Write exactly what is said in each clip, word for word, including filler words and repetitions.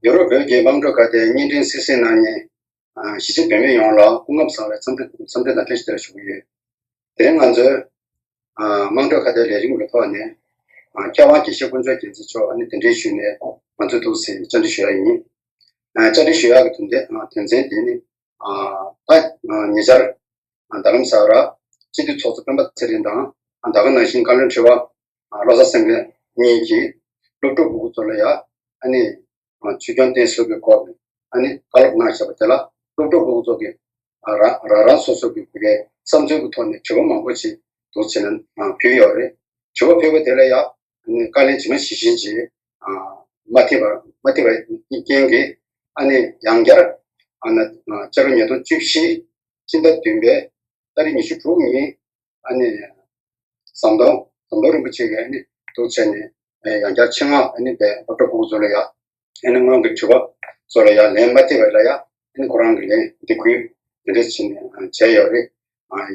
ཡུ་རོབ་བོད་ཀྱི་དམངས་ཁྲོད་ཁ་བརྡའི་བརྙན་འཕྲིན་གསན་གཟིགས་གནང་མཁན་གཞིས་བྱེས་བོད་མི་ཡོངས་ལ་སྐུ་ཁམས་བཟང་བའི་འཚམས་འདྲི་འཚམས་འདྲི་དང་བཀྲ་ཤིས་བདེ་ལེགས་ཞུ་གི་ཡོད། དེ་རིང་ང་ཚོའི་དམངས་ཁྲོད་ཁ་བརྡའི་ལས་རིམ་གྱི་ཐོག་ནས་མཁས་དབང་དགེ་བཤེས་དཀོན་མཆོག་རྒྱལ་མཚན་མཆོག་ནི་གདན་འདྲེན་ཞུས་ནས་ང་ཚོས་འདུག་སེ་བཅར་འདྲི་ཞུ་ཡ་ཡིན། བཅར་འདྲི་ཞུ་ཡག་གི་དོན་དེ་དོན་ཚན་དེ་ནི་ད་ཉེ་ཆར་རྡ་རམ་ས་ལར་སྤྱི་འཐུས་ཚོགས་གཙོ་སྤེན་པ་ཚེ་རིང་དང་ད་ག་ནང་བཞིན་བཀའ་བློན་ཁྲི་པ་བློ་བཟང་སེང་གེ་གཉིས་ཀྱིས་སློབ་ཕྲུག་སྤུ་གུ་ཚོ་ལ་ཡ་ཨ་ནི་ཆོས་སྐྱོང་བསྟེན་གསོལ་གྱི་སྐོར་ཨ་ནི་བཀའ་སློབ་གནང་བཞག་པ་དེ་ལ་སློབ་ཕྲུག་སྤུ་གུ་ཚོ་གིས་རང་རང་རང་སོ་སོ་གི་བོད་སྐད་བསམ་ཚུལ་གྱི་ཐོག་ནས་དྲི་བ་མང་པོ་ཞིག་འདུག་བྱས་ནས་ཕུལ་ཡོད་རེད། དྲི་བ་ཕུལ་བ་དེ་ལ་ཡ་ཨ་ནི་བཀའ་ལན་ཇི་མ་ཇི་བཞིན་ཅིག་མ་ཐེབས་པ་མ་ཐེབས་པའི་རྐྱེན་གྱིས་ཨ་ནི་ཡང་བསྐྱར་ཨ་ནི་ཕྱི་ལོ་ཉིས་སྟོང་བཅུ་བཞི་སྤྱི་ཟླ་བདུན་པའི་ཏ་རིག་ཉི་ཤུ་དྲུག་ཉིན་ཨ་ནི་ཟམ་གདོང་ཟམ་གདོང་རིན་པོ་ཆེ་གིས་ཨ་ནི་འདུག་བྱས་ནས་ཡང་བསྐྱར་ཆེད་མངགས་ཨ་ནི་བའི་སློབ་གྲྭ་ཕྲུ་གུ་ཚོ་ལ་ཡ་ཨ་ནི་སྔོན་གྱི་དྲི་བ་ཚོ་ལ་ཡ་ལན་མ་བལྟས་པ་ལ་ཡ་ཨ་ནི་ཁོ་རང་གི་ལན་འདི་ཁུལ་འདི་འདྲ་བྱས་ནས་བྱས་ཡོད་རེད།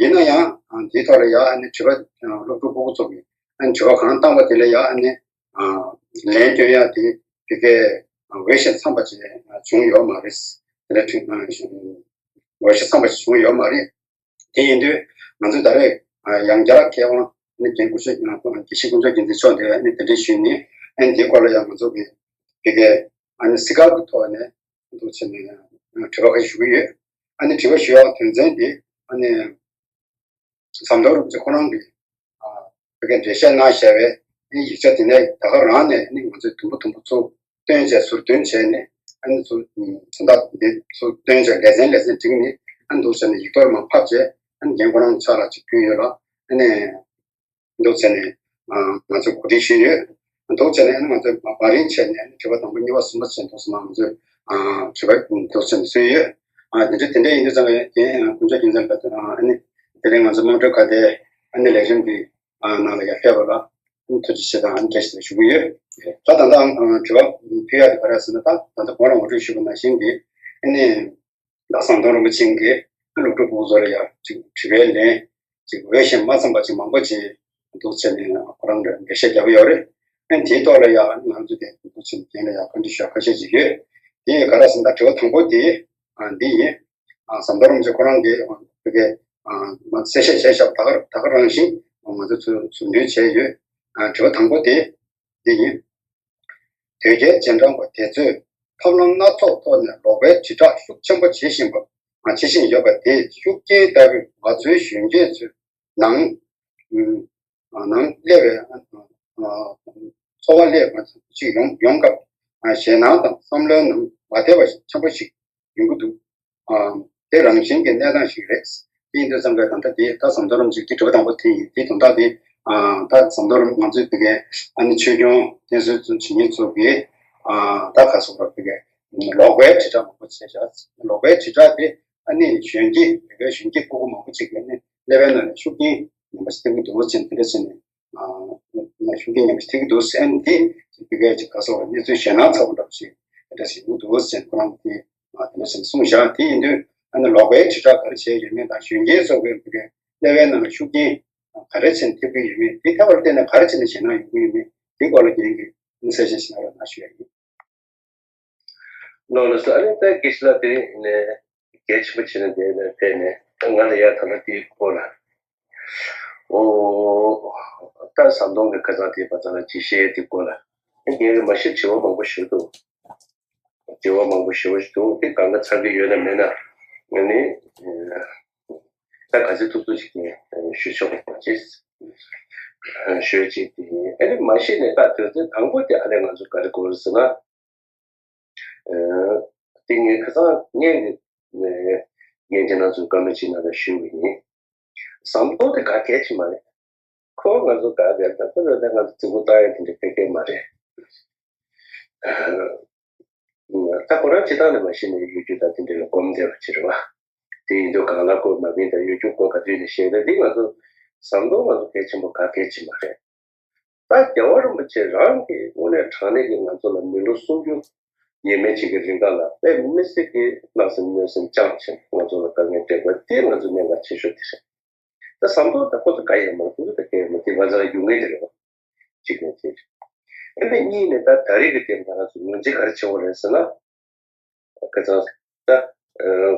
ཡིན་ན་ཡང་འདིའི་ཐོག་ལ་ཡ་ཨ་ནི་དྲི་བ་སློབ་ཕྲུག་ཕྲུ་གུ་ཚོ་གིས་ཨ་ནི་དྲི་བ་གང་བཏང་བ་དེ་ལ་ཡ་ཨ་ནི་ལན་སྟོན་ཡ་དེ་ཕ་གིའི་འོས་ཤིང་འཚམས་པ་ཅིག་བྱུང་ཡོད་མ་རེད། དེ་འདྲ་འོས་ཤིང་འཚམས་པ་ཅིག་བྱུང་ཡོད་མ་རེད། དེ་ཡིན་དུས་ང་ཚོས་ད་རེས་ཡང་བསྐྱར་མཁས་དབང་ནི་རྒན་སྐུ་ཞབས་དགེ་བཤེས་ཀུན་མཆོག་རྒྱལ་མཚན་མཆོག་འདིར་ནི་གདན་འདྲེན་ཞུས་ནས་ཨ་ནི་འདིའི་སྐོར་ལ་ཡང་ང་ཚོ་གི་ཕ་གིའི་ཨ་ནི་གཟིགས་སྐར་གྱི་ཐོག་ནས་འདུག་བྱས་ནས་དྲི་བ་ཁ་ཤས་ཞུ་གི་ཡོད། ཨ་ནི་དྲི་བ་ཞུ་ཡག་དོན་ཚན་འདི་ཨ་ནི་ཟམ་གདོང་རིན་པོ་ཆེ་ཁོ་རང་གིས་ཕ་གིར་འགྲེལ་བཤད་གནང་བཞག་པའི་ཡིག་ཆ་དེ་ནས་ད་ག་རང་ནས་ནི་ང་ཚོས་དུམ་བུ་དུམ་བུ་ཚུར་བཏོན་བྱས་ཟུར་འདོན་བྱས་ནས་ཨ་ནི་ཚུར་དོན་དག་འདི་ཚུར་བཏོན་བྱས་ལེ་ཚན་ལེ་ཚན་བསྒྲིགས་ནས་ཨ་ནི་འདུག་བྱས་ནས་ཡིག་ཐོག་མར་ཕབ་བྱས་ཨ་ནི་རྒན་ཁོ་རང་ཕྱག་ལ་ཅིག་ཕུལ་ཡོད་ལ་ཨ་ནི་འདུག་བྱས་ནས་ང་ཚོས་གོ་སྒྲིག་ཞུས་ཡོད། འདུག་བྱས་ནས་ཨ་ནི་ང་ཚོས་བར་རིང་བྱས་ནས་ཨ་ནི་དྲི་བ་དང་པོ་གཉིས་པ་གསུམ་པ་བྱས་འདུག་སེ་ང་ཚོས་དྲི་བ་འདུག་བྱས་ནས་བཟོས་ཡོད། དེ་འདྲ་དེ་འདྲ་ཡིན་དུས་ཙང་ཀུན་མཆོག་རྒྱལ་མཚན་ལགས་ཨ་ནི་དེ་རིང་ང་ཚོ་དམངས་ཁྲོད་ཁ་བརྡའི་ཨ་ནི་ལས་རིམ་གྱི་ནང་ལ་ཡར་ཕེབས་པ་ལ་ཐུགས་རྗེ་ཆེ་དང་ཨ་ནི་བཀྲ་ཤིས་བདེ་ལེགས་ཞུ་གི་ཡོད། ད་ད་ལྟ་དྲི་བ་ཕུལ་ཡག་དེ་ག་རེ་ཟེར་ན་ད་ད་ལྟ་གོང་ལ་ངོ་སྤྲོད་ཞུས་པ་ནང་བཞིན་གྱི་ཨ་ནི་ད་ཟམ་གདོང་རིན་པོ་ཆེ་གིས་སློབ་ཕྲུག་ཕྲུ་གུ་ཚོ་ལ་ཡང་ཅིག་དྲི་བའི་ལན་ཅིག་འོས་ཤིང་མ་འཚམས་པ་ཅིག་མང་པོ་ཅིག་འདུག་བྱས་ནས་ཁོ་རང་ལ་འགྲེལ་བཤད་རྒྱབ་ཡོད་རེད། ཨ་ནི་དེའི་ཐོག་ལ་ཡང་ང་ཚོ་དེ་འདུག་བྱས་ནས་རྒན་ལ་ཡང་བཀའ་འདྲི་ཞུ་ཡག་ཁ་ཤས་ཅིག་ཡོད། དེ་ག་རེ་ཟེར་ན་དྲི་བ་དང་པོ་དེ་འདི་ཡིན། ཟམ་གདོང་རིན་པོ་ཆེ་ཁོ་རང་གིས་དེ་གའི་གསལ་བཤད་བྱས་བཞག་ད་ག་ད་ག་རང་བཞིན་ང་ཚོས་ཚུར་ཟུར་འདོན་བྱས་ཡོད། དྲི་བ་དང་པོ་དེ་འདི་ཡིན། དོལ་རྒྱལ་རྗེས་འབྲང་པ་དེ་ཚོས་ཐབས་ལམ་སྣ་ཚོགས་ཐོག་ནས་ལོག་པའི་དྲིལ་བསྒྲགས་ཤུགས་ཆེན་པོ་བྱེད་བཞིན་པ། བྱེད་བཞིན་ཡོད་པ་དེས་ཤུགས་རྐྱེན་ལྟ་བུས་ང་ཚོའི་གཞོན་སྐྱེས་ཚོའི་ནང་ནང་སླེབས་པའི་འཚོ་བ་སླེབས་པ་ཅིག་ཡོང་ཡོང་སྐབས་ཞེད་སྣང་དང་བསམ་བློའི་ནང་མ་བདེ་བ་ཆེན་པོ་ཞིག་ཡོང་གི་འདུག་ཨ། དེ་རང་བཞིན་གྱི་གནས་སྟངས་ཤིག་རེད། དེ་ཡིན་དུས་ཙམ་པའི་ད་ལྟ་དེ་ད་ཟམ་གདོང་རིན་པོ་ཆེ་གི་དྲི་བ་དང་པོ་དེ་ཡིན། དེའི་དོན་དག་དེ་ཨ། ད་ཟམ་གདོང་རིན་པོ་ང་ཚོའི་བོད་སྐད་ཨ་ནི་ཆོས་སྐྱོང་བསྟེན་གསོལ་ཚོ་བྱེད་མཁན་ཚོ་གིས་ཨ། ད་ག་སོགས་པ་བོད་སྐད་ལོག་པའི་དྲིལ་བསྒྲགས་མང་པོ་བྱས་བཞག་ལོག་པའི་དྲིལ་བསྒྲགས་དེ་ཨ་ནི་གཞོན་སྐྱེས་བོད་པའི་གཞོན་སྐྱེས་སྤུ་གུ་མང་པོ་ཅིག་གིས་ཨ་ནི་ཀླད་པའི་ནང་ནས་ཤུགས་རྐྱེན་ངན་པ་ཞིག་ཐེབས་ཀྱི་འདུག་ཟེར་དེ་འདྲ་ཟེར་ནས། ཤུགས་རྐྱེན་ངན་པ་ཞིག་ཐེབས་ཀྱི་འདུག་ཟེར་ནས་དེ་གའི་ཅིག་ག་སོགས་ལ་གནས་ཚུལ་ཞེད་སྣང་ཚ་པོ་འདྲ་པོ་ཞིག་དེ་འདྲ་ཞིག་ཡོང་གི་འདུག་ཟེར་ཁོ་རང་གིས་དེ་འདྲ་ཟེར་ནས་གསུངས་བཞག་དེ་ཡིན་དུས་ཨ་ནི་ལོག་པའི་དྲིལ་བསྒྲགས་ག་རེ་བྱས་ཡོད་མེད་དང་གཞོན་སྐྱེས་ཚོ་གི་གནས་བབ་ནང་ལ་ཤུགས་རྐྱེན་ག་རེ་བྱས་ནས་ཐེབས་ཀྱི་ཡོད་མེད་དེ་ཐེབས་པར་བརྟེན་ནས་ག་རེ་བྱས་ནས་ཞེད་སྣང་ཡོང་གི་ཡོད་མེད་དེ་སྐོར་ལ་རྒན་གྱིས་གསལ་བཤད་ཞིག་གནང་རོགས་གནང་ཞུ་ཡ་ཡིན། ལགས་ལགས་སོ། ཨ་ནི་ད་དགེ་བཤེས་ལགས་དེ་ནས་གལ་ཆེན་པོ་བྱས་ནས་འདི་ནས་ཕེབས་ནས་ང་ལ་ཡ་ད་ལྟ་དེའི་སྐོར་ལ་ཨོ་ད་ཟམ་གདོང་གི་ཁ་སང་དེའི་བར་ད་ལ་ཅིག་བཤད་དེའི་སྐོར་ལ་ངས་མ་གཞི་དྲི་བ་མང་པོ་ཞུ་འདུག་དྲི་བ་མང་པོ་ཞུ་འདུག་དེ་གང་ག་ཚར་གི་ཡོད་ན་མེད་ན་ངས་ནི་ད་ག་ཚོད་ཐུབ་ཐུབ་ཅིག་ཞུ་ཆོག་པ་ཅིག་ཞུ་ཅིག་དེ་ཨ་ནི་མ་གཞི་ནས་ད་དོན་ཚན་དང་པོ་དེ་ཨ་ནི་ང་ཚོ་ག་རེ་དགོས་རེད་ཟེར་ན། དེ་ངས་ཁ་སང་སྔོན་གྱི་སྔོན་གྱི་ང་ཚོའི་བཀའ་མོལ་ཅིག་ནང་ལ་ཞུས་པ་ཡིན། ཟམ་གདོང་དེ་ག་གལ་ཆེ་མ་རེད། ཁོ་ང་ཚོ་ག་གལ་ད་ཁོ་ཚོ་ད་ང་ཚོ་རྫིག་པོ་ལྟ་ཡ་དེ་འདྲ་གལ་གལ་མ་རེད། ད་ཁོ་རང་སྤྱི་བཏང་ནས་མ་གཞི་ནས་ཡོད་རྒྱུ་ད་དེ་འདྲ་ལ་གོམས་བསྡད་པ་ཅིག་རེད་བ། དེ་ཡིན་དུས་གང་ལ་ཁོ་མ་མིན་ད་ཡོད་རྒྱུ་ཁོ་ག་དུས་ནས་བཤད་ད་འདི་ང་ཚོ་ཟམ་གདོང་ང་ཚོ་གལ་ཆེན་པོ་ག་གལ་ཆེ་མ་རེད། ད་རྒྱལ་བ་རིན་པོ་ཆེ་རང་གིས་དངོས་གནས་དྲང་གནས་ཀྱི་ང་ཚོ་ལ་མི་ལོ་སུམ་ཅུ་ཡས་མས་ཅིག་གི་རིང་ག་ལ་དཔེ་མི་སྲིད་ཀྱི་བརྣབ་སེམས་གནོད་སེམས་བཅངས་བྱས་ང་ཚོ་ལ་དཀའ་ངལ་སྤྲད་པ་དེ་ང་ཚོ་གནད་འགག་ཆེ་ཤོས་དེ་རེད། ད་ཟམ་གདོང་ད་ཁོ་ཚོ་ག་ཡས་མ་ཁོ་ཚོ་ད་ག་ཡས་མ་དེ་ང་ཚོ་ལ་རྒྱུ་ངན་དེ་རེད་བ། གཅིག་ནས་དེ་རེད། ཨེ་ནི་གཉིས་ནས་ད་ད་རེས་ཀྱི་དེབ་ད་ང་ཚོ་ངོས་འཛིན་ག་རེ་བྱེད་དགོས་རེད་ཟེར་ན། ཁ་སང་ད་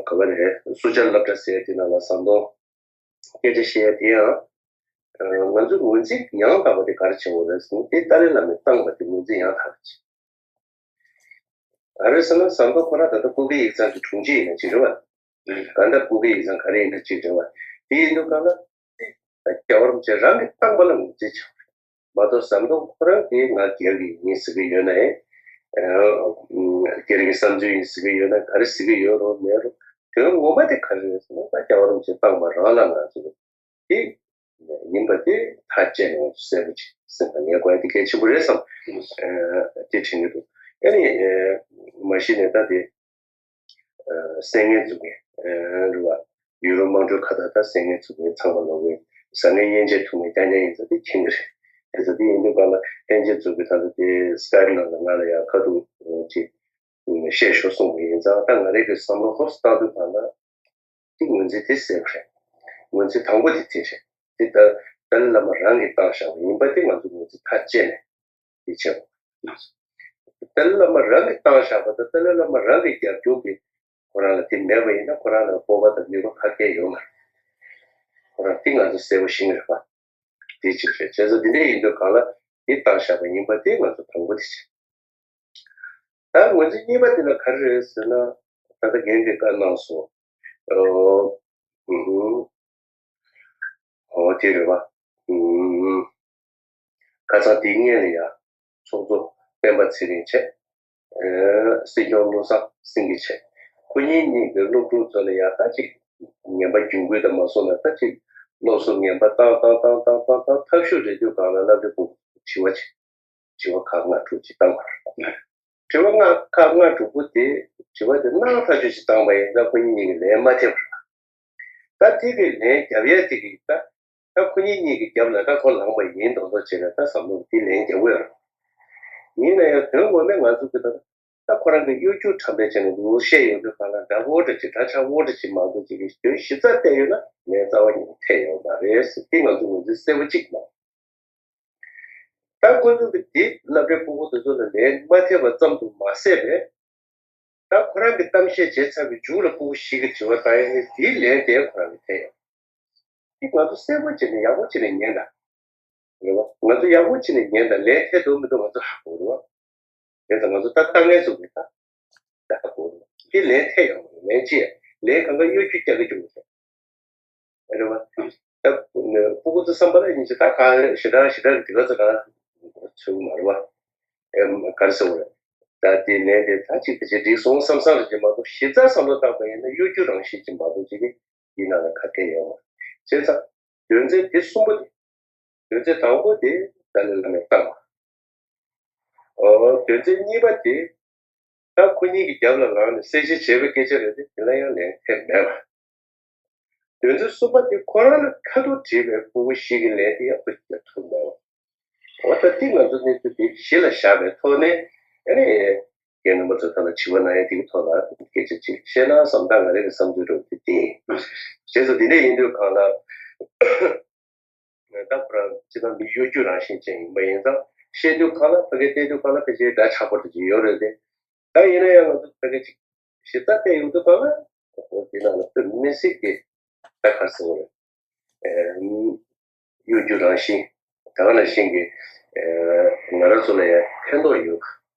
ག་བ་རེད། སུ་ཇཱ་སློབ་གྲྭ་ཟེར་དེ་ནང་ལ་ཟམ་གདོང་སྐད་ཆ་བཤད་ཡ་དེ་ཡང་ང་ཚོ་ངོས་འཛིན་ཡང་དག་པ་དེ་ག་རེ་བྱེད་དགོས་རེད་ཟེར་ན། དེ་ཏཱ་ལའི་བླ་མས་བཏང་བ་དེ་ངོས་འཛིན་ཡང་དག་པ་བྱེད། ག་རེ་ཟེར་ན་ཟམ་གདོང་ཁོ་རང་ད་ལྟ་ཀུ་ཀེ་ཡིག་ཚང་གི་དྲུང་ཆེ་ཡིན་ན་ཅིག་རེད་བ། གང་ལྟར་ཀུ་ཀེ་ཡིག་ཚང་ག་རེ་ཡིན་ན་ཅིག་རེད་བ། དེ་ཡིན་དུས་གང་ལ་རྒྱལ་བ་རིན་པོ་ཆེ་རང་གིས་བཏང་པ་ལ་ངོས་འཛིན་བྱ་བ་རེད་མ་གཏོགས། ཟམ་གདོང་ཁོ་རང་གིས་ང་སྒེར་གྱི་ཡིན་ཟེར་གྱི་ཡོད་ན་ཡང་། སྒེར་གྱི་བསམ་ཚུལ་ཡིན་ཟེར་གྱི་ཡོད་ན། ག་རེ་ཟེར་གྱི་ཡོད་རུང་མེད་རུང་དོན་ངོ་མ་དེ་ག་རེ་རེད་ཟེར་ན། ད་རྒྱལ་བ་རིན་པོ་ཆེ་བཏང་པ་རང་ལ་ང་ཚོ་དེ་ཡིན་པ་དེ་ཐག་བཅད་ནས་ང་ཚོ་གསལ་པོ་ཅིག་སེམས་ལ་ངེས་དགོས་ཡ་དེ་གལ་ཆེན་པོ་རེད་བསམ། ཨ་དེ་དྲན་གྱི་འདུག་ཨ་ནི་ཨ་མ་གཞི་ནས་ད་དེ་ཨ་གསན་མཁན་ཚོ་གི་ཨ་རེད་བ། ཡུ་རོབ་དམངས་ཁྲོད་ཁ་བརྡ་དང་གསན་མཁན་ཚོ་གི་ཚང་མ་ལོག་གི་བཟང་ངན་མཉེན་ཆས་ཐུག་ནས་རྐྱང་རྐྱང་ཡིན་ཙང་དེ་མཁྱེན་གྱི་རེད། དེ་ཚོ་དེ་ཡིན་དུས་གང་ལ་ལྷན་རྒྱས་ཚོ་གི་ད་ལྟ་དེ་སི་ཀའེབ་ནང་ལ་ང་ལ་ཡང་ཁ་ཐུག་ཅིག་བཤད་ཤོག་གསུངས་པ་ཡིན་ཙང་། ད་ང་རང་གི་བསམ་བློ་ཧོབ་སེ་བཏང་དུས་གང་ལ། དེ་ངོས་འཛིན་དེ་གསལ་པོ་རེད། ངོས་འཛིན་དང་པོ་དེ་དེ་རེད། དེ་ད་ཏཱ་ལའི་བླ་མ་རང་གིས་བཏང་བཞག་པ་ཡིན་པ་དེ་ང་ཚོ་ངོས་འཛིན་ཐག་བཅད་ནས་དེ་བྱེད་དགོས། ཏཱ་ལའི་བླ་མ་རང་གིས་བཏང་བཞག་པ་དང་ཏཱ་ལའི་བླ་མ་རང་གི་རྒྱབ་སྐྱོར་གྱི་ཁོ་རང་ལ་དེ་མེད་པ་ཡིན་ན་ཁོ་རང་ལ་སྤོབས་པ་དང་ནུས་པ་ག་གེ་ཡོད་མ་རེད། ཁོ་རང་དེ་ང་ཚོ་གསལ་པོ་ཤེས་ཀྱི་རེད་པ། དེ་གཅིག་རེད། བྱས་ཙང་དེ་འདྲ་ཡིན་དུས་གང་ལ་དེ་བཏང་བཞག་པ་ཡིན་པ་དེ་ང་ཚོ་དང་པོ་དེ་བྱེད། ད་ངོས་འཛིན་གཉིས་པ་དེ་ལ་ག་རེ་རེད་ཟེར་ན། ད་ལྟ་རྒན་གྱིས་བཀའ་གནང་སོང་། ཨོ། ཨུ་ཧུ། ཨོ་དེ་རེད་བ། ཨུ་ཧུ། ཁ་སང་དེའི་སྔོན་ལ་ཡ་ཚོགས་གཙོ་སྤེན་པ་ཚེ་རིང་བྱས། ཨེ་སྲིད་སྐྱོང་བློ་བཟང་སེང་གེ་བྱས། ཁོ་གཉིས་གཉིས་ཀྱི་སློབ་ཕྲུག་ཚོ་ལ་ཡ་ད་ཅིག་ངན་པ་རྒྱུན་སྐུལ་དང་མ་སོང་ན་ད་ཅིག་སློབ་གསོ་ངན་པ་བཏང་བཏང་བཏང་བཏང་བཏང་ཐབས་ཤུགས་རེ་དུས་གང་ལ་སློབ་གྲྭའི་ཕྲུ་གུ་དྲི་བ་བྱས། དྲི་བ་ཁག་ལྔ་དྲུག་ཅིག་བཏང་བ་རེད། དྲི་བ་ལྔ་ཁག་ལྔ་དྲུག་པོ་དེ་དྲི་བ་དེ་གནང་ཐག་ཆོད་ཅིག་བཏང་བ་ཡིན་ན་ཁོ་གཉིས་གཉིས་ཀྱི་ལན་མ་ཐེབས་པ་རེད། ད་དེ་གི་ལན་རྒྱབ་ཡས་དེ་གི་ད་ད་ཁོ་གཉིས་གཉིས་ཀྱི་རྒྱབ་ལ་ད་ཁོ་ལངས་པ་ཡིན་མདོག་མདོག་བྱས་ནས་ད་བསམ་བློ་དེ་ལན་རྒྱབ་དགོས་རེད། ཡིན་ན་ཡང་དོན་ངོ་མས་ང་ཚོ་གི་ད་ད་ཁོ་རང་གི་གཡོ་སྒྱུ་ཁྲམ་པའི་བྱས་ནས་འདུག་བཤད་ཡོང་དུས་གང་ལ་འདྲ་པོ་འདྲ་ཅིག་འདྲ་ཆགས་པོ་འདྲ་ཅིག་མང་པོ་ཅིག་གི་དོན་གཞི་རྩ་བལྟས་ཡོད་ན་ལན་རྩ་བ་ཉིད་ཐེབས་ཡོད་མ་རེད་ཟེར། དེ་ང་ཚོ་ངོས་འཛིན་གསལ་པོ་གཅིག་གནང་། ད་ཁོ་ཚོ་གི་དེ་སློབ་གྲྭའི་ཕྲུ་གུ་དེ་ཚོ་ལ་ལན་མ་ཐེབས་པ་ཙམ་དུ་མ་ཟད་པས། ད་ཁོ་རང་གི་གཏམ་བཤད་བྱས་ཚར་བའི་མཇུག་ལ་ཕྲུ་གུ་ཞིག་གིས་དྲི་བ་བཏང་ཡ་ནི་དེའི་ལན་དེ་ཁོ་རང་གིས་ཐེབས་ཡོང་། དེ་ང་ཚོ་གསལ་པོ་བྱས་ནས་ཡག་པོ་བྱས་ནས་ཉན་དང་། རེད་བ། ང་ཚོ་ཡག་པོ་བྱས་ནས་ཉན་དང་། ལན་ཐེབས་འདུག་མི་འདུག་ང་ཚོ་ཧ་གོ་རེད་བ། དེ་ད་ང་ཚོ་ད་ལྟ་ངན་སོང་གི་ད་ད་ཧ་གོ་རེད་བ། དེ་ལན་ཐེབས་ཡོང་བ་རེད། ལན་ཅི་ཡ་ལན་གང་ག་གཡོ་སྒྱུ་རྒྱག་གི་བྱུང་མི་འདུག་རེད་བ། ད་ཕྲུ་གུ་ཚོ་བསམ་པ་ལ་ཡིན་ཅི་ད་ག་ཞེ་དྲག་ཞེ་དྲག་གི་དེ་ག་ཚོད་ག་ཚོད་མ་རེད་བ། ཨེམ་ག་རེ་ཟེར་བ་རེད། ད་དེ་ནས་དེ་ད་ཅིག་དེ་ཅིག་འགྲིག་སོང་བསམ་བསམ་རེད་ཅེས་མ་གཏོགས། གཞི་རྩ་བསམ་བློ་བཏང་པ་ཡིན་ན་གཡོ་སྒྱུ་རང་བཞིན་ཅིག་མ་གཏོགས་ཅིག་གི་ཡིན་ན་ལ་ཁ་གཏད་ཡོད་མ་རེད། བྱས་ཙང་དོན་ཚན་དེ་གསུམ་པོ་དེ། དོན་ཚན་དང་པོ་དེ་ཏཱ་ལའི་བླ་མས་བཏང་བ། ཨོ་དོན་ཚན་གཉིས་པ་དེ། ད་ཁོ་གཉིས་ཀྱི་རྒྱབ་ལ་ལངས་ནས་གསལ་བཤད་བྱས་པའི་སྐད་ཆ་རེད་དེ། དེ་ལ་ཡང་ལན་ཐེབས་མེད་པ། དོན་ཚན་གསུམ་པ་དེ་ཁོ་རང་ལ་ཁ་ཐུག་དྲིས་པའི་ཕྲུ་གུ་ཞིག་གི་ལན་དེ་ཡང་ཁོ་རྒྱབ་ཐུབ་མེད་པ། འོ་ད་དེ་ང་ཚོ་གནས་ཚུལ་དེ་གཞི་ལ་བཞག་པའི་ཐོག་ནས་ཨ་ནི་རྒན་རྣམ་པ་ཚོ་ད་ལ་དྲི་བ་གནང་ཡ་དེ་གི་ཐོག་ལ་སྐད་ཆ་ཅིག་བཤད་ན་བསམ། ད་ང་རང་གི་བསམ་ཚུལ་རེད་དེ། དེ་ཡིན། བྱས་ཙང་དེ་འདྲ་ཡིན་དུས་གང་ལ། ད་ཁོ་རང་སྤྱིར་བཏང་མི་གཡོ་སྒྱུ་རང་བཞིན་ཅན་ཡིན་པ་ཡིན་ཙང་། བཤད་དུས་གང་ལ་ཕ་གིར་བལྟས་དུས་གང་ལ་ཕལ་ཆེར་འདྲ་ཆགས་པོ་དེ་ཅིག་ཡོད་རེད་དེ། ད་ཡིན་ན་ཡང་ང་ཚོ་ཕ་གི་ཅིག་ཞིབ་ཚགས་བལྟས་ཡོང་དུས་གང་ལ་འདི་ནང་ལ་དཔེ་མི་སྲིད་ཀྱི་ད་ག་རེ་ཟེར་དགོས་རེད། གཡོ་སྒྱུ་རང་བཞིན། ད་ག་ནང་བཞིན་གྱི་ང་རང་ཚོ་ལ་ཡང་ཕན་ཐོགས་ཡོད།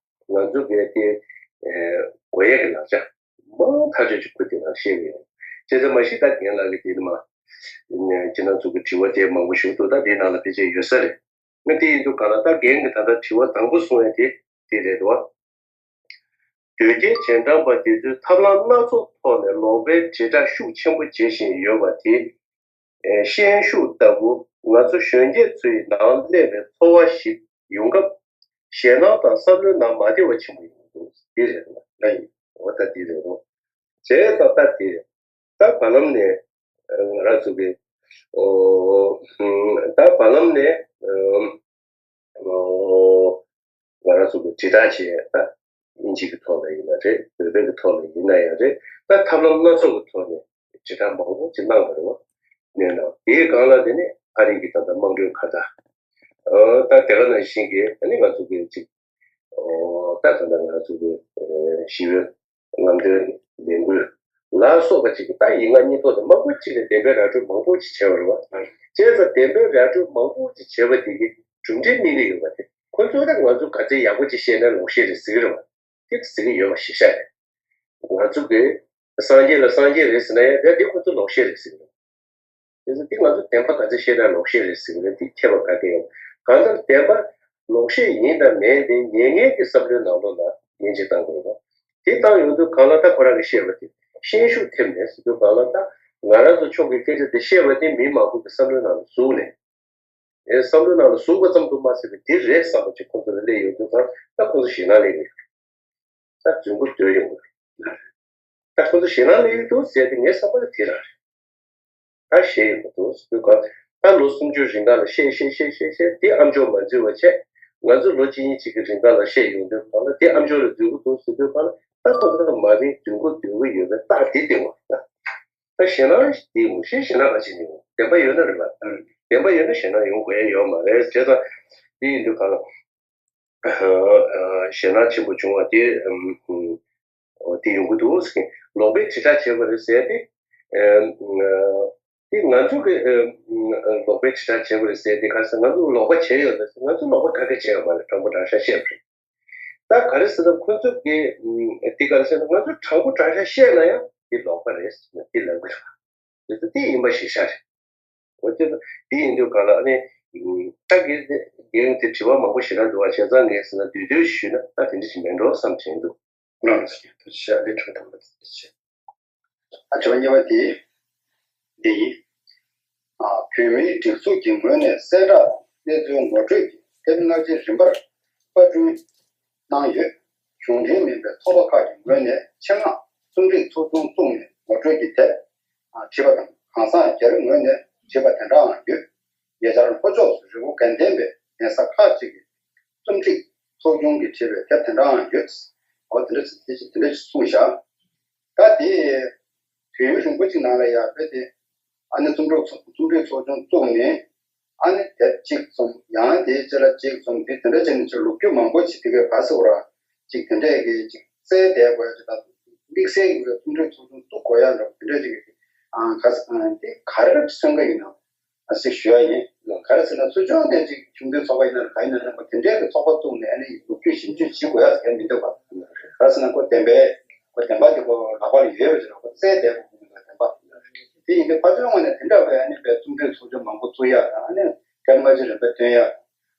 ང་ཚོ་གི་དེ་དགོས་ཡས་ཀྱི་ལག་ཆ་མང་ཐག་ཆོད་ཅིག་ཁུར་དེ་ནང་བཤད་ཀྱི་ཡོད། བྱས་ཙང་མ་གཞི་ད་རྒན་ལགས་ཀྱི་དེ་ནི་མ། ཁྱེད་རང་ཚོ་གི་དྲི་བ་དེ་མང་པོ་ཞིག་འདུག་ད་དེའི་ནང་ལ་ཕལ་ཆེར་ཡོད་ས་རེད། ང་དེ་ཡིན་དུས་གང་ལ་ད་རྒན་གྱིས་ད་ལྟ་དྲི་བ་དང་པོ་གསུང་ཡ་དེ་དེ་རེད་དོ། དོལ་རྒྱལ་རྗེས་འབྲང་པ་དེ་ཚོས་ཐབས་ལམ་སྣ་ཚོགས་ཐོག་ནས་ལོག་པའི་དྲིལ་བསྒྲགས་ཤུགས་ཆེན་པོ་བྱེད་བཞིན་ཡོད་པ་དེ། ཤན་ཤུགས་ལྟ་བུ་ང་ཚོ་གཞོན་སྐྱེས་ཚོའི་ནང་སླེབས་པའི་ཚོར་བ་ཞིག་ཡོང་སྐབས། ཞེད་སྣང་དང་བསམ་བློའི་ནང་མ་བདེ་བ་ཆེན་པོ་ཡོང་གི་འདུག་འདི་རེད་འདུག་ལ་ཡིན། འོ་ད་འདི་རེད་འདུག་བྱས་ཙང་ད་འདི་རེད། ད་བར་ལམ་ནས་ང་རང་ཚོ་གི་ཨོ་ད་བར་ལམ་ནས་ཨོ་ང་རང་ཚོ་གི་དྲིལ་བསྒྲགས་བྱས་ད་དབྱིན་ཇི་གི་ཐོག་ལ་ཡིན་ན་རེད། བོད་པའི་གི་ཐོག་ལ་ཡིན་ན་ཡང་རེད། ད་ཐབས་ལམ་སྣ་ཚོགས་ཀྱི་ཐོག་ནས་དྲིལ་བསྒྲགས་མང་པོ་ཅིག་གནང་བ་རེད་བ། ནས་ན་དེའི་སྒང་ལ་དེ་ནས་ཨ་རི་གི་ད་ལྟ་དམངས་ཁྲོད་ཁ་བརྡ། ད་དེ་ག་ནང་བཞིན་གྱི་ཨ་ནི་ང་ཚོ་གི་ཅིག་ ད་ད་ལྟ་ང་ཚོ་གི་ཞི་བའི་རྔམ་སྟོན་ལས་འགུལ་ལ་སོགས་པ་ཅིག་གི་ད་ཡིག་ངག་སྙིང་ཐོག་ནས་མང་པོ་ཅིག་ལ་བདེན་པའི་ར་སྤྲོད་མང་པོ་ཅིག་བྱས་པ་རེད་བ། བྱས་ཙང་བདེན་པའི་ར་སྤྲོད་མང་པོ་ཅིག་བྱས་པ་དེ་གི་གྲུབ་འབྲས་སྨིན་གི་ཡོད་པ་དེ་ཁོ་ཚོ་ད་ང་ཚོ་ག་ཚད་ཡག་པོ་ཅིག་བཤད་ན་ལོག་བཤད་རེད་ཟེར་གི་རེད་བ། དེ་ཟེར་གི་ཡོད་པ་ཞིག་ཤ་རེད། ང་ཚོ་གི་སངས་རྒྱས་ལ་སངས་རྒྱས་རེད་ཟེར་ན་ཡང་དེ་དེ་ཁོ་ཚོ་ལོག་བཤད་རེད་ཟེར་གི་རེད། དེ་ཚོ་དེ་ང་ཚོ་བདེན་པ་ག་ཚོད་བཤད་ན་ལོག་བཤད་རེད་ཟེར་གི་རེད། དེ་ཁྱད་པར་ག་གེ་ཡོད། གང་ལྟར་བདེན་པ་ལོག་བཤད་ཡིན་དང་མིན་དེ་ཉན་མཁན་གྱི་བསམ་བློའི་ནང་ལོགས་ལ་ངེས་ཅིག་བཏང་དགོས་པ། དེ་བཏང་ཡོང་དུས་གང་ལ་ད་ཁོ་རང་གིས་བཤད་པ་དེ་ཤན་ཤུགས་ཐེབས་ནས་ཟེར་དུས་གང་ལ་ད་ང་རང་ཚོ་ཕྱོགས་ཀྱི་སྐད་ཆ་དེ་བཤད་པ་དེ་མི་མང་པོ་གི་བསམ་བློའི་ནང་ལ་ཟུག་ནས། ཨེ་བསམ་བློའི་ནང་ལ་ཟུག་པ་ཙམ་དུ་མ་ཟད་པའི་དེ་རེད་བསམ་པ་ཅིག་ཁོང་ཚོ་ལ་སླེབས་ཡོང་དུས་ད་ད་ཁོང་ཚོ་ཞེད་སྣང་སླེབས་ཀྱི་ཡོད་རེད། ད་རྫུན་མགོ་བརྡོལ་ཡོང་གི་རེད། ད་ཁོང་ཚོ་ཞེད་སྣང་སླེབས་ཀྱི་འདུག་ཟེར་ཏེ་ངའི་བསམ་པ་ལ་དེ་རང་རེད། ད་བཤད་ཡོང་གི་འདུག་ཟེར་དུས་ག་ད་ལོ་སུམ་ཅུ་རིང་ག་ལ་བཤད་བཤད་བཤད་བཤད་བཤད་དེ་ཨ་མཆོག་མ་འཛུལ་བ་བྱས། ང་ཚོ་ལོ་གཅིག་གཉིས་གཅིག་གི་རིང་ག་ལ་བཤད་ཡོང་དུས་ག་ལ་དེ་ཨ་མཆོག་ལ་འཛུལ་གི་འདུག་ཟེར་དུས་ག་ལ་ད་ཁོང་ཚོ་མ་རིག་རྫུན་མགོ་བརྡོལ་གི་ཡོད་པའི་རྟགས་དེ་སྟེང་བ་ད། ད་ཞེད་སྣང་དེ་ངོ་ཤེས་ཞེད་སྣང་ག་བྱེད་ནི་ཡོང་བདེན་པ་ཡོད་ན་རེད་པ། བདེན་པ་ཡོད་ན་ཞེད་སྣང་ཡོང་དགོས་ཡ་ཡོད་མ་རེད། བྱས་ཙང་དེ་ཡིན་དུས་ག་ལ་ཞེད་སྣང་ཆེན་པོ་བྱུང་བ་དེ་དེ་ཡོང་གི་འདུག་ཟེར། ལོག་པའི་དྲིལ་བསྒྲགས་བྱས་པ་རེད་ཟེར་ཏེ། དེ་ང་ཚོ་གི་ལོག་པའི་དྲིལ་བསྒྲགས་བྱས་པ་རེད་ཟེར་ཏེ་ག་ཟེར་ང་ཚོ་ལོག་པ་བྱས་ཡོད་ན་ང་ཚོ་ལོག་པ་ག་གེ་བྱས་ཡོད་མ་རེད། དྲང་པོ་དྲང་བཞག་བཤད་པ་རེད། ད་ག་རེ་ཟེར་ན་ཁོ་ཚོ་གིས་འདི་ག་རེ་ཟེར་ན་ང་ཚོ་དྲང་པོ་དྲང་བཞག་བཤད་ན་ཡང་འདི་ལོག་པ་རེད་ཟེར་ན་འདི་ལབ་གི་རེད་པ། དེ་ཚོ་འདི་ཡིན་པ་ཞིག་ཤ་རེད། འོ་དེ་ཚོ་འདི་ཡིན་དུས་ག་ལ་ནི་ད་གི་དེ་དེ་དྲི་བ་མང་པོ་ཞེ་དྲག་འདུག་བ། བྱས་ཙང་ངས་ཟེར་ན་བསྡུས་བསྡུས་ཞུས་ན་ད་དེ་འདྲ་ཞིག་མེད་འགྲོ་བསམ་དྲན་འདུག་ང་ལ་ཞིག་ཐུགས་རྗེ་ཆེ། ཨ་ལས་དྲི་བ་དང་པོ་དེ་བྱས། ཨ་དྲི་བ་གཉིས་པ་དེ་འདི་ཡིན། ཨ་བོད་མིའི་སྒྲིག་འཛུགས་ཀྱི་ངོས་ནས་གསལ་བསྒྲགས་གནས་ཚུལ་ངོ་སྤྲོད་ཀྱི་དེབ་སྔ་རྗེས་རིམ་པར་པར་སྐྲུན་གནང་ཡོད། གཞུང་འབྲེལ་མིན་པའི་ཚོགས་པ་ཁག་གི་ངོས་ནས་ཆེད་མངགས་རྩོམ་སྒྲིག་ཚོགས་ཆུང་བཙུགས་ནས་ངོ་སྤྲོད་ཀྱི་དེབ་བྲིས་པ་དང་གང་ཟག་སྒེར་ངོས་ནས་བྲིས་པ་དེ་འདྲའང་ཡོད། ཉེ་ཆར་ལྷོ་ཕྱོགས་སུ་རི་བོ་དགའ་ལྡན་པའི་གདན་ས་ཁག་ཅིག་གི་རྩོམ་སྒྲིག་ཚོགས་ཆུང་གིས་བྲིས་པའི་དེབ་དེ་འདྲའང་ཡོད། འོ་དེ་འདྲ་དེ་འདྲ་གསུངས་བཞག་ད་དེ་དུས་ཡུན་རིང་པོ་ཅིག་ནང་ལ་ཡ་བོད་དེ་ཨ་ནི་རྩོམ་སྒྲིག་ཚོགས་རྩོམ་སྒྲིག་ཚོགས་ཆུང་བཙུགས་ནས་ཨ་ནི་དེབ་གཅིག་རྩོམ་ཡང་དེའི་རྗེས་ལ་གཅིག་རྩོམ་དེ་དེ་འདྲ་བྱས་ནས་ཅིག་ལོ་རྒྱུས་མང་པོ་ཅིག་དེ་གའི་ག་ཟེར་བ་ཅིག་དེ་འདྲས་ཀྱི་ཅིག་བཙལ་བསྡད་དགོས་ཡ་ཅིག་དང་དམིགས་བསལ་གྱི་རྩོམ་སྒྲིག་ཚོགས་ཆུང་བཙུགས་དགོས་ཡ་འདྲ་བོ་དེ་འདྲས་ཅིག་གི་ཨ་ག་ཟེར་དེ་ག་རེ་མཚོན་གི་ཡིན་ནམ། ཨ་ཅིག་ཞུ་ཡ་ཡིན། ག་རེ་ཟེར་ན་ཚུལ་ཕྱོགས་ནས་ཅིག་ཆུང་དུས་ཚོགས་པ་ཡིན་ན་ག་ཡིན་ན་རྣམ་པ་དེ་འདྲའི་གི་ཚོགས་པ་བཙུགས་ནས་ཨ་ནི་ལོ་རྒྱུས་ཞིབ་འཇུག་བྱེད་དགོས་ཡ་ཟེར་མི་འདུག་ག་ག་རེ་ཟེར་ན་ཁོ་བདེན་པའི་ཁོ་བདེན་པ་དེ་ཁོ་ལག་པ་ལ་ཡོད་པ་ཞིག་ལ་ཁོ་བཙལ་བསྡད་དགོས་ཀྱི་འདུག་ག་བདེན་པ་དེ་ཡིན་དུས་ཕར་ཕྱོགས་ངོས་ནས་དེ་འདྲ་བའི་ཨ་ནི་བའི་རྩོམ་སྒྲིག་ཚོགས་ཆུང་མང་པོ་བཙུགས་ཡ་དང་ཨ་ནི་སྐར་མ་གཅིག་རིམ་པ་ཐོན་ཡ།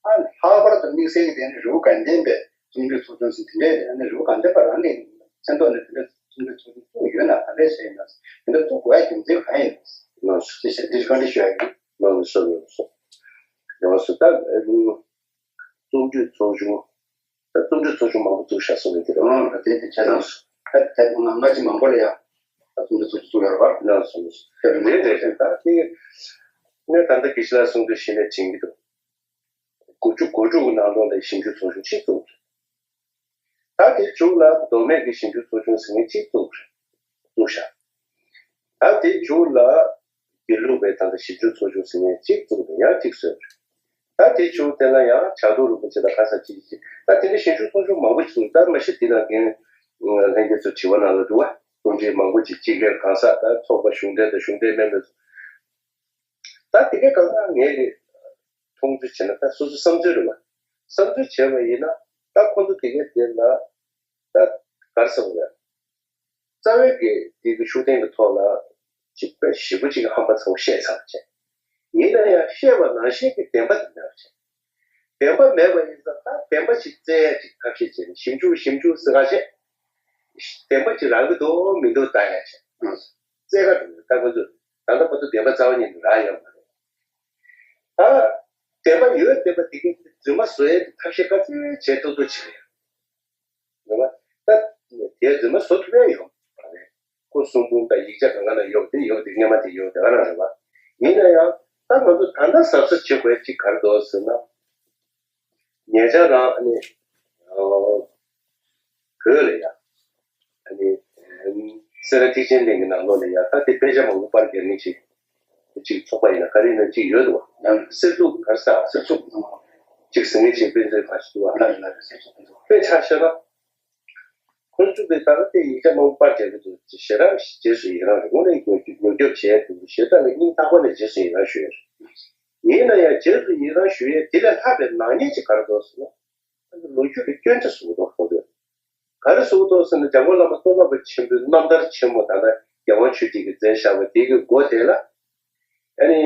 ཨ་ལྷག་པར་དུ་དམིགས་བསལ་གྱི་དེ་ནི་རི་བོ་དགའ་ལྡན་པའི་རྩོམ་སྒྲིག་ཚོགས་ཆུང་ཟེར་དེ་འདྲའི་ཨ་ནི་རི་བོ་དགའ་ལྡན་པ་རང་གི་མཚན་ཐོག་ནས་དེ་འདྲའི་རྩོམ་སྒྲིག་ཚོགས་ཆུང་བཙུགས་ཡོད་ན་ག་འདྲས་བྱས་ཡིན་ན་དེ་འདྲ་བཙུགས་དགོས་ཡ་རྒྱུ་མཚན་གང་ཡིན་ནམ་ཞེས་བཤད་འདི་གང་འདྲ་ཞུ་ཡ་ཡིན། ལགས་སོ་ལགས་སོ། ལགས་སོ་ད་རྩོམ་སྒྲིག་ཚོགས་ཆུང་ད་རྩོམ་སྒྲིག་ཚོགས་ཆུང་མང་པོ་བཙུགས་བཞག་སོང་ངས་དེ་རེད། ཨང་དེ་དེ་ཁྱེད་རང་ད་དེ་ང་ང་ཅིག་མང་པོ་ལ་ཡ་ད་རྩོམ་སྒྲིག་ཚོགས་ཆུང་བཙུགས་ཡོད་རེད་པ། ལགས་སོ་ལགས་སོ། དེ་རེད་དེ་རེད་ད་དེ་ངས་ད་ལྟ་དགེ་བཤེས་ལགས་གསུང་དུས་གཞི་ནས་དྲན་གྱི་འདུག་དགུ་བཅུ་གོ་དྲུག་གི་ནང་ལོགས་ལ་ཞིབ་འཇུག་ཚོགས་ཆུང་གཅིག་བཙུགས། ད་དེའི་མཇུག་ལ་མདོ་སྨད་ཀྱི་ཞིབ་འཇུག་ཚོགས་ཆུང་ཟེར་མཁན་གཅིག་བཙུགས་བཙུགས་བཞག་ད་དེའི་མཇུག་ལ་དགེ་ལུགས་པའི་ད་ལྟ་ཞིབ་འཇུག་ཚོགས་ཆུང་ཟེར་མཁན་གཅིག་བཙུགས་ནས་ཡང་གཅིག་བཟོས། ད་དེའི་མཇུག་དེ་ལ་ཡང་བྱ་དུར་རིན་པོ་ཆེ་དང་ཁ་ས་གཅིག་གཅིག་ད་དེ་འདྲ་ཞིབ་འཇུག་ཚོགས་ཆུང་མང་པོ་ཞིག་བཙུགས། ད་མ་གཞི་འདི་ནང་རྒན་ལྷན་རྒྱས་ཚོ་དྲི་བ་ནང་ལ་འདུག་བ། རྩོམ་སྒྲིག་མང་པོ་ཅིག་སྤྱི་སྒེར་གང་ཟག་ད་ཚོགས་པ་གཞུང་འབྲེལ་དང་གཞུང་འབྲེལ་མིན་པའི་ད་དེ་གའི་སྒང་ལ་ངས་ནི་མཐོང་ཚུལ་བྱས་ན་ད་སོ་སོའི་བསམ་ཚུལ་རེད་བ། བསམ་ཚུལ་བྱས་པ་ཡིན་ན་ད་ཁོང་ཚོ་དེ་གའི་དེ་ལ་ད་ག་རེ་ཟེར་དགོས་རེད། རྩ་བའི་གི་དེ་གི་ཤུགས་ལྡན་གྱི་ཐོག་ལ་ཅིག་དཔེ་ཞིབ་པོ་ཅིག་ཧམ་པ་ཚ་བོ་བཤད་ཚར་བ་བྱས། ཡིན་ན་ཡང་བཤད་པ་ནང་བཞིན་གྱི་བདེན་པ་དེ་མེད་པ་བྱས། བདེན་པ་མེད་པ་ཡིན་ཙང་ད་བདེན་པ་ཞིག་བཙལ་ཡ་ཅིག་ཐབས་ཤེས་བྱས་ནས་ཞིབ་འཇུག་ཞིབ་འཇུག་ཟེར་ཁ་བྱས། བདེན་པ་ཅིག་རག་གི་འདུག་མི་འདུག་ལྟ་ཡ་བྱས། བཙལ་ག་འགྲོ་ཡོད་ད་ཁོ་ཚོས་ད་ལྟ་ཁོ་ཚོ་བདེན་པ་རྩ་བ་ཉིད་ནས་རག་ཡོད་མ་རེད། ད་བདེན་པ་ཡོད་བདེན་པ་དེ་གའི་རྫུན་མ་བཟོ་ཡའི་ཐབས་ཤེས་ག་ཚོད་བྱས་ཏོག་ཏོག་བྱས་རེད། རེད་བ། ད་དེ་རྫུན་མ་བཟོ་ཐུབ་ཡ་ཡོད་མ་རེད། ཁོ་གསུང་འབུམ་དང་ཡིག་ཆ་གང་ག་ན་ཡོད་དེ་ཡོད་དེ་སྔ་མ་དེ་ཡོད་དེ་ག་རང་རེད་བ། ཡིན་ན་ཡང་ད་ང་ཚོ་ད་ལྟ་གཟབ་གཟབ་བྱེད་དགོས་ཅིག་ག་རེ་འདུག་ཟེར་ན། ཉེ་ཆར་རང་ཨ་ནི་བོད་ལ་ཡ་ཨ་ནི་སེ་ར་ཐེག་ཆེན་གླིང་གི་ནང་ལོགས་ལ་ཡ་ད་དེ་དཔེ་ཆ་མང་པོ་པར་རྒྱག་མཁན་ཅིག་ཅིག་ཚོགས་པ་ཡིན་ན་ག་རེ་ཡིན་ན་ཅིག་ཡོད་འདུག་བ། ཡང་གསེར་གདུགས་ག་རེ་ཟེར་གསེར་གདུགས་ གཅིག་ཟིན་གྱི་ཅིག་དཔེ་མཛོད་ཁ་ཞིག་འདུག་བ། ལ་ལ་ལ་ཟེར་གྱི་འདུག་དཔེ་ཆ་བཤད་ན། ཁོང་ཚོ་གིས་ད་ལྟ་དེ་ཡིག་ཆ་མང་པོ་པར་རྒྱག་གི་འདུག་ཞེ་དྲག་རྗེས་སུ་ཡི་རང་རེད། དངོས་གནས་ཉོ་ཉོ་སྐྱོབ་བྱས་འདུག་ཞེ་དྲག་གི་སྙིང་ཐག་པ་ནས་རྗེས་སུ་ཡི་རང་ཞུ་ཡ་རེད། ཡིན་ན་ཡང་རྗེས་སུ་ཡི་རང་ཞུ་ཡས་དེ་ལས་ལྷག་པའི་ནག་ཉེས་ཅིག་ག་རེ་འདུག་ཟེར་ན། ལོ་རྒྱུས་ཀྱི་སྐྱོན་ཆ་བཟོ་གི་འདུག་ཁོང་ཚོས། ག་རེ་བཟོ་གི་འདུག་ཟེར་ན། འཇམ་མགོན་བླ་མ་སྟོན་པ་པོ་ཆེན་པོའི་རྣམ་ཐར་ཆེན་མོ་ད་ལྟ་རྒྱལ་དབང་ཆོས་རྒྱལ་གྱིས་མཛད་བཞག་པ་དེ་གི་མགོ་དེ་ལ། ཨ་ནི།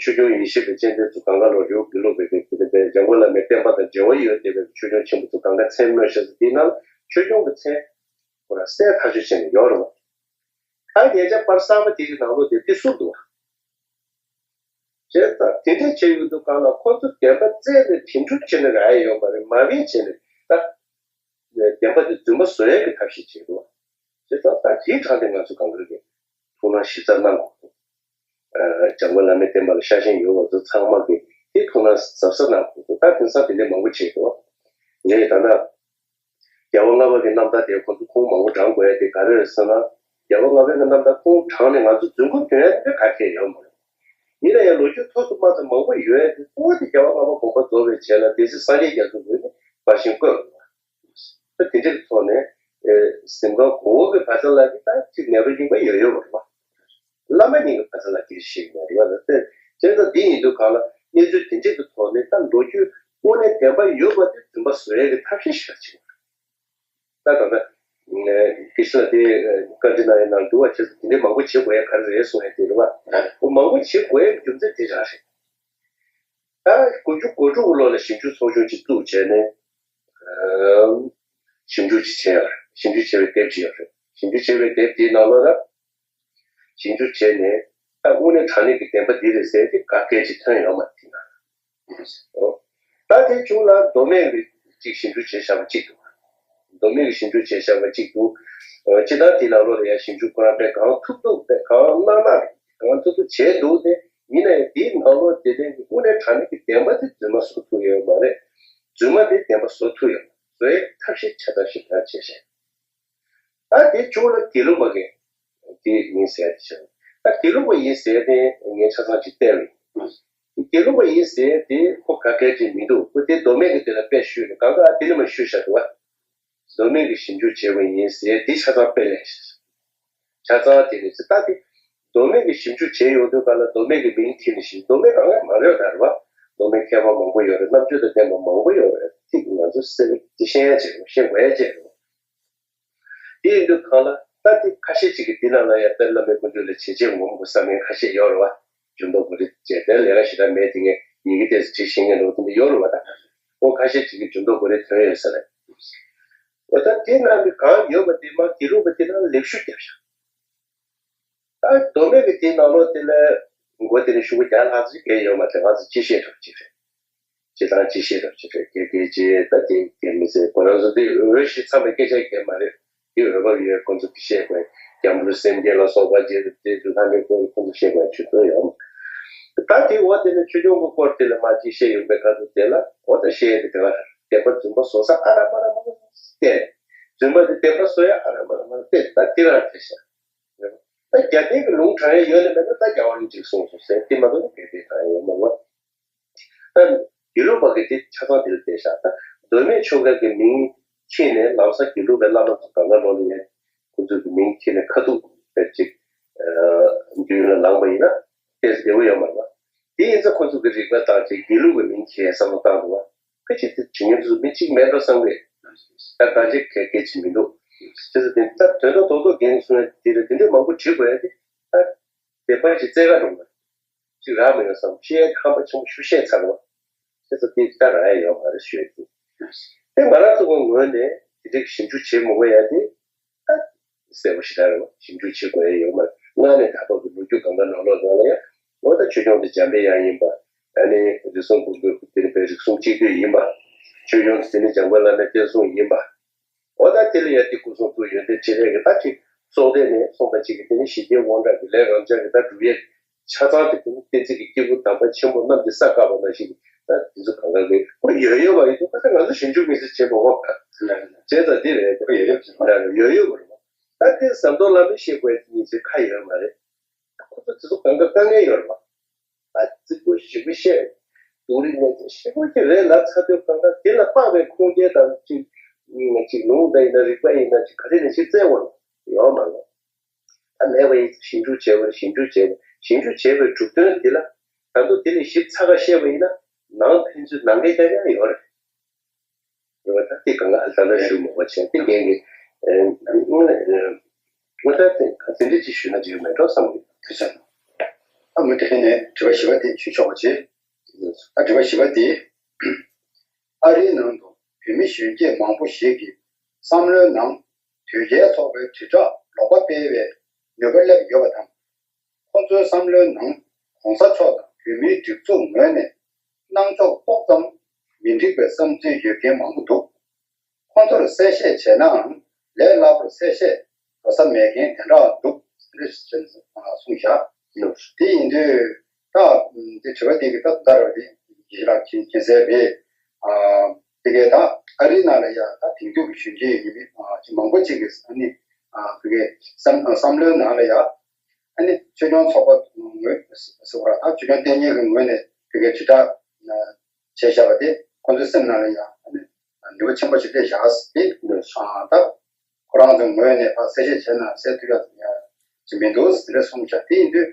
ཆོས་སྐྱོང་ཡེ་ཤེས་པའི་སྤྱན་ལྡན་ཚོ་གང་ག་ལོ་རེའུ་དགེ་ལུགས་པའི་དེ་དེ་འཇམ་མགོན་བླ་མའི་བསྟན་པ་དང་འབྲེལ་བ་ཡོད་བསྡད་པའི་ཆོས་སྐྱོང་ཆེན་པོ་ཚོ་གང་ག་མཚན་སྨོས་བཞག་ས་དེའི་ནང་ཆོས་སྐྱོང་གི་མཚན་ཁོ་རང་གསལ་ཐག་ཆོད་བྱས་ནས་ཡོད་རེད་བ། ད་ཉེ་ཆར་པར་གསར་པ་དེ་གི་ནང་ལོགས་དེ་དེ་བསུབ་འདུག་བ། བྱས་ཙང་དེ་འདྲ་བྱས་ཡོང་དུས་སྒང་ལ་ཁོ་ཚོ་བདེན་པ་བཙལ་ནས་དེ་འཕྲུལ་བྱས་ནས་རག་ཡ་ཡོད་མ་རེད། མ་བེད་བྱས་ནས་ད་བདེན་པ་དེ་རྫུན་མ་བཟོ་ཡ་གི་ཐབས་ཤེས་བྱེད་དགོས། བྱས་ཙང་ད་དེའི་གྲངས་དེ་ང་ཚོ་གང་ག་གི་ཐུགས་སྣང་ཞིབ་ཚགས་གནང་དགོས་འདུག་ཨ། འཇམ་མགོན་བླ་མའི་བསྟན་པ་ལ་ཤ་ཞེན་ཡོད་པ་ཚོ་ཚང་མ་གིས་དེ་ཐུགས་སྣང་གཟབ་གཟབ་གནང་དགོས་འདུག་ད་དེང་སང་དེ་འདྲ་མང་པོ་བྱེད་འདུག་ངས་ད་ལྟ། རྒྱལ་བ་ལྔ་པ་གི་རྣམ་ཐར་དེ་ཁོང་ཚོ་ཁུངས་མང་པོ་དྲངས་དགོས་ཡ་དེ་ག་རེ་རེད་ཟེར་ན། རྒྱལ་བ་ལྔ་པའི་གི་རྣམ་ཐར་ཁུངས་དྲངས་ནས་ང་ཚོ་རྫུན་ཁུངས་འདོན་ཡ་དེ་ག་གེ་ཡོད་མ་རེད། ཡིན་ན་ཡང་ལོ་རྒྱུས་ཐོག་ཏུ་མ་ཚང་མང་པོ་ཡོད་ཡ་དེ་གཙོ་བོ་དེ་རྒྱལ་བ་ལྔ་པ་དགོངས་པ་རྫོགས་པའི་རྗེས་ལ་སྡེ་སྲིད་སངས་རྒྱས་རྒྱ་མཚོ་ལ་ནི་པར་ཤིང་བརྐོས་འདུག་ད་དེ་འདྲའི་ཐོག་ནས་ཨེ་གཟིམ་ཁང་གོང་འོག་གི་བར་ཐག་ལ་ནི་ད་ཅིག་ནད་པ་རྙིང་པ་ཡོད་ཡོད་པ་རེད་བ། བླ་མ་གཉིས་ཀྱི་བར་ཐག་ལ་དེ་ཞིག་ཡོད་རེད་བ། ད་བྱས་ཙང་འདི་ཡིན་དུས་གང་ལ་གནས་ཚུལ་དེ་འདྲའི་གི་ཐོག་ནས་ད་ལོ་རྒྱུས་དངོས་གནས་བདེན་པ་ཡོད་པ་དེ་རྫུན་པ་བཟོ་ཡ་གི་ཐབས་ཤེས་ཤིག་བྱེད་དགོས། ད་ད་ལྟ་སྐད་ཆ་དེ་བཀའ་འདྲི་གནང་ཡ་ནང་འདུག་བ། བྱས་ཙང་དེ་འདྲའི་མང་པོ་བྱེད་དགོས་ཡ་ག་རེ་རེད་གསུང་ཡ་དེ་རེད་བ། འོ་མང་པོ་བྱེད་དགོས་ཡ་རྒྱུ་མཚན་དེ་རང་རེད། ད་དགུ་བཅུ་གོ་དྲུག་ལོ་ལ་ཞིབ་འཇུག་ཚོགས་ཆུང་ཅིག་བཙུགས་བྱས་ནས། ཨམ། ཞིབ་འཇུག་ཅིག་བྱས་ཡོད་རེད། ཞིབ་འཇུག་བྱས་པའི་དེབ་ཅིག་ཡོད་རེད། ཞིབ་འཇུག་བྱས་པའི་དེབ་དེའི་ནང་ལོགས་ལ་ཞིབ་འཇུག་བྱས་ནས་ད་དངོས་གནས་དྲང་གནས་ཀྱི་བདེན་པ་འདི་རེད་ཟེར་ཏེ་ག་སྐད་ཅིག་ཐོན་ཡོད་མ་རེད་དེ་ན། ད་དེ་བྱུང་ལ་མདོ་སྨད་ཀྱི་ཅིག་ཞིབ་འཇུག་བྱས་བཞག་པ་གཅིག་འདུག་མདོ་སྨད་ཀྱི་ཞིབ་འཇུག་བྱས་བཞག་པ་གཅིག་འདུག་སྤྱིར་བཏང་དེའི་ནང་ལོགས་ལ་ཡང་ཞིབ་འཇུག་ཁོ་རང་དཔེ་གང་ཐུབ་ཐུབ་དཔེ་གང་གནང་གནང་རེད། གང་ཐུབ་ཐུབ་བྱས་འདུག་སྟེ། ཡིན་ན་ཡང་དེའི་ནང་ལོགས་དེ་ལས་ཀྱི་དངོས་གནས་དྲང་གནས་ཀྱི་བདེན་པ་དེ་རྫུན་མ་བཟོ་ཐུབ་ཡོད་མ་རེད། རྫུན་མ་དེ་བདེན་པ་བཟོ་ཐུབ་ཡོད། བཟོ་ཡའི་ཐབས་ཤེས་ཆ་ཚང་ཞིབ་ཕྲ་བྱས་ཤིང་། ད་དེ་མཇུག་ལ་དགེ་ལུགས་པ་གི་དེ་ཡིན་ཟེར་ཏེ་བྱས། ད་དགེ་ལུགས་པ་ཡིན་ཟེར་ཏེ་ངས་ཆ་ཚང་ཅིག་བལྟས་པ་ཡིན། དགེ་ལུགས་པ་ཡིན་ཟེར་ཏེ་ཁོ་ག་གལ་ཅིག་མི་འདུག་ཁོ་དེ་མདོ་སྨད་ཀྱི་དེ་ལ་དཔེ་བཤུས་ནས་གང་ག་དེ་ནས་མ་བཤུས་བཞག་འདུག་བ། མདོ་སྨད་ཀྱི་ཞིབ་འཇུག་བྱས་པ་ཡིན་ཟེར་དེ་ཆ་ཚང་དཔེ་ལེན་ཤིག་ཆ་ཚང་དེ་ནས་ད་དེ་མདོ་སྨད་ཀྱི་ཞིབ་འཇུག་བྱས་ཡོང་དུས་ག་ལ་མདོ་སྨད་ཀྱི་མིང་ཁྱེར་ནས་ཞིག་མདོ་སྨད་གང་ཡང་མ་རེད་ད་རེད་བ། མདོ་སྨད་མཁས་པ་མང་པོ་ཡོད་རེད། རྣམ་དཔྱོད་དང་ལྡན་པ་མང་པོ་ཡོད་རེད། ཐིག་ང་ཚོ་སེ་དེ་ཤེས་ཡ་བྱས་རེད། ཤེས་དགོས་ཡ་བྱས་རེད། དེ་ཡིན་དུས་གང་ལ་ད་དེ་ཁ་ཤས་ཅིག་གིས་དེ་ནང་ལ་ཡ་དཔེར་བླ་མའི་སྐུ་མདུན་ལ་བྱས་རྗེས་ངོམ་དགོས་བསམ་མཁན་ཁ་ཤས་ཡོད་རེད་བ། འཇུ་མདོ་གོ་རི་བྱས་དེ་ལས་ཀ་ཞེ་དྲག་མེད་དེ་ངས་ཡི་གེ་དེ་ཚོ་བྲིས་ཤེས་མཁན་འདུག་དེ་འདྲ་ཡོད་རེད་བ། ད་འོ་ཁ་ཤས་ཅིག་གིས་འཇུ་མདོ་གོ་རི་ཐོན་ཡོད་ས་རེད། འོ་ད་དེ་ནང་གི་གང་ཡོད་པ་དེ་མ་དགེ་ལུགས་པ་དེ་ནང་ལེགས་ཤོས་བརྒྱབ་ཤག་ད་མདོ་སྨད་ཀྱི་དེའི་ནང་ལོགས་དེ་ལ་མགོ་དེ་ནས་ཤོག་གུ་བརྒྱ་ལྷག་ཙམ་བརྒལ་ཡོད་མ་རེད། ང་ཚོ་སྤྱི་བཤད་འདྲ་པོ་ཅིག་རེད། སྤྱི་བཏང་སྤྱི་བཤད་འདྲ་པོ་ཅིག་རེད། བརྒལ་བརྒལ་བྱས་ད་དེ་བརྒལ་མི་ཟེར་ཁོ་རང་ཚོ་དེ་འོས་ཤིག་ཚང་མས་སྐད་ཆ་བརྒལ་མ་རེད། དེ་འོས་བབ་ཡོད་ཁོ་ཚོ་དེ་བཤད་དགོས། སྐྱབས་འགྲོ་སེམས་བསྐྱེད་ལ་སོགས་པ་རྗེས་སུ་དེ་ཚོ་ལྷ་མིའི་སྐོར་ཁོ་ཚོ་བཤད་དགོས་ཆོད་དོན་ཡོད་མ་རེད། ད་དེ་འོག་དེ་ནས་ཆོས་སྐྱོང་གི་སྐོར་དེ་ལ་མ་སྤྱི་བཤད་ཡོང་པའི་སྐབས་སུ་དེ་ལ་འོ་ད་བཤད་ཡས་དེ་དེ་བ་བདེན་པ་རྫུན་པ་བཟོ་ས་ཨ་ར་མ་ར་མ་ར་བལྟས། རྫུན་པ་དེ་བདེན་པ་བཟོ་ཡ་ཨ་ར་མ་ར་མ་ར་བལྟས། ད་དེ་རང་བལྟས་ཤག་ད་རྒྱ་སྡེ་གི་ལུང་དྲངས་ཡ་ཡོད་ན་མེད་ན་ད་རྒྱལ་བ་རིན་པོ་ཆེས་གསུངས་སོང་ཟེར་དེ་མ་གཏོགས་རྒྱ་སྡེ་དྲངས་ཡ་ཡོད་མ་རེད། ད་དགེ་ལུགས་པ་གི་དེ་ཆ་ཚང་དེ་ལ་བལྟས་ཤག་ད་མདོ་སྨད་ཆོས་སྒར་གྱི་མིང་ཁྱེར་ནས་ལམ་སང་དགེ་ལུགས་པའི་བླ་མ་ཚོ་གང་ག་ལོག་ལ་ཡ་ཁོ་ཚོ་གི་མིང་ཁྱེར་ནས་ཁ་ཐུག་དཔེ་ཅིག་མདུན་ལ་ལངས་པ་ཡིན་ན་བལྟས་བདེ་བོ་ཡོད་མ་རེད་པ། དེ་ཡིན་ཙང་ཁོ་ཚོ་གི་རིག་པ་བཏང་བྱས་དགེ་ལུགས་པའི་མིང་ཁྱེར་བསམ་བློ་བཏང་འདུག་བ། ཕལ་ཆེར་དེ་བྱེད་མཁན་ཚོ་མི་གཅིག་མེད་འགྲོ་བསམ་གི། ད་གང་ཅི་གལ་གལ་ཆེ་མི་འདུག་བྱས་ཙང་དེ་ད་དོན་དག་རྡོག་རྡོག་རྒན་གསུང་ཡ་དེ་རེད། དེ་འདྲས་མང་པོ་བྲིས་དགོས་ཡ་དེ་ད་བདེན་པ་ཞིག་བཙལ་ག་འགྲོ་མ་ཅིག་རག་མི་ཡོང་བསམ། བཤད་ཡ་ཧམ་པ་ཆེན་པོ་ཞིག་བཤད་ཚར་བ། བྱས་ཙང་དེ་ད་རག་ཡ་ཡོད་མ་རེད་ཞུ་ཡ་དེ། དེ་ང་རང་ཚོ་གི་ངོས་ནས་དེ་འདྲས་ཞིབ་འཇུག་བྱེད་མི་དགོས་ཡ་དེ། ད་གསལ་པོ་ཞེ་དྲག་རེད་བ། ཞིབ་འཇུག་བྱེད་དགོས་ཡ་ཡོད་མ་རེད། སྔར་ནས་ད་བར་གྱི་ལོ་རྒྱུས་གང་ག་ནང་ལོགས་ནང་ལ་ཡང་འོ་ད་ཆོས་སྐྱོང་དེ་འཇམ་པའི་དབྱངས་ཡིན་པ། ཨ་ནི་རིགས་གསུམ་མགོན་པོའི་དེ་ནི་བའི་རིགས་གསུམ་གཅིག་བསྡུས་ཡིན་པ། ཆོས་སྐྱོང་དེ་ནི་འཇམ་མགོན་བླ་མའི་བསྟན་སྲུང་ཡིན་པ། འོ་ད་དེ་ལ་ཡ་དེ་སྐུ་གསུང་ཐུགས་ཡོན་ཏན་ཕྲིན་ལས་ཀྱི་ད་ཅིག་སྲོག་ལྡན་ནས་སོང་པ་ཅིག་གི་དེ་ནི་ཞི་རྒྱས་དབང་དྲག་གི་ད་རང་ཅག་གི་ད་སྒྲུབ་ཡས་ཆ་ཚང་དེ་དེ་ནི་བསྟན་འཛིན་གྱི་སྐྱེས་བུ་དམ་པ་ཆེན་པོ་རྣམས་ཀྱིས་ས་བཀག་པ་ནང་བཞིན་གྱི་ད་དེ་ཚོ་གང་ག་གི་ཁོ་ཡོད་ཡོད་པ་ཡིན་དུས་ད་ང་ཚོ་ཞིབ་འཇུག་མི་སྲིད་བྱེད་པ་འོ། བྱས་ཙང་དེ་རེད། ཁོ་ཡོད་ཡོད་ཡོད་ཡོད་ཡོད་པ་རེད། ད་དེ་ཟམ་གདོང་བླ་མས་བཤད་དགོས་ཡ་དེ་ཉིད་ཚེ་ཁ་ཡོད་མ་རེད། ཁོ་ཚོ་དེ་ཚོ་གང་ག་དཀའ་ངལ་ཡོད་རེད་པ། ད་རྫིག་པོ་ཞིག་པོ་བཤད། སྡུག་རིགས་ནས་ཞེ་པོ་ཅིག་རེད་ལབ་ཚར་དུས་གང་ལྟར་དེ་ལ་དཔག་པའི་ཁུངས་སྐྱེལ་དང་གཅིག་གཅིག་ལུང་དང་ཡིན་ན་རིགས་པ་ཡིན་ན་གཅིག་ག་རེ་ནས་ཞིག་བཙལ་དགོས་ཡོད་མ་རེད། ད་མེད་པ་ཡིན་ཞིབ་འཇུག་བྱས་པ་ཞིབ་འཇུག་བྱས་པ་ཞིབ་འཇུག་བྱས་པའི་གྲུབ་དོན་དེ་ལ་ད་དུང་དེ་ལས་ཞིབ་ཚགས་ཁ་བཤད་པ་ཡིན་ན་ནང་ཕན་ཚུན་ནང་འགལ་རྐྱང་རྐྱང་ཡོད་རེད། ཡོད་པ་ད་དེ་གང་ག་ད་ལྟ་ཞུ་མ་དགོས་བྱས་དེ་འགན་གྱི་དངོས་ལས་དངོས་ལྟར་དེ་ག་ཚོད་འདྲི་ཅིག་ཞུས་ན་འགྲིག་མེད་འགྲོ་བསམ་གྱི། དེ་ཚོ་ཨ་མི་དེ་ནས་དྲི་བ་བཞི་པ་དེ་ཞུ་ཆོག་པ་བྱེད། ཨ་དྲི་བ་བཞི་པ་དེ། ཨ་རིའི་ནང་དུ་བོད་མི་གཞོན་སྐྱེས་མང་པོ་ཞིག་གིས་བསམ་བློའི་ནང་དོལ་རྒྱལ་ཚོགས་པའི་དྲིལ་བསྒྲགས་ལོག་པ་སྤེལ་བའི་ནུས་པ་སླེབས་ཡོད་པ་དང་། ཁོ་ཚོའི་བསམ་བློའི་ནང་གོང་ས་མཆོག་དང་བོད་མིའི་སྒྲིག་འཛུགས་ངོས་ནས་སྣང་ཕྱོགས་ཏོག་ཙམ་མི་འགྲིག་པའི་བསམ་ཚུལ་ཡོད་མཁན་མང་པོ་འདུག་ཁོ་ཚོར་གསལ་བཤད་བྱས་ནའང་ལས་སླ་པོར་གསལ་བཤད་འགྲོ་ས་མེད་མཁན་དེ་འདྲ་འདུག་ཟེར་གསུངས་བཞག་དེ་ཡིན་དུས་ད་དེ་དྲི་བ་དེ་གི་ད་ལྟ་ར་དེ་ཡིད་ལ་མཁྱེན་མཁྱེན་གསལ་རེད། དེ་གས་ད་ཨ་རིའི་ནང་ལ་ཡ་ད་དེང་དུས་ཀྱི་གཞོན་སྐྱེས་ཡིན་མིན་མང་པོ་ཅིག་གིས་ཨ་ནི་དེ་གས་བསམ་བསམ་བློའི་ནང་ལ་ཡ་ཨ་ནི་ཆོས་སྐྱོང་ཚོགས་པ་ངོས་ཟེར་བ་ད་ཆོས་སྐྱོང་བསྟེན་མཁན་གྱི་ངོས་ནས་དེ་གས་དྲིལ་བསྒྲགས་བྱས་བཞག་པ་དེ་ཁོང་ཚོའི་སེམས་ནང་ལ་ཡང་ནུས་པ་ཆེན་པོ་ཞིག་སླེབས་བཞག་སྟེ། ད་ཁོ་རང་ཚོའི་ངོས་ནས་ཕར་གསལ་བཤད་བྱས་ན་གསལ་ཐུབ་ཡག་ཅིག་མི་འདུག་ཟེར་རེ་གསུངས་བཞག་དེ་ཡིན་དུས་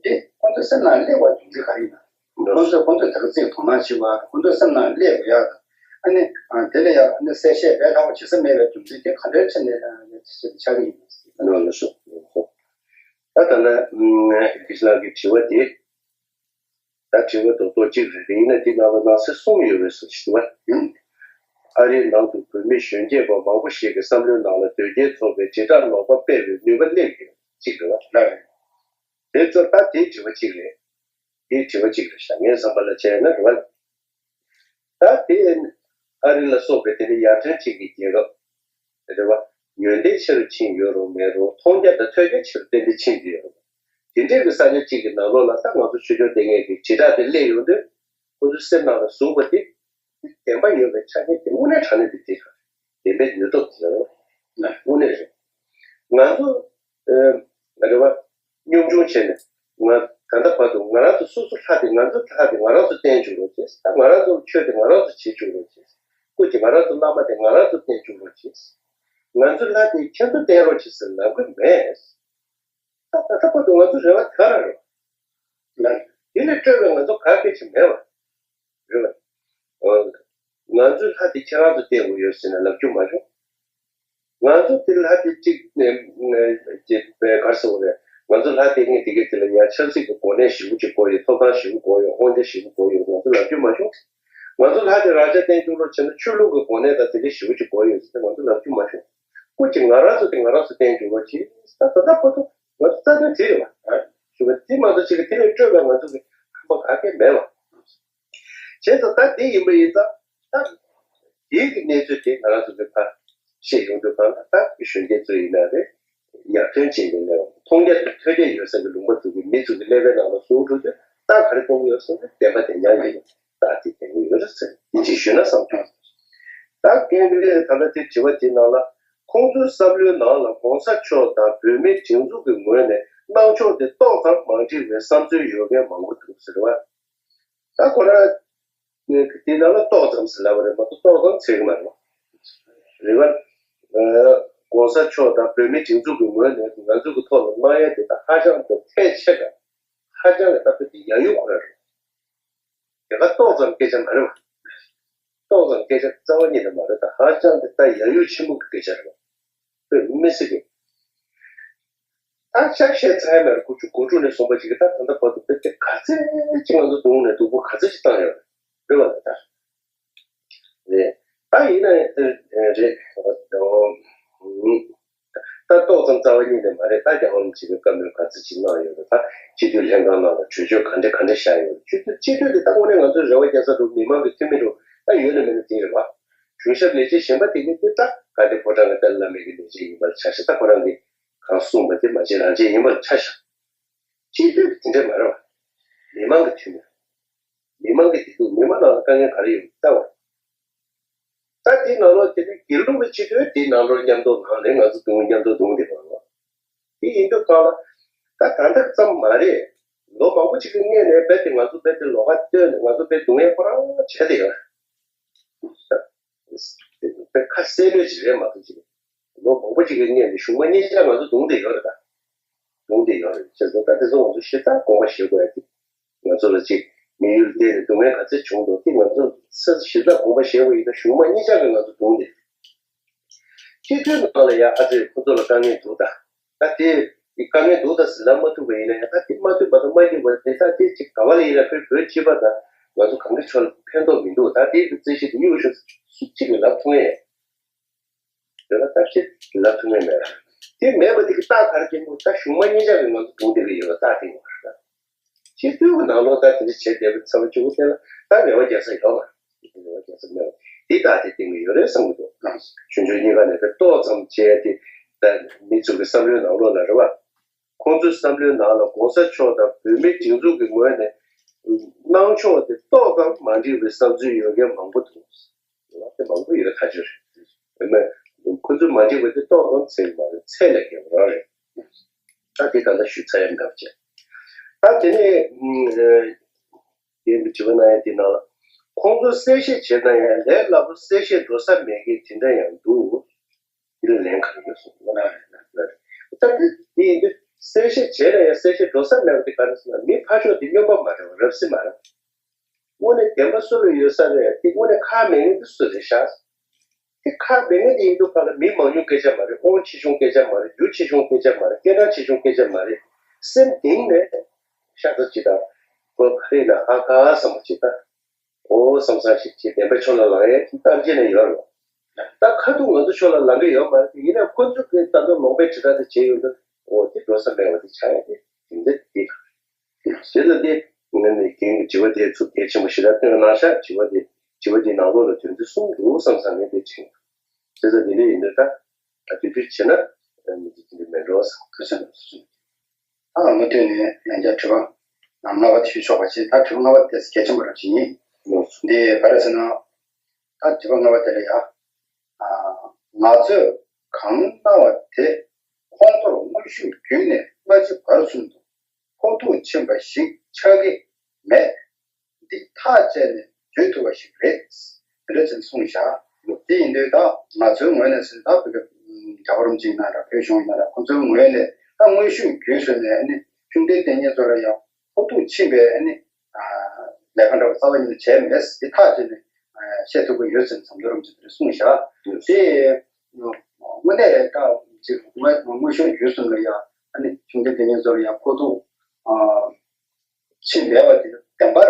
དེ་ཁོང་ཚོའི་སེམས་ནང་སླེབས་པ་རྒྱུ་མཚན་ག་རེ་ཡིན་ན། ཁོང་ཚོས་ཁོང་ཚོས་དེ་ག་ཚིག་དོ་སྣང་བྱེད་པ་ཁོང་ཚོའི་སེམས་ནང་སླེབས་དགོས་ཡག་དང་ཨ་ནི་དེ་ལ་ཡང་ཨ་ནི་གསལ་བཤད་བས་ལྷག་པ་བྱེད་ས་མེད་པའི་རྒྱུ་མཚན་དེ་ག་འདྲའི་ཆེད་ནས་ཆགས་ཀྱི་ཡིན་ན། ད་ད་ལྟ་ཀི་ཤི་ལགས་ཀྱི་དྲི་བ་དེ། ད་དྲི་བ་རྡོག་རྡོག་གཅིག་རེད། དེ་ཡིན་ན་དེ་ནང་ལ་ནང་གསེས་གསུམ་ཡོད་པའི་བཟོ་ཞིག་འདུག་བ། ཨ་རིའི་ནང་དུ་བོད་མི་གཞོན་སྐྱེས་པ་མང་པོ་ཞིག་གི་བསམ་བློའི་ནང་ལ་དོལ་རྒྱལ་ཚོགས་པའི་དྲིལ་བསྒྲགས་ལོག་པ་སྤེལ་བའི་ནུས་པ་སླེབས་ཡོད་གཅིག་རེད་བ། ལགས་རེད། དེ་ཚོ་ད་དེའི་དྲི་བ་གཅིག་རེད། དེའི་དྲི་བ་གཅིག་རེད་ཤག་ངའི་བསམ་པ་ལ་བྱས་ན་རེད་བ། ད་དེ་ཨ་རི་ལ་སོགས་པའི་དེ་ནི་ཡར་ཐོན་ཅན་གྱི་རྒྱལ་ཁབ་རེད་བ། ཡོན་ཏན་ཆེ་རུ་ཕྱིན་ཡོད་རུང་མེད་རུང་མཐོང་རྒྱ་དང་ཐོས་རྒྱ་ཆེ་རུ་ཏན་ཏན་ཕྱིན་ཡོད་རུང་། དེ་འདྲའི་གི་ས་ཆ་གཅིག་གི་ནང་ལོགས་ལ་ད་ང་ཚོ་ཆོས་སྐྱོང་ལྟེ་གནས་ཀྱི་དྲིལ་བསྒྲགས་དེ་སླེབས་ཡོང་དུས་ཁོ་ཚོའི་སེམས་ནང་ལ་ཟུག་པ་དེ་བདེན་པ་ཡོད་པའི་ཆ་རྐྱེན་དེ་དངོས་གནས་དྲང་གནས་དེ་དེ་རེད། བདེན་པའི་ནུས་སྟོབས་དེ་རེད་བ། དངོས་གནས་རེད། ང་ཚོ་ཨ་རེད་བ། སྙོམས་ཆུང་བྱས་ནས་ང་ད་ལྟ་བར་དུ་ང་རང་ཚོ་སོ་སོ་ལྷ་དེ་ང་ཚོ་ལྷ་དེ་ང་རང་ཚོ་བསྟེན་བཅུག་རོགས་བྱེད། ད་ང་རང་ཚོ་ཆོས་དེ་ང་རང་ཚོ་བྱེད་བཅུག་རོགས་བྱེད། སྐུ་མཁྱེན་ང་རང་ཚོ་བླ་མ་དེ་ང་རང་ཚོ་བསྟེན་བཅུག་རོགས་བྱེད། ང་ཚོ་ལྷ་དེ་ཁྱེད་ཚོ་བསྟེན་རོགས་བྱེད་ཟེར་ལབ་གི་མེད། ད་ད་ལྟ་བར་དུ་ང་ཚོ་རེ་བ་དེ་ག་རང་རེད། ལ་དེ་ལས་སྤྲོས་པའི་ང་ཚོ་ག་སྐད་ཆ་མེད་བ། རེད་བ། ང་ཚོའི་ལྷ་དེ་ཁྱེད་རང་ཚོ་བསྟེན་དགོས་ཡོད་ཟེར་ནས་ལབ་རྒྱུ་མ་བྱུང་། ང་ཚོ་དེ་ལྷ་དེ་གཅིག་ནས་ཅེས་པའི་གར་སོང་རེད། ང་ཚོ་ལྷ་དེ་ངས་དེ་གའི་དེ་ལ་ཡང་ཆབ་སྲིད་ཀྱི་གོ་གནས་ཞེ་པོ་ཅིག་དགོས་ཡོད། ཐོབ་ཐང་ཞེ་པོ་དགོས་ཡོད། དབང་ཆ་ཞེ་པོ་དགོས་ཡོད། ང་ཚོ་ལབ་རྒྱུ་མ་བྱུང་། ང་ཚོ་ལྷ་དེ་རང་ཅག་བསྟེན་བཅུག་རོགས་བྱས་ན་ཆོས་ལུགས་ཀྱི་གོ་གནས་དང་དེ་འདྲ་ཞེ་པོ་ཅིག་དགོས་ཡོད་ཟེར་ཏེ་ང་ཚོ་ལབ་རྒྱུ་མ་བྱུང་། སྐུ་མཁྱེན་ང་རང་ཚོ་དེ་ང་རང་ཚོ་བསྟེན་བཅུག་རོགས་བྱེད། ད་ད་ལྟ་བར་དུ་ང་ཚོ་རྩ་དོན་དེ་རེད་བ། ཞུ་བ་དེ་མ་གཏོགས་ཅིག་གི་དེ་ལས་སྤྲོས་པའི་ང་ཚོ་གི་ཧམ་པ་ག་གེ་མེད་བ། བྱས་ཙང་ད་འདི་ཡིན་པ་ཡིན་ཙང་ད་འདིའི་གི་གནས་ཚུལ་དེ་ང་རང་ཚོ་གི་ཕར་བཤད་ཡོང་དུས་གང་ལ་ད་གཞོན་སྐྱེས་ཚོ་ཡིན་ན་རེད། ཡར་ཐོན་ཅན་གྱི་ལས་མཐོང་རྒྱ་དང་ཐོས་རྒྱ་ཡོད་ས་གི་ལུང་པ་ཚོ་གི་མི་ཚོ་གི་ཀླད་པའི་ནང་ལ་ཟུག་འགྲོ་དུས་ད་ག་རེ་གཏོང་གི་ཡོད་ཟེར་ན་བདེན་པ་དེ་ཉར་ཡོད་ད་དེ་བདེན་གི་ཡོད་རེད་ཟེར་དེ་ཅིག་ཞུས་ན་བསམ་བྱུང་། ད་རྒན་ལགས་ད་ལྟ་དེ་དྲི་བ་དེ་ནང་ལ་ཁོང་ཚོའི་བསམ་བློའི་ནང་ལ་གོང་ས་མཆོག་དང་བོད་མིའི་སྒྲིག་འཛུགས་ཀྱི་ངོས་ནས་གནང་ཕྱོགས་དེ་ཏོག་ཙམ་མ་འགྲིག་པའི་བསམ་ཚུལ་ཡོད་མཁན་མང་པོ་འདུག་ཟེར་བ། ད་ཁོ་རང་དེ་ནང་ལ་ཏོག་ཙམ་ཟེར་ལབ་པ་རེད་མ་གཏོགས་ཏོག་ཙམ་ཟེར་གི་མ་རེད་བ། རེད་བ། གོང་ས་མཆོག་དང་བོད་མིའི་སྒྲིག་འཛུགས་ཀྱི་ངོས་ནས་ང་ཚོ་གི་ཐོག་ལ་གནང་ཡ་དེ་དག་ཧ་ཅང་དང་ཐལ་ཆེ་ག་ཧ་ཅང་གི་ད་བོད་དེ་ཡ་ཡུ་ཁོ་ར་རེད། དེ་ག་ཏོག་ཙམ་སྐད་ཆ་མ་རེད་བ། ཏོག་ཙམ་སྐད་ཆ་རྩ་བ་ཉིད་ནས་མ་རེད། ད་ཧ་ཅང་གི་ད་ཡ་ཡུ་ཆེན་པོ་གི་སྐད་ཆ་རེད་བ། དཔེ་མི་སྲིད་གི། ད་ཆ་ཤས་ཚད་མར་དགུ་བཅུ་གོ་དྲུག་ནས་བཟུང་བ་ཅིག་གི་ད་ད་ལྟ་བར་དུ་དཔེ་དེ་ག་ཚད་ཅིག་ང་ཚོ་སྡུག་ནས་སྡུག་པོ་ག་ཚད་ཅིག་བཏང་ཡོད་རེད་བ་ད། རེད། ད་ཡིན་ན་རེད། ད་ཏོག་ཙམ་རྩ་བ་ཉིད་ནས་མ་རེད། ད་རྒྱལ་བ་རིན་པོ་ཆེ་གི་བཀའ་མོལ་ག་ཚོད་ཅིག་གནང་ཡོད་རེད། ད་སྤྱི་འཐུས་ལྷན་ཁང་ནང་ལ་གྲོས་ཆོད་ག་འདྲ་ག་འདྲ་བཞག་ཡོད་རེད། སྤྱི་འཐུས་སྤྱི་འཐུས་དེ་ད་དངོས་གནས་ང་ཚོའི་རེ་བ་རྒྱག་ས་འདྲ་མི་མང་གི་འཐུས་མི་འདྲ་ད་ཡོད་ན་མེད་ན་དེ་རེད་བ། གཞུང་ཞབས་ལས་བྱེད་གཞན་པ་དེ་གས་དེ་ད་ག་དེ་ཕོ་བྲང་གི་ཏཱ་ལའི་བླ་མའི་གི་ལས་བྱེད་ཡིན་པར་ཆ་བཞག་ད་ཁོ་རང་གིས་གང་གསུངས་པ་དེ་མ་བྱེད་རང་བྱེད་ཡིན་པར་ཆ་བཞག་སྤྱི་འཐུས་དེ་འདྲ་མ་རེད་བ། མི་མང་གི་འཐུས་མི། མི་མང་གི་སྒྲིག་འཛུགས་མི་མང་ནང་ལ་དཀའ་ངལ་ག་རེ་ཡོད་ལྟ་བ། ད་དེའི་ནང་ལོགས་དེ་ནི་དགེ་ལུགས་ཀྱི་སྤྱི་འཐུས་དེའི་ནང་ལོགས་མཉམ་དུ་ནང་ལས་ང་ཚོ་དུང་མཉམ་དུ་དུང་དེ་བར་ལ། དེ་ཡིན་དུས་གང་ལ་ད་ད་ལྟ་ཙམ་མ་རེད། ལོ་མང་པོ་ཅིག་གི་སྔོན་ནས་རྦད་དེ་ང་ཚོ་རྦད་དེ་ལོགས་ཀ་བཏོན་ནས་ང་ཚོ་རྦད་སྡུག་བསྔལ་ཁོ་རང་བྱས་ཏེ་ཡོད། དེ་ཁ་གསལ་ལོས་ཅིག་རེད་མ་གཏོགས་ཅིག་ལོ་མང་པོ་ཅིག་གི་སྔོན་ནས་གཞུང་མ་གཉིས་ཆར་ང་ཚོ་བརྡུངས་ཏེ་ཡོད་རེད་ད། བརྡུངས་ཏེ་ཡོད་རེད་བྱས་ཙང་ད་དེ་ཚོ་ང་ཚོ་ཞེ་དྲག་དགོངས་པ་བཞེས་དགོས་ཡ་དེ། ང་ཚོ་ལ་ཅིག་དམིགས་ཡུལ་དེ་རེད། སྡུག་བསྔལ་ག་ཚད་བྱུང་འདུག་དེ་ང་ཚོ་ས་ཞིབ་ཚགས་དགོངས་པ་བཞེས་དགོས་ཡིན་ན་གཞུང་མ་གཉིས་ཆར་གྱིས་ང་ཚོ་བརྡུངས་ཏེ། སྤྱི་འཐུས་ནང་ལ་ཡ་ཨ་ཙི་ཁོ་ཚོ་ལ་དཀའ་ངལ་འདུག་ད། ད་དེ་དཀའ་ངལ་འདུག་ད་ཟེར་ལབ་མ་ཐུབ་པ་ཡིན་ན་ཡང་ད་དེ་མ་ཐུབ་པ་དང་མ་འགྲིག་པ་དེ་ད་དེ་ཅིག་ག་བ་ལ་ཡིན་ན་ཕེ་བོད་སྤྱི་པ་དང་ང་ཚོ་གང་གི་ཕྱོགས་ལ་ཕན་ཐོགས་མི་འདུག་ད་དེ་གི་རྩོད་གཞི་དེ་གཡུག་ཤོག་སུ་གཅིག་གིས་ལབ་ཐུབ་ངེས་ཡོད་ན་ད་ཅིག་ལབ་ཐུབ་ངེས་མེད་ལ། དེ་མེད་པ་དེ་གི་རྟགས་ག་རེ་སྐྱེ་འདུག་ད་གཞུང་མ་གཉིས་ཆར་གྱིས་ང་ཚོ་བརྡུངས་བསྡད་ཀྱི་ཡོད་པ་རྟགས་དེ་ཡིན་པ་རེད། སྤྱི་འཐུས་ཀྱི་ནང་ལོགས་ད་དེ་འདྲ་བྱས་བསྡད་པའི་ཚབ་བྱུང་བསྡད་ན་ད་རེ་བ་རྒྱག་ས་ཡོད་མ་རེད། རེ་བ་རྒྱག་ས་མེད་པ་འདི་ལྟ་སྟེ་བསྟན་གྱི་ཡོད་རེད་བསམ་གྱི་འདུག་ཆུང་ཆུང་གཉིས་ཀ་ནས་ད་ཏོག་ཙམ་བྱས་ཏེ་ད་མི་ཚོ་གི་བསམ་བློའི་ནང་ལོགས་ལ་རེད་བ། ཁོང་ཚོའི་བསམ་བློའི་ནང་ལ་༸གོང་ས་མཆོག་དང་བོད་མིའི་སྒྲིག་འཛུགས་ཀྱི་ངོས་ནས་གནང་ཕྱོགས་དེ་ཏོག་ཙམ་མ་འགྲིག་པའི་བསམ་ཚུལ་ཡོད་མཁན་མང་པོ་འདུག་དེ་མང་པོ་ཡོད་ཐག་ཆོད་རེད། ཡིན་ནའི་ཁོ་ཚོས་མ་འགྲིག་པ་དེ་ཏོག་ཙམ་ཚད་མ་རེད། ཚད་ལས་བརྒལ་བ་རང་རེད། ད་དེ་ད་ལྟ་ཞུ་ཚར་ཡ་འདྲ་བྱས། ད་དེ་ནས་ཨ་རྒན་གྱི་དྲི་བ་གནང་ཡ་དེའི་ནང་ལ་ཁོང་ཚོས་གསལ་བཤད་བྱེད་ན་ཡང་ལས་སླ་པོ་གསལ་བཤད་འགྲོ་ས་མེད་མཁན་དེ་འདྲ་ཡང་འདུག་དེ་ལ་ལན་ག་རེ་ཡོད་གསུངས་པ་ན། ད་དེ་དེ་ཡིན་དུས་གསལ་བཤད་བྱས་ན་ཡང་གསལ་བཤད་འགྲོ་ས་མེད་པ་དེ་ག་རེ་ཟེར་ན་མི་ཕར་ཕྱོགས་དེ་སྨྱོན་པ་མ་རེད་བ། རབ་སྲིད་མ་རེད། དངོས་གནས་བདེན་པ་སུ་ལ་ཡོད་ས་རེད། དེ་དངོས་གནས་ཁག་མེད་མཁན་དེ་སུ་རེད་ཤག་དེ་ཁག་མེད་མཁན་དེ་ཡིན་དུས་ག་ལ་མི་མང་ཉུང་སྐད་ཆ་མ་རེད། དབང་ཆེ་ཆུང་སྐད་ཆ་མ་རེད། རྒྱུ་ཆེ་ཆུང་སྐད་ཆ་མ་རེད། སྐད་གྲགས་ཆེ་ཆུང་སྐད་ཆ་མ་རེད། སེམས་གཏིང་ནས་ཤ་ཚ་ཅིག་དང་ཁོ་ག་རེ་ན་ཨ་ཁ་བསམ་པ་ཅིག་དང་། ཨོ་བསམ་བསམ་ཞིག་ཅིག་བདེན་པའི་ཕྱོགས་ལ་ལངས་ཡས་ཅིག་རྟག་བརྒྱུད་ནས་ཡོད་རེད། ད་ཁ་ཐུག་ང་ཚོ་ཕྱོགས་ལ་ལངས་ཀྱི་ཡོད་མ་རེད། ཡིན་ན་ཁོ་ཚོ་གིས་ད་དུང་ལུང་པའི་དྲིལ་བསྒྲགས་དེ་བྱས་ཡོང་དུས་ཨོ་དེ་འགྲོ་ས་མེད་པ་དེ་ཆགས་ཡ་དེ་དེ་འདྲ་དེ་དེ་ལ་དེ་ངས་ནས་རྒན་གྱི་དྲི་བ་དེ་ཚུར་གལ་ཆེན་པོ་ཞེ་དྲག་བཏོན་གནང་ཤག་དྲི་བ་དེ་དྲི་བ་དེའི་ནང་ལོགས་ལ་དོན་ཚན་གསུམ་འདུག་བསམ་བསམ་ངས་དེ་དྲན། བྱས་ཙང་དེ་འདྲ་ཡིན་དུས་ད་ད་དུས་དུས་བྱས་ན་མི་ཚེ་དེ་འདྲ་མེད་འགྲོ་བསམ། ཁ་ཤ་ད་ལ་མུ་མཐུད་ནས་ཡང་བསྐྱར་དྲི་བ་ལྔ་པ་དེ་ཞུ་ཆོག་པ་བྱས། ད་དྲི་བ་ལྔ་པ་དེ་གལ་ཆེན་པོ་རང་ཅིག་ཡིན། འདི་ག་རེ་ཟེར་ན། ད་དྲི་བ་ལྔ་པ་དེ་ལ་ཡ། ང་ཚོས་གང་གནང་བ་དེ་ཁོང་ཚོར་དངོས་ཤུགས་བརྒྱུད་ནས་སྔ་ཕྱི་བར་གསུམ་དུ་ཕོག་ཐུག་ཕྱིན་པ་ཞིག་ཆགས་ཀྱི་མེད། འདི་ཐག་བཅད་ནས་བརྗོད་ཐུབ་པ་ཞིག་རེད། དེ་འདྲ་ཅིག་གསུངས་བཞག་དེ་ཡིན་དུས་ད་ང་ཚོའི་ངོས་ནས་ཟེར་ད་བོད་ཀྱི་རྒྱལ་བ་རིན་པོ་ཆེ་ཡིན་ན་ར་བོད་གཞུང་ཡིན་ན་ར་ཁོང་ཚོའི་ངོས་ནས་ད་དངོས་ཤུགས་བརྒྱུད་བཟུང་ནས་ཨ་ནི་ཁྱུང་ལྡན་བསྟན་འཛིན་ཚོ་ལ་ཡང་ཕོག་ཐུག་ཕྱིན་པའི་ཨ་ནི་ལས་ཀ་འདྲ་བ་རྩ་བ་ཉིད་ནས་བྱས་མེད། དེ་ཐག་བཅད་ནས་བཤད་ཐུབ་ཀྱི་ཡོད་ཟེར་ནས་ཟམ་གདོང་རིན་པོ་ཆེ་དེ་གསུངས་བཞག་དེ་དངོས་གནས་རེད། ད་ཅིག་དངོས་དངོས་ཤུགས་བརྒྱུད་གསུམ་ལ་ཡང་ཨ་ནི་ཁྱུང་ལྡན་བསྟན་འཛིན་ཚོ་ལ་ཡང་ཕོག་ཐུག་ཕྱིན་མེད་པ་དེ་བདེན་པ་ར།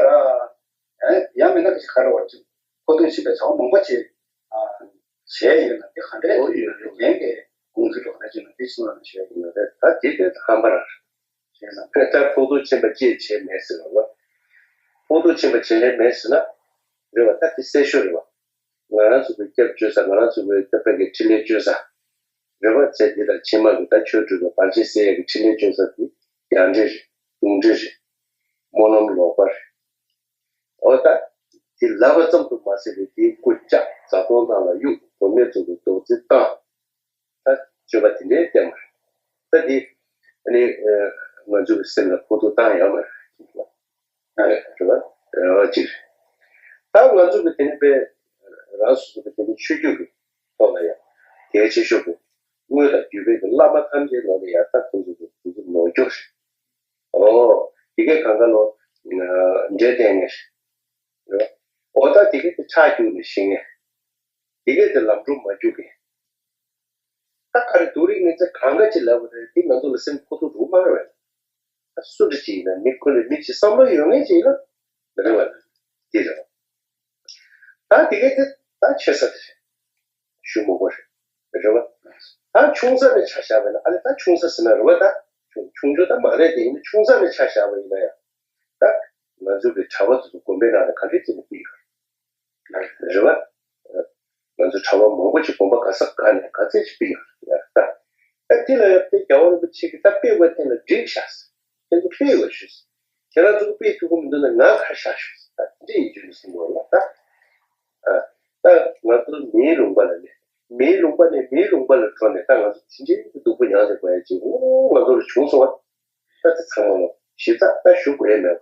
ཡང་མིན་ན་ག་རེ་བ་ཅིག་ཕོག་ཐུག་ཕྱིན་པའི་བྱ་བ་མང་པོ་ཅིག་བྱས་ཡོད་ན་དེ་ག་འདྲས་ཡོད་རེད། རྒན་གྱི་དགོངས་ཚུལ་འགྲོ་ག་འདྲ་ཅིག་ན་དེ་གསུང་རོགས་གནང་ཞུ་ཡ་ཡིན། ད་དེ་དེ་ཧམ་པ་ར་རེད། ད་ཕོག་ཐུག་ཕྱིན་པ་ཅིག་བྱས་མེད་ཟེར་བ། ཕོག་ཐུག་ཕྱིན་པ་བྱས་མེད་ཟེར་ན་རེད་བ། ད་དེ་གསལ་ཤོས་རེད་བ། ང་རང་ཚོ་གི་སྐྱབས་བཅོལ་ས། ང་རང་ཚོ་གི་ད་ཕ་གི་འཕྲིན་ལས་བཅོལ་ས་རེད་བ། ཚེ་འདི་དང་ཕྱི་མ་གི་ད་ཆོས་སྒྲུབ་པའི་བར་ཆད་སེལ་ཡ་གི་འཕྲིན་ལས་བཅོལ་ས་དེ་རྒྱང་འཕྲིན་རེད། དུང་འཕྲིན་རེད། སྨོན་ལམ་ལོག་པ་རེད། འོ་ད་དེ་ལབ་པ་ཙམ་དུ་མ་ཟད་པའི་དེའི་རྐུབ་བཀྱག་བཟའ་བཏུང་ནང་ལ་གཡུག་བུད་མེད་ཚོ་གི་རྡོག་རྫིས་བཏང་། ད་སྤྱོད་པ་དེ་འདྲའི་བསྟན་པ་རེད། ད་དེ་ཨ་ནི་ང་ཚོ་གི་སེམས་ལ་ཕོག་ཐུག་བཏང་ཡོད་མ་རེད། རེད་བ། རེད་བ། རེད་བ། གཅིག་རེད། ད་ང་ཚོ་གི་དེ་ནི་དཔེ་རང་སོ་སོ་གི་དེ་ནི་ཆོས་བརྒྱུད་ཀྱི་ཐོག་ལ་ཡང་གལ་ཆེ་ཤོས་ཀྱི་དངོས་དང་བརྒྱུད་པའི་གི་བླ་མ་ཐམས་ཅད་ནང་ལ་ཡང་ད་ཁོང་ཚོ་གི་ཁོང་ཚོ་ནོར་སྐྱོར་རེད། ཨོ། དེ་གས་གང་ག་ལོ། འདྲེ་བསྟེན་ངེས་རེད། ཨོ་ད་དེ་གས་དེ་ཆག་རྒྱུག་ནས་ཤི་ངེས། དེ་གས་དེ་ལམ་འགྲོ་མ་རྒྱུག་གི། ད་ག་རེ་སྡུག་རིགས་ངན་ཚེ་གང་ག་ཅིག་ལབ་པ་རེད། དེ་ང་ཚོ་ལ་སེམས་ཁོ་ཐུག་འགྲོ་མ་རེད་བས། ད་སུ་འདྲ་ཅིག་ཡིན་ན་མི་ཁོ་ལ་མི་ཅིག་བསམ་བློ་ཡོད་ངེས་ཅིག་ཡིན་ན་མི་རེད་བ། དེ་རེད་བ། ད་དེ་གས་དེ་ད་ཆེ་ས་དེ་རེད། ཞུ་མོ་གོ་རེད། རེད་བ། ད་ཆུང་ས་ནས་ཆ་བཞག་པ་ཡིན་ན་ཨ་ལེ་ད་ཆུང་ས་ཟེར་ན་རེད་བ། ད་ཆུང་ཆུང་ཆུང་ད་མ་རེད། དེ་ཡིན་ན་ཆུང་ས་ནས་ཆ་བཞག་པ་ཡིན་ན་ཡང་། ད་ང་ཚོ་གི་གྲྭ་པ་ཚོ་དགོན་པའི་ནང་ལ་ག་འདྲས་བྱས་ནས་ཕུད་ཡོད་རེད། རེད་བ། ང་ཚོ་གྲྭ་པ་མང་པོ་ཅིག་དགོན་པ་ག་ས་ག་ནས་ག་ཚད་ཅིག་ཕུད་ཡོད་རེད་ད། ད་དེ་ལ་ཡང་དཔེ་རྒྱལ་བ་རིན་པོ་ཆེ་གིས་ད་དཔེ་བ་དེ་ལ་འགྲིག་ཤག་ཟེར། ཁྱེད་ཚོ་དཔེ་ཡོད་ཞུ་ཟེར། ཁྱེད་རང་ཚོ་གིས་དཔེ་ཐུབ་ཀྱི་མི་འདུག་ན་ང་ཁ་བཞག་ཞུ་ཟེར། ད་དེ་འདྲས་ཡིན་རྒྱུ་ནི་གསུང་གི་ཡོད་ལ་ད། ཨ། ད་ང་ཚོ་མིའི་ལུང་པ་ལ་ནས་མིའི་ལུང་པ་ནས་མིའི་ལུང་པ་ལ་འགྲོ་ནས་ད་ང་ཚོ་དེ་འདྲའི་སྡུག་པོ་མྱངས་ཏེ་བསྡད་ཡ་ཅིག་ཨོ་ང་ཚོ་ལ་བྱུང་སོང་བ། ད་དེ་ཚང་མ་ལོ། གཞི་རྩ་ད་ཞུ་དགོས་ཡ་མེད་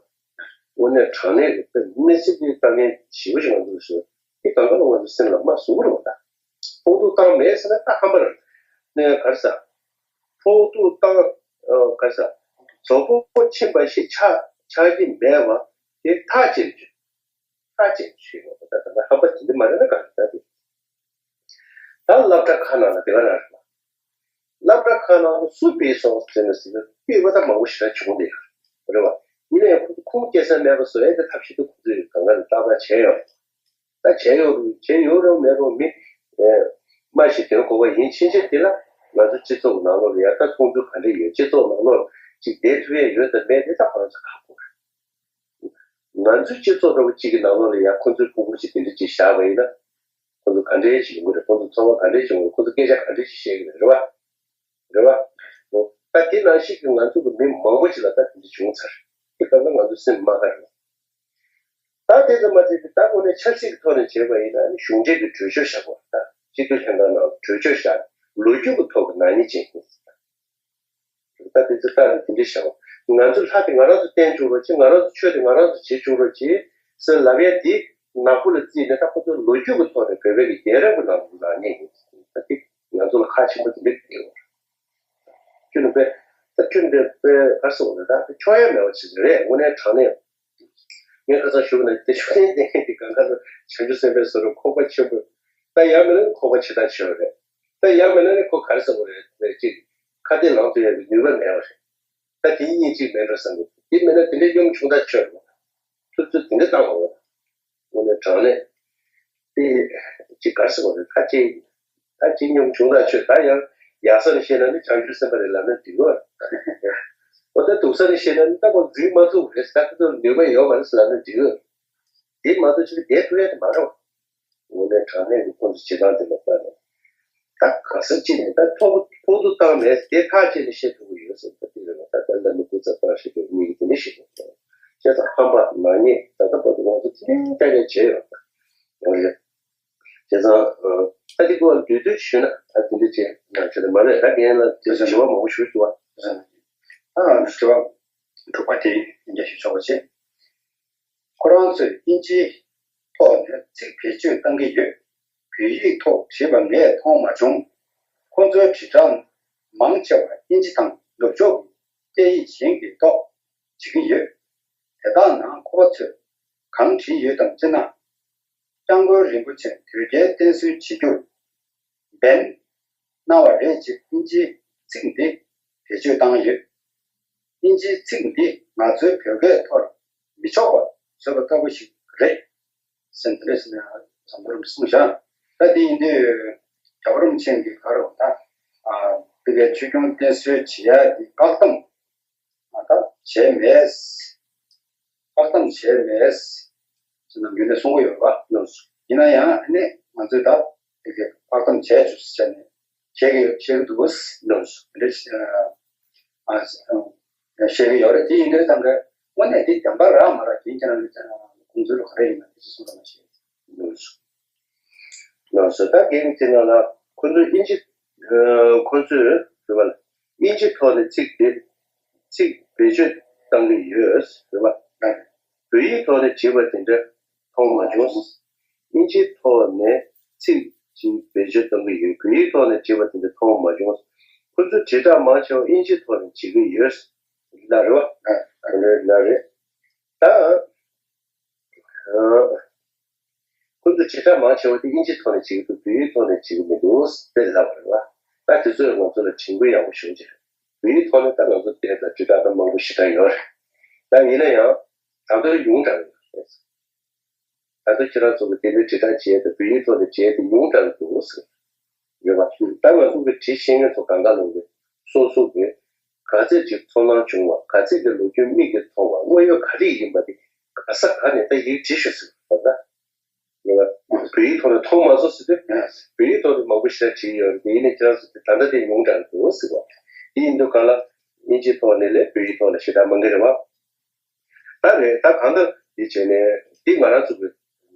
པ། དངོས་གནས་དྲང་གནས་ཀྱི་དཔེ་མི་སྲིད་པའི་དཀའ་ངལ་ཞེ་པོ་ཞིག་ང་ཚོ་ལ་བཟོས། དེ་གང་ག་ལ་ང་ཚོ་སེམས་ལ་མ་ཟུག་རུང་ད་ཕོག་ཐུག་བཏང་མེད་ཟེར་ན་ད་ཧམ་པ་རེད། གནས་ག་རེ་ཟ། ཕོག་ཐུག་བཏང་། ག་རེ་ཟ། གྲོད་ཁོག་ཕྱིན་པ་ཞིག་ཆགས་ཆགས་ཀྱི་མེད་པ་དེ་ཐག་བཅད་རྒྱུ། ཐག་བཅད་ཞུས་ཡོད་པ། ད་ད་ལྟ་ཧམ་པ་དེ་འདྲ་མ་རེད་ན་ག་རེ་ད་དེ། ད་སློབ་གྲྭ་ཁག་ནང་ལ་དེ་ག་རང་རེད་པ། སློབ་གྲྭ་ཁག་ནང་ལ་སུ་སྤེལ་སོང་ཟེར་ན་ཟེར་ན་སྤེལ་བ་ད་མང་པོ་ཞེ་དྲག་བྱུང་བསྡད་ཡོད་རེད་པ། ཡིན་ན་ཡང་ཁོང་ཚོ་ཁུངས་སྐྱེལ་ས་མེད་པ་བཟོ་ཡས་ཀྱི་ཐབས་ཤེས་དེ་ཁོང་ཚོས་གང་ག་ལ་ལྟ་བ་བྱས་ཡོད་རེད། ད་བྱས་ཡོད་རུང་བྱས་ཡོད་རུང་མེད་རུང་མི་སྨྲ་ཤེས་དོན་གོ་བ་ཡིན་ཕྱིན་ཆད་དེ་ལ་ང་ཚོ་སྤྱི་ཚོགས་ནང་ལོགས་ལ་ཡ་ད་མཐོང་ཚུལ་ག་འདྲ་ཡོད། སྤྱི་ཚོགས་ནང་ལོགས་ཅིག་བསྡད་ཐུབ་ཡས་ཡོད་དམ་མེད་དེ་ད་ཁོ་རང་ཚོ་ཁག་པོ་རེད། ང་ཚོའི་སྤྱི་ཚོགས་འདྲ་བོ་གཅིག་གི་ནང་ལོགས་ལ་ཡང་ཁོ་ཚོའི་ཕྲུ་གུ་གཅིག་དེ་འདྲ་གཅིག་བཞག་པ་ཡིན་ན། ཁོ་ཚོ་ག་འདྲའི་ཞིག་ཡོང་གི་རེད། ཁོ་ཚོ་འཚོ་བ་ག་འདྲའི་ཞིག་ཡོང་གི་རེད། ཁོ་ཚོ་སྐད་ཆ་ག་འདྲའི་ཞིག་བཤད་ཀྱི་རེད། རེད་བ། རེད་བ། ད་དེ་ནང་བཞིན་གྱི་ང་ཚོ་གི་མི་མང་པོ་ཞིག་ལ་ད་དེ་འདྲ་བྱུང་ཚར། དེ་ལྟར་ན་ང་ཚོ་སེམས་མ་དགའ་རེད། ད་དེ་ཙམ་མ་ཚད་ཀྱི་ད་དངོས་གནས་ཆབ་སྲིད་ཀྱི་ཐོག་ནས་བྱས་པ་ཡིན་ན་ནི་གཞུང་འབྲེལ་གྱི་གྲོས་ཆོད་བཞག་དགོས། ད་སྤྱི་འཐུས་ལྷན་ཁང་ནང་གྲོས་ཆོད་བཞག་ལོ་རྒྱུས་ཀྱི་ཐོག་གི་ནག་ཉེས་ཅན་ཡིན། ད་དེ་ཚོ་ལྟ་ནས་དེ་འདྲ་བྱ་བ། ང་ཚོ་ལྷ་དེ་ང་རང་ཚོ་བསྟེན་བཅུག་རོགས་གྱིས། ང་རང་ཚོ་ཆོས་དེ་ང་རང་ཚོ་བྱེད་བཅུག་རོགས་གྱིས་ཟེར་ལབ་ཡ་དེ་ནག་པོ་ལ་བརྩིས་ནས་ད་ཁོ་ཚོ་ལོ་རྒྱུས་ཀྱི་ཐོག་ནས་བོད་པའི་གི་རྒྱལ་རབས་ཀྱི་ནང་དུ་ལངས་ངེས་ཡིན། ད་དེ་ང་ཚོ་ལ་ཁག་ཆེན་པོ་དེ་འདྲ་ཡོད། ཁྱོད་ནི་དཔེ་ད་ཁྱོད་འདི་དཔེ་ག་རེ་ཟེར་དགོས་རེད། ད་དེ་ཆོག་ཡ་མེད་པ་ཅིག་རེད། དངོས་གནས་དྲང་གནས། ངས་ཁ་སང་ཞུས་པ་ནང་བཞིན་ཤུགས་ལྡན་ལྡན་གྱི་གང་ག་ལ་བྱང་ཆུབ་སེམས་དཔའི་བཟོ་འདྲ་ཁོག་པ་ཆེན་པོ། ད་ཡང་མིན་ན་ནི་ཁོག་པ་ཆེ་ཐག་ཆོད་རེད། ད་ཡང་མིན་ན་ནི་ཁོ་ག་རེ་ཟེར་དགོས་རེད། ཅིག་ཁ་གཏད་ལངས་ཐུབ་ཡ་གི་ནུས་པ་མེད་པ་རེད། ད་དེ་གཉིས་གཅིག་མེད་འགྲོ་བསམ་གི་འདུག་དེ་མིན་ན་དེ་འདྲའི་གཉོམ་ཆུང་ཐག་ཆོད་རེད། ཐུབ་ཚོད་དེ་འདྲ་བཏང་བ་རེད། དངོས་གནས་དྲང་གནས། དེ་ཅིག་ག་རེ་ཟེར་དགོས་རེད། ད་ཅིག་ད་ཅི་སྙོམས་བྱུང་ན་ཆོས། ད་ཡང་ཡག་ས་ནས་བཤད་ན་ནི་བྱང་ཆུབ་སེམས་དཔའ་རེད་ལབ་ན་འགྲིག་གི་རེད། འོ་ད་སྡུག་ས་ནས་བཤད་ན་ནི་ད་ཁོ་འཛིན་མ་ཐུབ་རེད། ད་ཁོ་ཚོར་ནུས་པ་ཡོད་མ་རེད་ལབ་ན་འགྲིག་གི་རེད། དེ་མ་གཏོགས་ཅི་བདེ་ཐུབ་ཡ་དེ་མ་རེད། དངོས་གནས་དྲང་གནས་ཀྱི་ཁོང་ཚོ་བྱེད་སྟངས་དེ་ལ་ལྟ་ནས། ད་ག་ས་ཅི་ནས་ད་ཐོག་ཐོག་ཏུ་བཏང་མེད། དེ་ཐག་བཅད་ནས་བཤད་ཐུབ་ཀྱི་ཡོད་ཟེར། ད་དེ་རེད་བ། ད་ད་ལྟ་ནི་སྐུ་ཚབ་པ་ཞིག་གི་མི་གི་དེ་ནས་བཤད་ཐུབ་ཀྱི་ཡོད། བྱས་ཙང་ཧམ་པ་ནག་ཉེས་ད་ལྟ་བར་དུ་ང་ཚོ་དེ་ནས་བསྐྱར་ཡ་བྱས་ཡོད་ད། ཡོད་རེད། བྱས་ཙང་། ཨ། ད་འདི་སྐོར་ལ་བསྡུས་བསྡུས་ཞུས་ན་ད་དེ་འདྲ་བྱས་ན་ཆོག་ནི་མ་རེད། ད་རྒན་ལ་དེ་ཚོ་དྲི་བ་མང་པོ་ཞུ་འདུག་བ། ཨ། དྲི་བ་དྲུག་པ་དེ་ཡིན་རྒྱ་ཞུ་ཆོག་པ་བྱས། ཁོ་རང་ཚོས་དབྱིན་ཇིའི་ཐོག་ནས་ཚིག་བེད་སྤྱོད་གཏང་གི་ཡོད། བོད་ཡིག་ཐོག་བྲིས་པ་ངས་མཐོང་མ་བྱུང་། ཁོ་ཚོའི་དྲིལ་བསྒྲགས་མང་ཆེ་བ་དབྱིན་ཇི་དང་ནུབ་ཕྱོགས་ཀྱི་སྐད་ཡིག་གཞན་གྱི་ཐོག་བྱེད་ཀྱི་ཡོད། དེ་དག་ནང་ཁོ་པ་ཚོས་གང་བྲིས་ཡོད་དམ་ཅེ་ན། སྐྱབས་མགོན་རིན་པོ་ཆེ་དོལ་རྒྱལ་བསྟེན་གསོལ་བྱེད་རྒྱུར་འབད་གནང་བ་རེད་ཅེས་དབྱིན་ཇིའི་ཚིག་འདི་བེད་སྤྱོད་བཏང་ཡོད། དབྱིན་ཇིའི་ཚིག་འདི་ང་ཚོའི་བོད་སྐད་ཐོག་མི་ཆོག་པ་བཟོས་པ་ལྟ་བུ་ཞིག་རེད་ཟེར་འདི་རེད་ཟེར་ནས་བཟང་པོ་རིམ་གསུངས་བཞག་ད་དེ་ཡིན་དུས་རྒྱལ་བ་རིན་པོ་ཆེ་གིས་ག་རེ་ད་བོད་པའི་ཆོས་སྐྱོང་བསྟེན་གསོལ་བྱེད་ཡ་འདི་བཀག་སྡོམ། ང་ད་བྱས་མེད། བཀག་སྡོམ་བྱས་མེད། ཅེས་ནམ་རྒྱུན་ནས་གསུང་གི་ཡོད་པ། ཡིན་ན་ཡང་ཨ་ནི་ང་ཚོས་ད་དེ་གའི་བཀག་སྡོམ་བྱས་བཅུག་ཟེར་ནས་བཤད་ཀྱི་ཡོད། བཤད་ཀྱི་འདུག་ཟེར་ནས་བཤད་ཀྱི་ཡོད་རེད། དེ་ཡིན་དུས་ཙམ་ག་དངོས་གནས་དེ་བདེན་པ་རག་མ་རག་རྒན་ཁྱེད་རང་གི་ཁོང་ཚོའི་ལ་ག་རེ་ཡིན་ན་དེ་ཚོ་གསུང་རོགས་གནང་ཞེས། ལགས་སོ། ད་རྒན་དེ་ནང་ལ་ཁོ་ཚོས་དབྱིན་ཇི། ཨ། ཁོ་ཚོས་རེད་པ། དབྱིན་ཇི་ཐོག་ནས་ཚིག་དེ་ཚིག་བེད་སྤྱོད་གཏང་གི་ཡོད་རེད་པ། བོད་ཡིག་ཐོག་ནས་བྲིས་པ་དེ་འདྲ་མཐོང་མ་བྱུང་། དབྱིན་ཇིའི་ཐོག་ནས་ཚིག་ཅིག་བེད་སྤྱོད་གཏང་གི་ཡོད། བོད་ཡིག་ཐོག་ནས་བྲིས་པ་དེ་འདྲ་མཐོང་མ་བྱུང་། ཁོ་ཚོས་དྲིལ་བསྒྲགས་མང་ཆེ་བ་དབྱིན་ཇིའི་ཐོག་ནས་བྱེད་ཀྱི་ཡོད་ལ་རེད་པ། ལ་རེད། ད། ཁོ་ཚོ་དྲིལ་བསྒྲགས་མང་ཆེ་བ་དེ་དབྱིན་ཇིའི་ཐོག་ནས་བྱེད་ཀྱི་འདུག་བོད་ཡིག་ཐོག་ནས་བྱེད་ཀྱི་མི་འདུག་དེ་ལབ་པ་རེད་བ། ད་དེ་ཚོས་ང་ཚོ་ལ་དྲན་སྐུལ་ཡག་པོ་ཞུ་རྒྱུ་རེད། བོད་ཡིག་ཐོག་ནས་ད་ང་ཚོ་དེ་ལྟར་དྲིལ་བསྒྲགས་ད་མང་པོ་ཞེ་དྲག་ཡོད་རེད། ད་ཡིན་ན་ཡང་ད་དུང་ཉུང་དྲགས་ཡོད་རེད། ད་དུང་ཁྱེད་རང་ཚོ་གི་དེ་འདྲའི་དྲིལ་བསྒྲགས་བྱས་ཏེ་བོད་ཡིག་ཐོག་ནས་བྱས་ཏེ་ཉུང་དྲགས་འདུག་ཟེར། ཡོད་པ། ད་ང་ཚོ་གི་བྲིས་ཤེས་མཁན་ཚོ་གང་ག་ལོག་གི་སོ་སོ་གི་ག་ཚད་ཅིག་ཚོར་སྣང་བྱུང་བ། ག་ཚད་ཀྱི་ལོ་རྒྱུས་མིག་གིས་མཐོང་བ། དངོས་ཡོད་ག་རེ་ཡིན་པ་དེ་ག་ས་ག་ནས་ད་ཡིག་བྲིས་ཤོག་ཟེར་བ་ད། ཡོད་པ། བོད་ཡིག་ཐོག་ནས་མཐོང་མ་སོང་ཟེར་དུས་བོད་ཡིག་ཐོག་ནས་མང་པོ་ཞེ་དྲག་བྲིས་ཡོད་རེད། དེ་ཡིན་ནའི་ཁྱེད་རང་ཚོ་དེ་ད་ལྟ་དེ་ཉུང་དྲགས་འདུག་ཟེར་བ། དེ་ཡིན་དུས་གང་ལ་དབྱིན་ཇིའི་ཐོག་ནས་ལས་བོད་ཡིག་ཐོག་ནས་ཞེ་དྲག་མང་གི་རེད་བ། ད་རེད། ད་གང་ལྟར་འདི་བྱས་ནས་འདི་ང་རང་ཚོ་གི་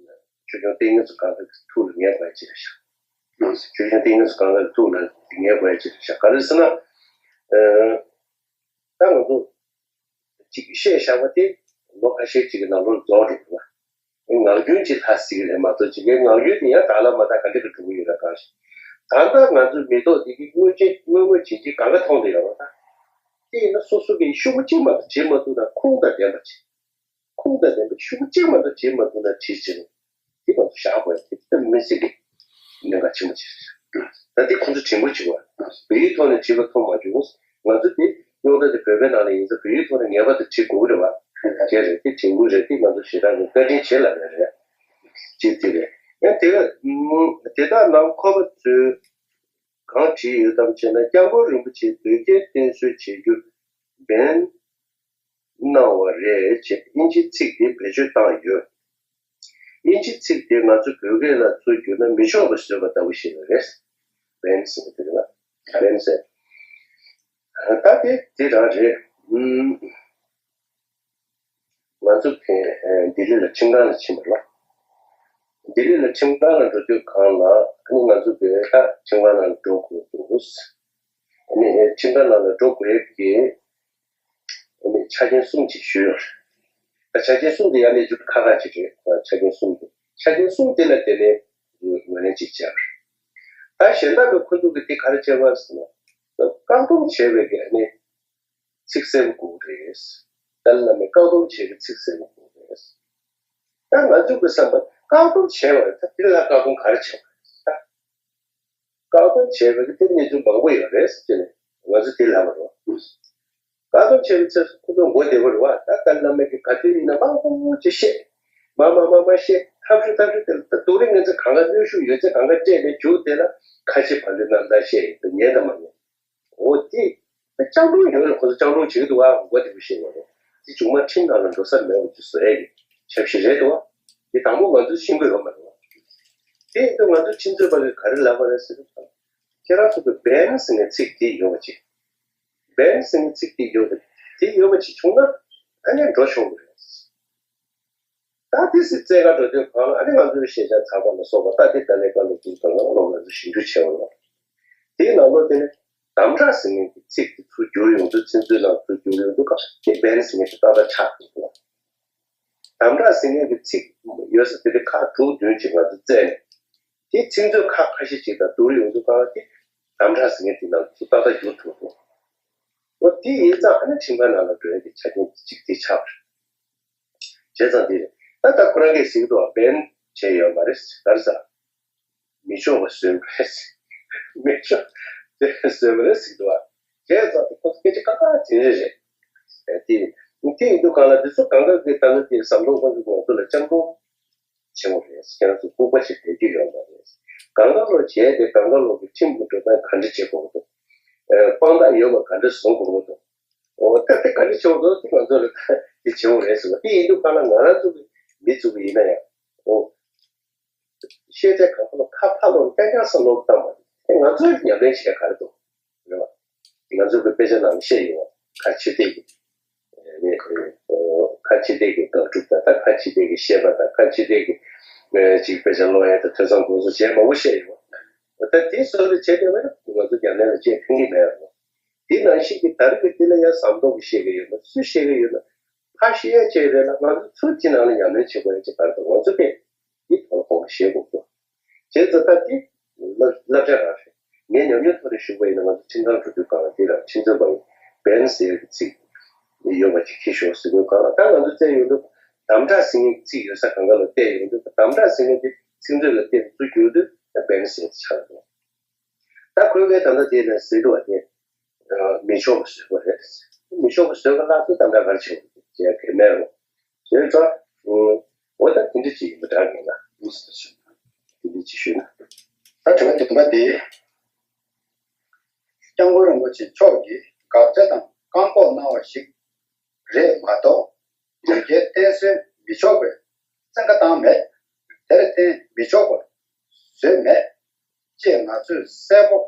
ཆོས་སྐྱོང་ལྟས་ངན་ཚོ་གང་ལྟར་གྱི་ཐུགས་ལ་ངེས་དགོས་ཡ་ཅིག་རེད་ཤག་ཆོས་སྐྱོང་ལྟས་ངན་ཚོ་གང་ལྟར་གྱི་ཐུགས་ལ་ངེས་དགོས་ཡ་ཅིག་རེད་ཤག་ག་རེ་ཟེར་ན། ཨ། ད་ང་ཚོ་ ཅིག་བཤད་བཞག་པ་དེ་ལོ་ཁ་ཤས་ཅིག་གི་ནང་ལོགས་རྫོགས་འགྲོ་གི་རེད་བ། ངག་རྒྱུན་ཅིག་ལྷག་སྲིད་ཀྱི་རེད་མ་གཏོགས་ཅིག་གི་ངག་རྒྱུན་དེ་ཡང་དག་ལ་མ་དག་ག་འདྲ་གི་འགྲོ་གི་ཡོད་ན་གང་ཞིག་ད་ལྟ་ང་ཚོའི་མི་ཐོག་འདི་གི་དངོས་ཆེན་དངོས་དངོས་བྱེད་ཀྱི་གང་ག་མཐོང་དུ་ཡོད་རེད་བ། དེ་ཡིན་ན་སོ་སོ་གི་ཤོག་བུ་གཅིག་མ་གཏོགས་བྲིས་མ་ཐུབ་ན་ཁུངས་དང་ལྡན་པ་བྱེད། ཁུངས་དང་ལྡན་པའི་ཤུགས་གཅིག་མ་གཏོགས་བྱེད་མ་ཐུབ་ན་བྲིས་ཕྱིན། དེ་མ་གཏོགས་བཞག་དགོས་ཡ་དེ་ད་མི་སྲིད་ཀྱི་གནད་འགག་ཆེན་པོ་ཅིག་རེད། ད་དེ་ཁོང་ཚོ་དྲན་སྐུལ་བྱེད་དགོས། བོད་ཡིག་ཐོག་ནས་བྲིས་པ་མཐོང་མ་བྱུང་། ང་ཚོ་དེ་རྙོག་དྲ་དེ་བོད་པའི་ནང་ལ་ཡིན་ཙང་བོད་ཡིག་ཐོག་ནས་ངེས་པར་དུ་བྲིས་དགོས་ཀྱི་རེད་བ། དེ་རེད། དེ་དྲན་སྐུལ་རེད། དེ་ང་ཚོ་ཞེ་དྲག་གི་བཀའ་དྲིན་ཆེ་ལབ་ཡ་རེད། ཅིག་དེ་རེད། ཡང་དེ་ག་དེ་དག་ནང་ཁོ་པ་ཚོས་གང་བྲིས་ཡོད་དམ་ཞེ་ན། སྐྱབས་མགོན་རིན་པོ་ཆེས་དོལ་རྒྱལ་བསྟེན་གསོལ་བྱེད་རྒྱུ་འབེན་གནང་བ་རེད་ཅེས་དབྱིན་ཇིའི་ཚིག་དེ་བེད་སྤྱོད་བཏང་ཡོད། དབྱིན་ཇིའི་ཚིག་དེ་ང་ཚོ་བོད་སྐད་ལ་ཚུར་བསྒྱུར་ན་མི་ཆོག་པ་བཟོས་པ་ལྟ་བུ་ཞིག་རེད། བེན་ཟེར་བ་དེ་རེད་བ། བེན་ཟེར། ད་དེ་དེ་རང་རེད། ཨུམ། ང་ཚོ་དེ་ལྡི་ལི་ལ་ཁྲིམས་ཁང་ལ་ཕྱིན་པ་རེད། ལྡི་ལི་ལ་ཁྲིམས་ཁང་ལ་འགྲོ་དུས་སྒང་ལ་ཨ་ནི་ང་ཚོ་བོད་ལ་ཁྲིམས་ཁང་ནང་ལ་འགྲོ་དགོས་འདུག་ཨ་ནི་ཁྲིམས་ཁང་ནང་ལ་འགྲོ་དགོས་ཀྱི་ཨ་ནི་ཆ་རྐྱེན་གསུམ་ཅིག་ཞུས་ཡོད་རེད། ད་ཆ་རྐྱེན་གསུམ་དེ་ཡང་ནས་ཅུང་ཁག་ཁག་ཅིག་རེད། ཆ་རྐྱེན་གསུམ་དེ་ཆ་རྐྱེན་གསུམ་དེ་ལ་བརྟེན་ནས་ངོས་ལེན་ཅིག་བྱས་པ་རེད། ད་གཞན་དག་གི་ཁོ་ཚོ་གི་དེ་ག་རེ་བྱས་པ་ཟེར་ན། བཀག་སྡོམ་བྱས་པའི་གི་ཨ་ནི་ཚིག་གསལ་པོ་དགོས་རེད། ཏཱ་ལའི་བླ་མས་བཀག་སྡོམ་བྱས་པའི་ཚིག་གསལ་པོ་དགོས་རེད། ད་ང་ཚོ་གི་བསམ་པ་བཀག་སྡོམ་བྱས་པ་རེད། ད་དེ་ལ་བཀག་སྡོམ་ག་རེ་བྱས་པ་རེད། ད་བཀག་སྡོམ་བྱས་པའི་གི་དེ་གནས་ཚུལ་མང་པོ་ཡོད་རེད་ཟེར་ནས་ང་ཚོ་དེ་ལབ་པ་རེད། བཀག་སྡོམ་བྱས་པའི་ཚེ་ཁོ་ཚོ་མགོ་བདེ་པོ་རེད་བ། ད་ཏཱ་ལའི་བླ་མས་གི་ག་དུས་ཡིན་ན་མང་པོ་ཅིག་བཤད། མ་མ་མ་མ་བཤད། ཐབས་ཤུགས་ཐབས་ཤུགས་དེ་ལ་ད་དུང་རིང་ངེད་ཚོ་གང་ག་གནོན་ཤུགས་ཡོད་ཚད་གང་ག་སྤྲད་ནས་མཇུག་དེ་ལ་ཁ་ཆེ་ཕ་ལུའི་རྣམ་ཐར་བཤད་ཡོད་པ་ཉན་དང་མ་ཉན། འོ་དེ། ད་སྤྱང་གྲུང་ཡོད་ལ་ཁོ་ཚོ་སྤྱང་གྲུང་བྱེད་ཀྱི་འདུག་ཨ། མགོ་བདེ་པོ་བཤད་མ་རེད། དེ་བྱུང་མ་ཁྲིམས་ནང་ལ་འགྲོ་ས་མེད་པ་ཅིག་བཟོ་ཡ་གི་ཆབ་སྲིད་རེད་འདུག་ཨ། དེ་དང་པོ་ང་ཚོས་ཤེས་དགོས་ཡོད་མ་རེད་བ། དེ་ཡིན་དུས་ང་ཚོ་ཁྲིམས་རྩོད་པ་ཚོས་ག་རེ་ལབ་པ་རེད་ཟེར་ན། ཁྱེད་རང་ཚོ་གི་བེན་ཟེར་ནས་ཚིག་དེ་ཡོད་པ་ཅིག་བེན་ཟེར་ནས་ཚིག་དེ་ཡོད་པ་དེ་ཡོད་པ་ཅིག་བྱུང་ན་ཨ་ནི་འགྲོ་ཆོག་གི་རེད། ད་དེ་སྲིད་བཙན་བཀའ་འགྲོ་དུས་གང་ལ་ཨ་ནི་ང་ཚོའི་ཤེས་བྱ་ཚགས་པར་ལ་སོགས་པ་ད་དེ་ཏཱ་ལའི་བཀའ་སློབ་ཀྱི་ཐོག་ལ་ང་ཚོ་ཞིབ་འཇུག་བྱས་པ་ལ། དེའི་ནང་ལོགས་དེ་ནས་དམ་དྲག་ཟེར་མཁན་གྱི་ཚིག་དེ་ཚུར་བསྒྱུར་ཡོང་དུས་ཚིག་མཛོད་ནང་ཚུར་བསྒྱུར་ཡོང་དུས་སྐབས་དེ་བེན་ཟེར་མཁན་དེ་ཏག་ཏག་ཆགས་འདུག་དམ་དྲག་ཟེར་མཁན་གྱི་ཚིག་ཡོད་ས་དེ་དེ་ཁག་དྲུག་བདུན་ཅིག་ང་ཚོ་བཙལ་ནས་དེ་ཚིག་མཛོད་ཁག་ཁ་ཤས་ཅིག་དང་བསྡུར་ཡོང་དུས་སྐབས་དེ་དམ་དྲག་ཟེར་མཁན་དེ་ནང་ཚུར་ཏག་ཏག་བསྒྱུར་ཐུབ་འདུག་འོ་དེ་ཡིན་ཙང་ཨ་ནི་ཁྲིམས་ཁང་ནང་ལ་འགྲོ་ཡ་གི་ཆ་རྐྱེན་གཅིག་དེ་ཆགས་པ་རེད། བྱས་ཙང་དེ་རེད། ད་ལྟ་ཁོ་རང་གིས་ཟེར་གྱི་འདུག་བ། བེན་བྱས་ཡོད་མ་རེད། ག་རེ་ཟ། མི་ཆོག་པ་བཟོས་མ་རེད། མི་ཆོག་དེ་བཟོས་མ་རེད་ཟེར་གྱི་འདུག་བ། བྱས་ཙང་དེ་ཁོ་ཚོ་སྐད་ཆ་ཁ་ཁ་དེ་རེད་རེད། ཨེ་དེ་དེ་ཡིན་དུས་གང་ལ་དེ་ཚོ་གང་ག་གི་ད་ལྟ་དེ་ཟམ་གདོང་ཁོང་ཚོ་ང་ཚོ་ལ་སྤྱང་གྲུང་ཆེན་པོ་རེད། ཁྱེད་རང་ཚོ་ལྐུགས་པ་ཞིག་བསྡད་རྒྱུ་ཡོད་མ་རེད། གང་ག་ལོག་བྱས་ཏེ་གང་ག་ལོག་གི་ཁྲིམས་ཀྱི་འགྲོ་སྟངས་ག་འདྲ་བྱེད་དགོས་འདུག་ཨེ་དཔང་རྟགས་ཡོད་པ་ག་འདྲ་བཟོ་དགོས་འདུག་འོ་ད་དེ་ག་འདྲ་བྱེད་དགོས་འདུག་དེ་ང་ཚོ་ལ་དེ་བྱེད་དགོས་རེད་ཟེར་བ་དེ་ཡིན་དུས་གང་ལ་ང་རང་ཚོ་གི་མི་ཚོ་གི་ཡིན་ན་ཡང་འོ་ཤེས་ཚད་གང་ག་ལོག་ཁ་ཕར་ལོག་རྐྱང་རྐྱང་ས་ལོག་བཏང་བ་དེ་ང་ཚོས་ཉམས་ལེན་བྱས་ག་རེ་འདུག་རེད་བ། ང་ཚོ་གི་དཔེ་ཆ་ནང་བཤད་ཡོད་བ། ཁ་ཕྱི་ཐེད་ཀྱི་ཨེ་ནས་ཨེ་ཁ་ཕྱི་ཐེད་ཀྱི་དགག་སྒྲུབ་དང་ད་ཁ་ཕྱི་ཐེད་ཀྱི་བཤད་པ་དང་ཁ་ཕྱི་ཐེད་ཀྱི་ཨེ་ཅིག་དཔེ་ཆ་ཀློག་ཡ་དང་ཐོས་བསམ་སྒོམ་གསུམ་བྱས་མང་པོ་བཤད་ཡོད་བ། ད་དེ་བཟོ་འདྲ་བྱས་བསྡད་པ་ན་ང་ཚོ་ཉམས་ལེན་ལ་བྱེད་ཕན་གྱི་མེད་རེད་བ། དེ་ནང་བཞིན་གྱི་ད་རེས་ཀྱི་དེ་ལ་ཡང་ཟམ་གདོང་གིས་བཤད་ཀྱི་ཡོད་ན་སུས་བཤད་ཀྱི་ཡོད་ན་ཕར་བཤད་ཡ་བྱས་རེད་ལ་ང་ཚོ་ཚུར་དེ་ནང་ལ་ཉམས་ལེན་བྱེད་དགོས་ཡ་ཅིག་ག་རེ་འདུག་ང་ཚོ་དེ་དེ་ཐོག་ལ་གོ་བ་བཞེས་དགོས་འདུག་བྱས་ཙང་ད་དེ་བསླབ་བསླབ་བྱ་རང་རེད། ངས་ཉམས་མྱོང་ཐོག་ནས་ཞུ་བ་ཡིན་ན་ང་ཚོ་ཁྲིམས་ཁང་འགྲོ་དུས་སྒང་ལ་འདི་ལ་ཁྲིམས་རྩོད་པ་ཡིན་བན་ཟེར་ཡག་གི་ཚིག་ཡོད་པ་ཅིག་འཁྱེར་ཤོག་ཟེར་དུས་སྒང་ལ་ད་ང་ཚོ་བཙལ་ཡོང་དུས་དམ་དྲག་ཟེར་མཁན་གྱི་ཚིག་ཡོད་ས་གང་ག་ལ་བལྟས་ཡོང་དུས་དམ་དྲག་ཟེར་མཁན་དེ་ཚིག་མཛོད་ལ་བལྟས་ཚུར་བསྒྱུར་དུས་ད་བན་ཟེར་ཡག་ཆགས་འདུག་ད་ཁོས་ངས་ད་ལྟ་དེ་ནས་ཟེར་འདུག་བ་དེ། མི་ཆོག་པ་བཟོས་པ་རེད། མི་ཆོག་པ་བཟོས་པ་ལ་ཚོ་དམ་དྲག་ག་རེ་བྱེད་དགོས་ཀྱི་ཡ་གལ་མེད་རུང་། བྱས་ཙང་། འོ་ད་དེ་འདྲ་ཅིག་ཡིན་པ་འདྲ་ངེས་ན། དེ་འདྲ་ཅིག་ཞུས་ན། ད་དྲི་བ་བདུན་པ་དེ། སྐྱབས་མགོན་རིན་པོ་ཆེ་མཆོག་གིས་དགག་བྱ་དང་བཀག་འགོག་གནང་བ་ཞིག་རེད་མ་གཏོགས། དོལ་རྒྱལ་བསྟེན་གསོལ་མི་ཆོག་པའི་བཙན་བཀའ་བཏང་མེད། དེར་བརྟེན་མི་ཆོག་པ་བཟོས་མེད། ཅེས་ང་ཚོས་གསལ་པོ་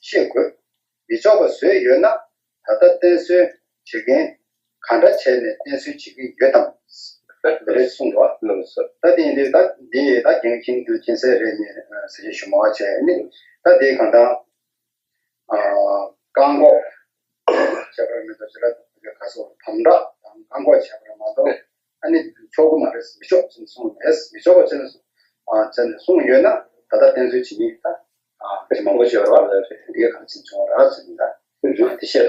ཤེས་དགོས། མི་ཆོག་པ་བཟོས་ཡོད་ན་ད་ལྟ་བསྟེན་གསོལ་བྱེད་མཁན་ག་འདྲ་བྱས་ནས་བསྟེན་གསོལ་བྱེད་ཀྱི་ཡོད་དམ། འདི་རེད་གསུངས་འདུག་བ། ད་དེ་ཡིན་དུས་ད་འདི་ཡིས་ད་རྒན་ཁྱིམ་དུ་ཁྱིམ་སའི་རེད་ཉེ་ཟེར་གྱི་ཞུ་མ་བ་བྱས་ནི་ད་དེ་གང་ལྟར་བཀག་འགོག་བྱས་པར་མི་འདུག་ཅེས་ལ། ག་སོགས་དམ་དྲག་དང་བཀག་འགོག་བྱས་པ་རེད་མ་གཏོགས། ཨ་ནི་ཆོག་གི་མ་རེད། མི་ཆོག་ཅེས་གསུངས་མེད། མི་ཆོག་པ་ཅེས་ནས་གསུངས་ཡོད་ན། ད་ལྟ་བསྟེན་གསོལ་བྱེད་མཁན་ད་ཨ་མང་པོ་ཞིག་ཡོད་རེད་བ། དེ་ག་རེ་བྱས་བྱུང་བ་རེད་ཟེར་ན། ད་དེ་བཤད་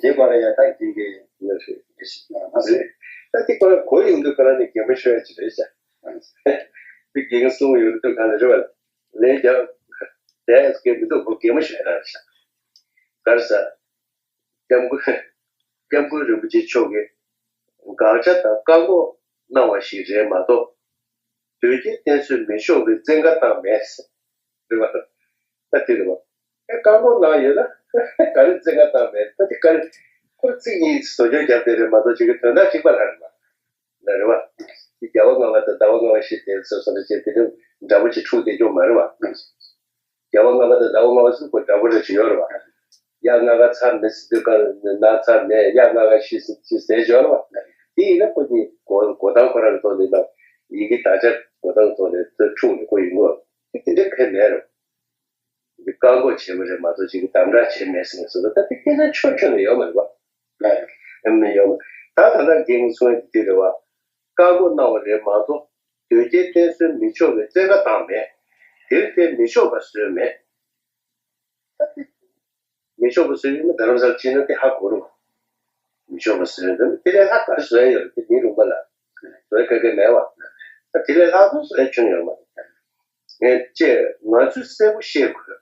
འདུག་བ། དེ་སྐོར་ལ་ཡ་ད་རྒན་གྱིས་ཡོད་ཞུ་ཡོད་ཞིག་མ་ཟེར། ད་དེ་སྐོར་གོ་ཡོང་དུས་ཁོ་རང་ནི་རྒན་པོ་ཤོད་ཡ་ཅིག་རེད་ཤག་དེ་རྒན་གསུང་ཡོད་དུས་ག་ལ་རེད་བ། ལན་རྒྱག་དེ་སྐད་མི་འདུག་ཁོ་རྒན་པོ་ཤོད་ཡ་རེད་ཤག་ག་རེ་ཟེར། སྐྱབས་མགོན། སྐྱབས་མགོན་རིན་པོ་ཆེ་མཆོག་གིས་དགག་བྱ་དང་བཀག་འགོག་གནང་བ་ཞིག་རེད་མ་གཏོགས། དོལ་རྒྱལ་བསྟེན་གསོལ་མི་ཆོག་པའི་བཙན་བཀའ་བཏང་མེད། རེད་པ། ད་དེ་རེད་པ། ཨེ་བཀག་འགོག་གནང་ཡོད་ན་ག་རེ་བཙན་བཀའ་བཏང་མེད། ད་དེ་ག་རེ་ཁོ་ཚིག་གཉིས་བཟོ་བཅོས་བརྒྱབ་བསྡད་རེད་མ་གཏོགས་ཅིག་གི་དོན་དག་གཅིག་པ་ལྷག་རེད་པ། ལ་རེད་པ། དེ་རྒྱལ་བ་ལྔ་པ་དང་ཟླ་བ་ལྔ་པ་ཞིག་དེ་ཚོ་སོ་སོ་བྱས་དེ་འདྲ་འདྲ་པོ་ཅིག་འཁྲུག་བསྡད་རྒྱུ་མ་རེད་པ། རྒྱལ་བ་ལྔ་པ་དང་ཟླ་བ་ལྔ་པ་ཟེར་ཁོ་འདྲ་པོ་རེ་ཞིག་ཡོད་རེད་པ། གཡག་ལྔ་ཀ་ཚར་མེད་ཟེར་དུས་ཀ་ན་ཚར་མེད། གཡག་ལྔ་ཀ་ཚར་མེད། གཡག་ལྔ་ཀ་ཤི་ཟེར་ཟེར་ཡོད་རེད་པ། དེ་ཡིན་ན་ཁོ་གཉིས་གོ་གོ་སྟངས་ཁོ་རང་གི་ཐོག་ནས་ལ་ཡི་གེ་དག་ཆ་གོ་སྟངས་ཐོག་ནས་འཁྲུག་ནས་ཁོ་ཡིན་དགོས། དེ་དེ་འདྲ་ཁེལ་མེད་རེད། བཀག་འགོག་བྱས་པ་རེད་མ་གཏོགས་ཅིག་གི་དམ་དྲག་བྱས་མེད་ཟེར་ནས་ཟེར་བ། ད་དེ་སྐད་ཆ་ཆོས་ཁྱོན་ནས་ཡོད་མ་རེད་པ། ཨེ་མི་ཡོད་མ། ད་ད་ལྟ་རྒན་གྱིས་གསུངས་ཡ་དེ་རེད་པ། བཀག་འགོག་གནང་བ་རེད་མ་གཏོགས། དོལ་རྒྱལ་བསྟེན་གསོལ་མི་ཆོག་པའི་བཙན་བཀའ་བཏང་མེད། དེར་བརྟེན་མི་ཆོག་པ་བཟོས་མེད། ད་དེ་མི་ཆོག་པ་བཟོས་ཡོད་ན་རྡ་རམ་ས་ལ་ཕྱིན་ན་དེ་ཧ་གོ་རུང་། མི་ཆོག་པ་བཟོས་ཡོད་ན་དེ་ལས་ལྷག་ག་རེ་བཟོ་ཡ་ཡོད་རེད། དེ་མི་རུང་པ་ལ་བཟོ་ཡ་ག་གེ་མེད་པ། ད་དེ་ལས་ལྷག་ཏུ་བཟོ་ཡ་ཁྱོན་ཡོད་མ་རེད། ངས་ཅེས་ང་ཚོས་གསལ་པོ་ཤེས་དགོས།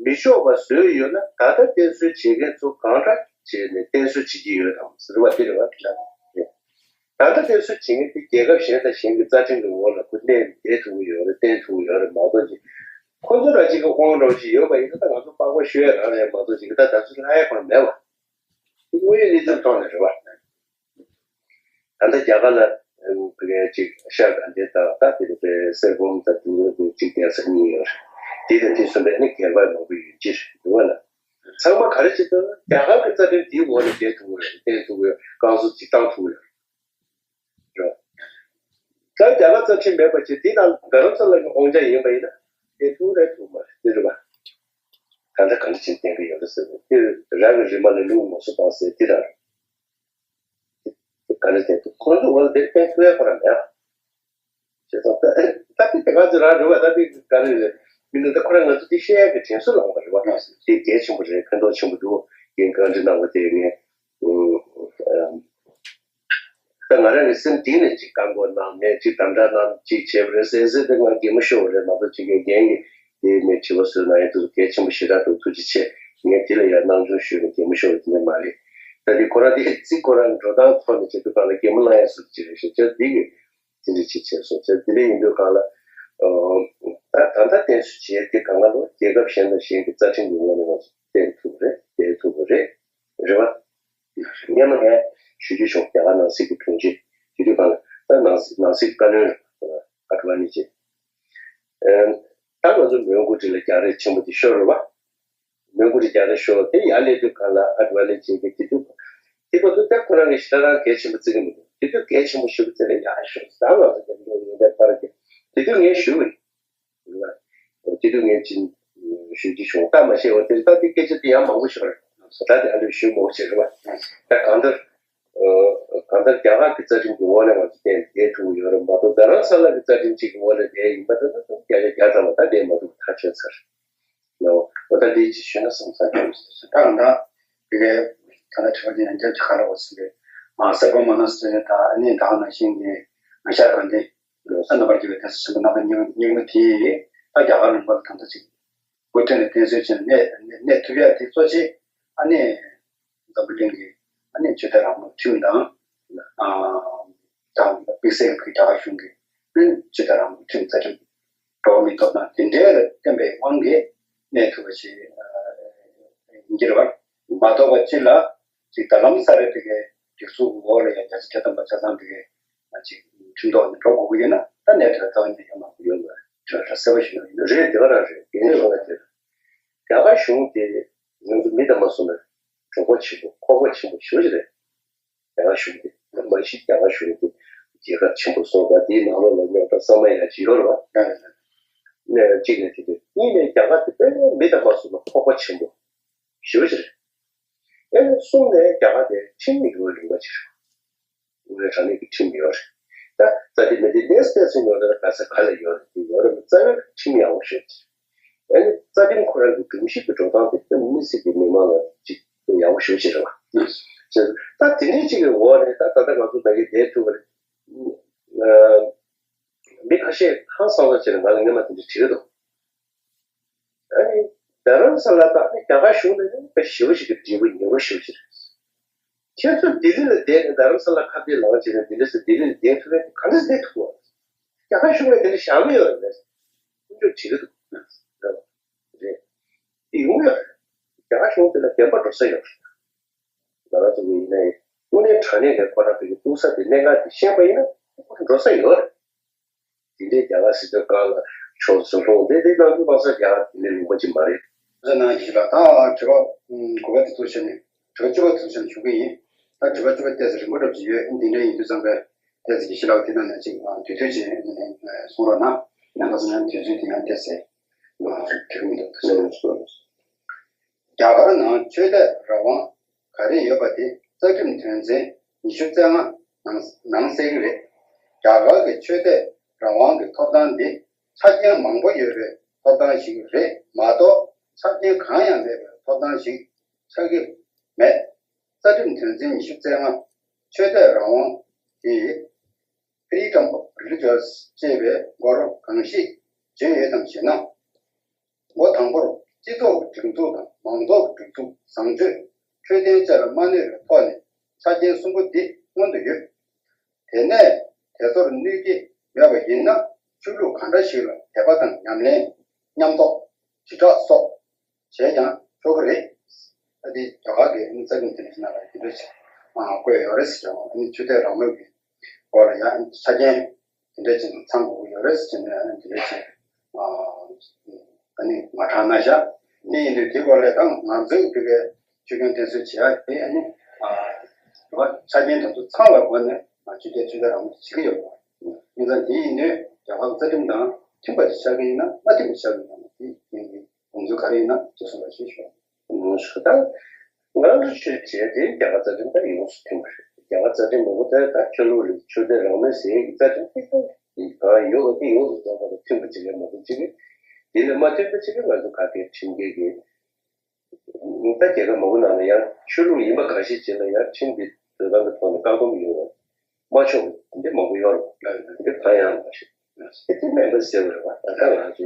མི་ཆོག་པ་བཟོས་ཡོད་ན་ད་ལྟ་བསྟེན་གསོལ་བྱེད་མཁན་ཚོ་གང་འདྲ་བྱས་ནས་བསྟེན་གསོལ་བྱེད་ཀྱི་ཡོད་དམ་ཟེར་བ་དེ་རེད་བ། དེ་ལ་ད་ལྟ་བསྟེན་གསོལ་བྱེད་མཁན་དེ་རྒྱལ་ཁབ་གཞན་དང་གཞན་གྱི་རྩ་ཁྲིམས་ཀྱི་འོག་ལ་ཁོ་གནས་བསྡད་ཐུབ་ཀྱི་ཡོད་རེད། བསྟེན་ཐུབ་ཀྱི་ཡོད་རེད་མ་གཏོགས་ཅིག་ཁོ་ཚོ་རང་གཅིག་གི་དབང་འདྲ་བོ་ཞིག་ཡོད་པ་ཡིན་ན་ད་ང་ཚོ་པགས་པ་བཤུ་ཡ་རང་རེད་མ་གཏོགས་ཅིག་ད་ད་ཚོད་ལྷག་ཡ་ཁོ་རང་མེད་པ། དེ་དངོས་ཡོད་གནས་ཚུལ་ཐོག་ནས་རེད་བ། ད་ལྟ་རྒྱ་གར་ལ་ཨ་ནི་ཕ་གིའི་ཅིག་ཤར་དང་དེ་དག་ད་དེ་རེད་པས། སེར་སྦོམ་དང་དེ་རེད་པས། ཅིག་གདན་ས་གཉིས་ཡོད་རེད། དེ་དང་དེ་གསུམ་པའི་ནི་སྒེར་པ་མང་པོ་ཡོད་ཀྱི་རེད་འདུག་བ་ལ། ཚང་མ་ག་རེ་བྱེད་ཐུབ་ན་རྒྱ་གར་གྱི་རྩ་ཁྲིམས་དེའི་འོག་ནས་བསྡད་ཐུབ་ཀྱི་རེད། བསྟེན་ཐུབ་ཀྱི་ཡོད། བསྐང་གསོ་ཅིག་བཏང་ཐུབ་ཀྱི་ཡོད་རེད། ད་རྒྱ་གར་རྩ་ཁྲིམས་མེད་པ་བྱས་དེ་དང་རྡ་རམ་ས་ལ་གི་དབང་ཆ་ཡིན་པ་ཡིན་ན་དེ་ཐུག་རེད་ཐུག་མ་རེད་དེ་རེད་པ། ད་ལྟ་ག་འདྲ་བྱས་བསྟེན་གྱི་ཡོད་རེད་ཟེར་ན་དེ་རང་གི་རི་མ་ལ་ལུག་མ་སུ་བཏང་ཟེར་དེ་རང་རེད། ག་རེ་བྱས་ཏེ་ཁོང་ཚོ་འོག་ལ་དེ་བསྟེན་ཐུབ་ཡ་ཁོ་རང་མེད་ཨ། བྱས་ཙང་ད་ད་དེ་དེ་ག་ཚོད་རང་རེད་བ། ད་དེ་ག་རེ་རེད། མི་འདི་ད་ཁོ་རང་ང་ཚོ་དེ་བཤད་ཡ་གི་དྲན་གསོ་ལངས་པ་རེད་བ། དེ་གལ་ཆེན་པོ་རེད། ཕན་ཐོགས་ཆེན་པོ་འདུག་རྒན་བཀའ་འདྲི་གནང་བ་དེ་ངས། ད་ང་རང་གི་སེམས་གཏིང་ནས་ཅིག་བཀག་འགོག་གནང་མེད། ཅིག་དམ་དྲག་གནང་ཅིག་བྱས་པ་རེད་ཟེར་ཟེར་ཏེ་ང་གད་མོ་ཤོར་བ་རེད་མ་གཏོགས་ཅིག་གི་རྒན་གྱིས་དེ་ནས་དྲི་བ་བཟོས་གནང་ཡ་དེ་ཚོ་གལ་ཆེན་པོ་ཞེ་དྲག་འདུག་ཐུགས་རྗེ་ཆེ། ངས་དེ་ལ་ཡང་སྣང་ཆུང་ཞུས་ནས་གད་མོ་ཤོར་བ་དེ་འདྲ་མ་རེད། ད་དེ་ཁོ་རང་དེ་རྩིས་ཁོ་རང་འགྲོ་སྟངས་ཐོག་ནས་བྱེད་དུས་གང་ལ་གད་མོ་བསླང་ཡ་བཟོ་འདྲ་ཅིག་རེད་ཤག་བྱས་དེ་གི་དེ་འདྲ་ཅིག་བྱས་སོང་། བྱས་དེ་འདྲ་ཡིན་དུས་གང་ལ་ད་ད་ལྟ་བསྟེན་གསོལ་བྱས་དེ་གང་ག་ལོ་རྒྱལ་ཁབ་གཞན་དང་གཞན་གྱི་རྩ་ཁྲིམས་ཀྱི་ངོས་ནས་ང་ཚོ་བསྟེན་ཐུབ་རེད། བསྟེན་ཐུབ་པ་རེད། རེད་བ། སྔོན་མ་ངས་ཞུ་རྒྱུ་བྱུང་། རྒྱ་གར་ནང་སྲིད་ཀྱི་དྲུང་ཆེ་དེ་དུས་གང་ལ་ད་ནང་སྲིད་ནང་སྲིད་བཀའ་བློན་ཨ་ཏི་ཝ་ནི་ཅེ། ད་ང་ཚོ་མོན་གྷོ་ཁྲི་ལ་རྒྱག་རེས་ཆེན་པོ་དེ་ཤོར་རེད་བ། མོན་གྷོ་ཁྲི་རྒྱག་རེས་ཤོར་དེ་ཡར་སླེབས་དུས་གང་ལ་ཨ་ཏི་ཝ་ནི་ཅེ་གི་དེ་དུས་དེ་བར་དུ་ད་ཁོ་རང་གི་ཞེ་དྲག་རང་གལ་ཆེན་པོ་བརྩི་གི་མི་འདུག་དེ་དུས་གལ་ཆེན་པོ་ཞེ་པོ་བརྩི་ནས་ཡར་ཤོར་ད་ང་ཚོ་རྒྱབ་ལོགས་ཡིན་པའི་པར་གྱི་དེ་དུས་ངས་ཞུས་པ་ཡིན། དེ་དུས་ངས་ཅིག་ཞུ་རྒྱུ་བྱུང་། ད་མ་བཤད་པ་དེ་ད་དེ་སྐད་ཆ་དེ་ཡང་མང་པོ་ཞིག་རེད། ད་དེ་ཨ་ལུས་ཞུ་མང་པོ་ཞིག་རེད་བ། ད་གང་ལྟར་གང་ལྟར་རྒྱ་གར་གྱི་རྩ་ཁྲིམས་ཀྱི་འོག་ནས་ང་ཚོ་བསྟེན་བསྡད་ཐུབ་ཀྱི་ཡོད་རེད་མ་གཏོགས་རྡ་རམ་ས་ལ་གི་རྩ་ཁྲིམས་གཅིག་གི་འོག་ནས་བསྡད་ཡིན་པ་དེ་ད་བརྒྱ་ཆ་བརྒྱ་ཙམ་ལ་ད་བསྡད་མ་ཐུབ་པ་ཐག་ཆོད་ཚར་ནའོ། འོ་ད་དེ་ཅིག་ཞུས་ན་བསམ་ས་ཁྱོད་ད་གང་ལྟར་དེ་གའི་ད་ལྟ་དྲི་བ་དེ་ཡང་བསྐྱར་གྱི་ཁ་ལ་འོ་ཟེར་གི་མ་སེར་པོ་མ་ན་སེ་ད་ཨ་ནི་ད་ག་ནང་བཞིན་གྱི་ང་ཤ་གང་དེ། ལོ་གསར་རྣམ་པར་རྒྱལ་བའི་གདན་ས་ཆེན་པོ་རྣམ་པ་གཉིས་པ་གཉིས་པ་དེ་ད་རྒྱ་གར་ལུང་པ་ལ་ད་ལྟ་ཅིག་དབུ་ཐོན་ནས་བསྟེན་གསོལ་བྱས་ནས་གནས་གནས་ཐུབ་ཡ་དེ་གཙོ་ཆེ་ཨ་ནི་འཛམ་བུ་གླིང་གི་ཨ་ནི་ཆོས་དད་རང་མོས་ཁྲིམས་དང་ཨ་དང་དམིགས་བསལ་གྱི་རྒྱ་གར་གཞུང་གི་ཨ་ནི་ཆོས་དད་རང་མོས་ཁྲིམས་རྩ་ཁྲིམས་འགྲོ་བ་མིའི་ཐོབ་ཐང་དེ་འདྲའི་ལ་བརྟེན་པའི་དབང་གིས་གནས་ཐུབ་པ་ཞིག་ཡིན་གྱི་རེད་བ། མ་གཏོགས་པ་སྤྱི་ལ་ཅིག་ད་ལམ་སང་རེད་དེ་གའི་སྒྲིག་འཛུགས་འོག་ལ་ཡང་བརྒྱ་ཆ་བརྒྱ་ཐམ་པ་ཆ་ཚང་དེ་གའི། ཅིག་ཁྲིམས་ཐོག་ནས་འགྲོ་དགོས་ཀྱི་ཡོད་ན་ད་གནས་དོན་རྩ་བ་ཉིད་ཡོད་མ་རེད། ཡོད་མ་རེད། གསལ་པོ་ཞིག་ཡོད་རེད། དེ་ག་རང་རེད། རྒན་ཡོད་རེད་དེ། རྒྱ་གར་གཞུང་དེ་ང་ཚོ་མི་དང་མ་སོང་ན་གྲོགས་པོ་ཆེན་པོ་ཁོག་པ་ཆེན་པོ་ཞེ་པོ་ཅིག་རེད། རྒྱ་གར་གཞུང་དེ་མ་གཞི་རྒྱ་གར་གཞུང་དེ་རྒྱལ་ཁབ་ཆེན་པོ་སོང་ཙང་དེའི་ནང་ལོགས་ལ་རྙོག་དྲ་ས་མ་ཡ་ཅིག་ཡོད་རེད་བ། གནས་གཅིག་ནས་དེ་དེ་གཉིས་ནས་རྒྱ་གར་དེ་དཔེ་མི་དང་མ་སོང་ན་ཁོག་པ་ཆེན་པོ་ཞེ་པོ་ཅིག་རེད། ཨེ་ནི་གསུམ་ནས་རྒྱ་གར་དེ་ཁྲིམས་ཡོད་ལུང་པ་ཅིག་རེད། དངུལ་ལས་དྲང་གནས་ཀྱི་ཁྲིམས་ཡོད་རེད། ད་རྩ་ཁྲིམས་མེད་དེ་ལས་སྤེལ་ཚུལ་ཡོད་རེད། ག་ས་ག་ལ་ཡོད་རེད། དེ་ཡོད་རེད། རྩ་བའི་ཁྲིམས་ཡག་པོ་ཤོད་ཅིག་ཨ་ནི་རྩ་ཁྲིམས་ཁོ་རང་གི་སྒྲོམ་གཞི་གི་འགྲོ་སྟངས་དེ་དཔེ་མི་སྲིད་ཀྱི་མི་མང་ལ་ཅིག་ཡག་པོ་ཞེ་པོ་ཅིག་རེད་བ། ད་དེ་འདྲའི་ཅིག་གི་འོག་ནས་ད་ད་ལྟ་ང་ཚོ་ད་གི་བསྡད་ཐུབ་པ་རེད། མི་ཁ་ཤས་ཧང་སང་ས་བྱས་ནས་ང་ལ་སྔོན་མ་དེ་འདྲ་དྲིས་ཀྱི་འདུག་ཨ་ནི་རྡ་རམ་ས་ལ་དང་ཨ་ནི་རྒྱ་གར་གཞུང་ལ་ནི་དཔེ་ཞེ་པོ་ཅིག་གི་འབྲས་བུ་ཉེ་བོ་ཞེ་པོ་ཅིག་རེད། ཁྱེད་ཚོ་ལྡི་ལི་ལ་བསྡད་ནས་རྡ་རམ་ས་ལ་ཁ་གཏད་ལངས་བྱས་ནས་ལྡི་ལི་སུ་ལྡི་ལི་ལ་བསྡད་ཐུབ་མཁན་ག་འདྲ་བསྡད་ཐུབ་པ། རྒྱ་གར་གཞུང་ལ་དེ་འདྲ་བཞག་གི་ཡོད་རེད། དཀོན་མཆོག་བྱེད་ཀྱི་འདུག་རེད། དེ་ཡོང་ཡོད་རེད། རྒྱ་གར་གཞུང་དེ་ལ་བདེན་པ་འགྲོ་ས་ཡོད་རེད། ང་རང་ཚོ་གི་ཡིན་ནའི་དངོས་གནས་དྲང་གནས་ཀྱི་ཁོ་རང་ཚོ་གི་ཐུག་ས་དེ་གནད་འགག་དེ་ཤེས་པ་ཡིན་ན་ཁོ་རང་འགྲོ་ས་ཡོད་རེད། དེ་འདྲའི་རྒྱ་གར་སྲིད་དོན་སྒང་ལ་ཕྱོགས་སུ་ལྷུང་དེ་དེ་ནང་དུ་གཏོང་ས་རྒྱ་གར་དེ་ལས་ལུང་པ་ཅིག་མ་རེད། ཟེར་གནང་ཞིག་ལ་ད་དྲི་བ་དགུ་པ་དེ་ཚོ་བྱས་ནས་དྲི་བ་བཅུ་པ་དེ་ཚོ་བྱས་ནས་ཞུ་གི་ཡིན། ད་དྲི་བ་བཅུ་པ་ཏོག་ཙམ་རིང་པོ་འདྲ་ཅིག་ཡོད། འདི་འདྲ་ཡིན་དུས་ཙང་ག་ཏོག་ཙམ་གྱི་ཞིག་ལ་དེ་ནང་ནས་ཅིག་དུས་ཚོད་ཅིག་གསུང་རོགས་གནང་། ཡང་ན་སོང་ཡང་དུས་ཚོད་དེ་ཡང་ཏོག་ཙམ་འགྲིག་གི་མི་འདུག་རྒྱ་གར་ནང་ཆོས་དད་རང་དབང་ག་རེ་ཡོད་པ་དེ་རྩ་ཁྲིམས་དོན་ཚན་ཉི་ཤུ་རྩ་ལྔ་ནང་ནང་གསལ་གྱི་རེད། རྒྱ་གར་གྱི་ཆོས་དད་རང་དབང་གི་ཐོབ་ཐང་འདི་ཆ་རྐྱེན་མང་པོ་ཡོད་པའི་ཐོབ་ཐང་ཞིག་རེད་མ་གཏོགས་ཆ་རྐྱེན་གང་ཡང་མེད་པའི་ཐོབ་ཐང་ཞིག་ཆགས་ཀྱི་མེད། རྩ་ཁྲིམས་དོན་ཚན་ཉི་ཤུ་རྩ་ལྔ་ཆོས་དད་རང་དབང་གི་Freedom of Religious ཅེས་པའི་སྐོར་གང་ཞིག་བརྗོད་ཡོད་དམ་ཞེ་ན། འགོ་དང་པོར་སྤྱི་ཚོགས་ཀྱི་སྒྲིག་འཛུགས་དང་མང་ཚོགས་ཀྱི་སྒྲིག་འཛུགས་བཟང་སྤྱོད་འཕྲོད་བསྟེན་བཅས་ལ་མ་གནོད་པའི་ཐོག་ནས་ཆ་རྐྱེན་གསུམ་པོ་འདི་སྔོན་དུ་ཡོད། དེ་ནས་དེ་ཚོར་གནོད་ཀྱི་མེད་པ་ཡིན་ན་ཆོས་ལུགས་གང་འདྲ་ཞིག་ལ་དད་པ་དང་ཉམས་ལེན། མཉམ་གཏོགས། དྲིལ་བསྒྲགས་སོགས་བྱས་ཀྱང་ཆོག་གི་རེད། ཨ་དེ་རྒྱ་གར་གྱི་རྩ་ཁྲིམས་དེ་འདྲ་ཞིག་ནང་ལ་དེ་འདྲ་ཞིག་བཀོད་ཡོད་རེད་ཟེར་ཀྱང་ཨ་ནི་ཆོས་དད་རང་མོས་ཀྱི་སྐོར་ལ་ཡང་ཆ་རྐྱེན་དེ་འདྲ་ཞིག་ཚང་དགོས་ཀྱི་ཡོད་རེད་ཟེར་ནས་ཨ་ནི་དེ་འདྲ་ཞིག་ཨ་ནི་མ་དྲངས་ན་བཞག་དེ་ཡིན་དུས་དེ་སྐོར་ལ་ད་ང་ཚོས་དེ་གའི་ཆོས་ཁྱོན་བསྟེན་གསོལ་བྱེད་ཡ་དེ་ཨ་ནི་ཆ་རྐྱེན་དེ་ཚོ་ཚང་བའི་སྒོ་ནས་ཆོས་དད་ཆོས་དད་རང་མོས་བྱེད་ཀྱི་ཡོད་པ། ཡིན་ཙང་དེ་ཡིན་དུས་རྒྱ་གར་རྩ་ཁྲིམས་དང་མཐུན་པ་ཞིག་ཆགས་ཀྱི་ཡིན་ན་མ་མཐུན་པ་ཆགས་ཀྱི་ཡིན་ན་དེ་ཡིན་དུས། དགོངས་ཚུལ་ག་རེ་ཡིན་ན་ཅེས་གསུངས་པ་ཞེས་ཞུ། ཞུ་དང་། ང་ཚོ་ཆོས་བྱས་ཏེ་རྒྱ་གར་རྩ་ཁྲིམས་དང་ཡོངས་སུ་མཐུན་པ་རེད། རྒྱ་གར་རྩ་ཁྲིམས་མང་པོ་དེ་དག་ཆོས་ལུགས་ལ་ཆོས་དད་རང་མོས་ཟེར་ཡག་གི་རྩ་ཁྲིམས་ཏིག་ཏིག་གང་ཡོད་པ་དེ་ཡོངས་སུ་རྫོགས་པ་དང་མཐུན་པ་ཅིག་རེད་མ་གཏོགས་ཅིག་རེད། དེ་ལས་མ་མཐུན་པ་ཅིག་རེད། ང་ཚོ་ག་གེ་ཁྲིམས་འགལ་གྱི་ད་རྒྱལ་ཁབ་མང་པོ་ནང་ལ་ཡང་ཆོས་ལུགས་ཡིན་པ་གང་ཞིག་བྱས་ན་ཡང་ཁྲིམས་ཀྱི་འགྲོ་སྟངས་ཀྱི་ཐོག་ནས་བཀག་སྡོམ་ཡོད་པ། མ་ཆོག་འདི་མང་པོ་ཡོད་རེད། འདི་གང་ཡང་མ་ཤེས། ཨེ་ཙི་མེད་པ་ཟེར་བ་རེད་བ། ད་ལྟ་ང་ཚོ་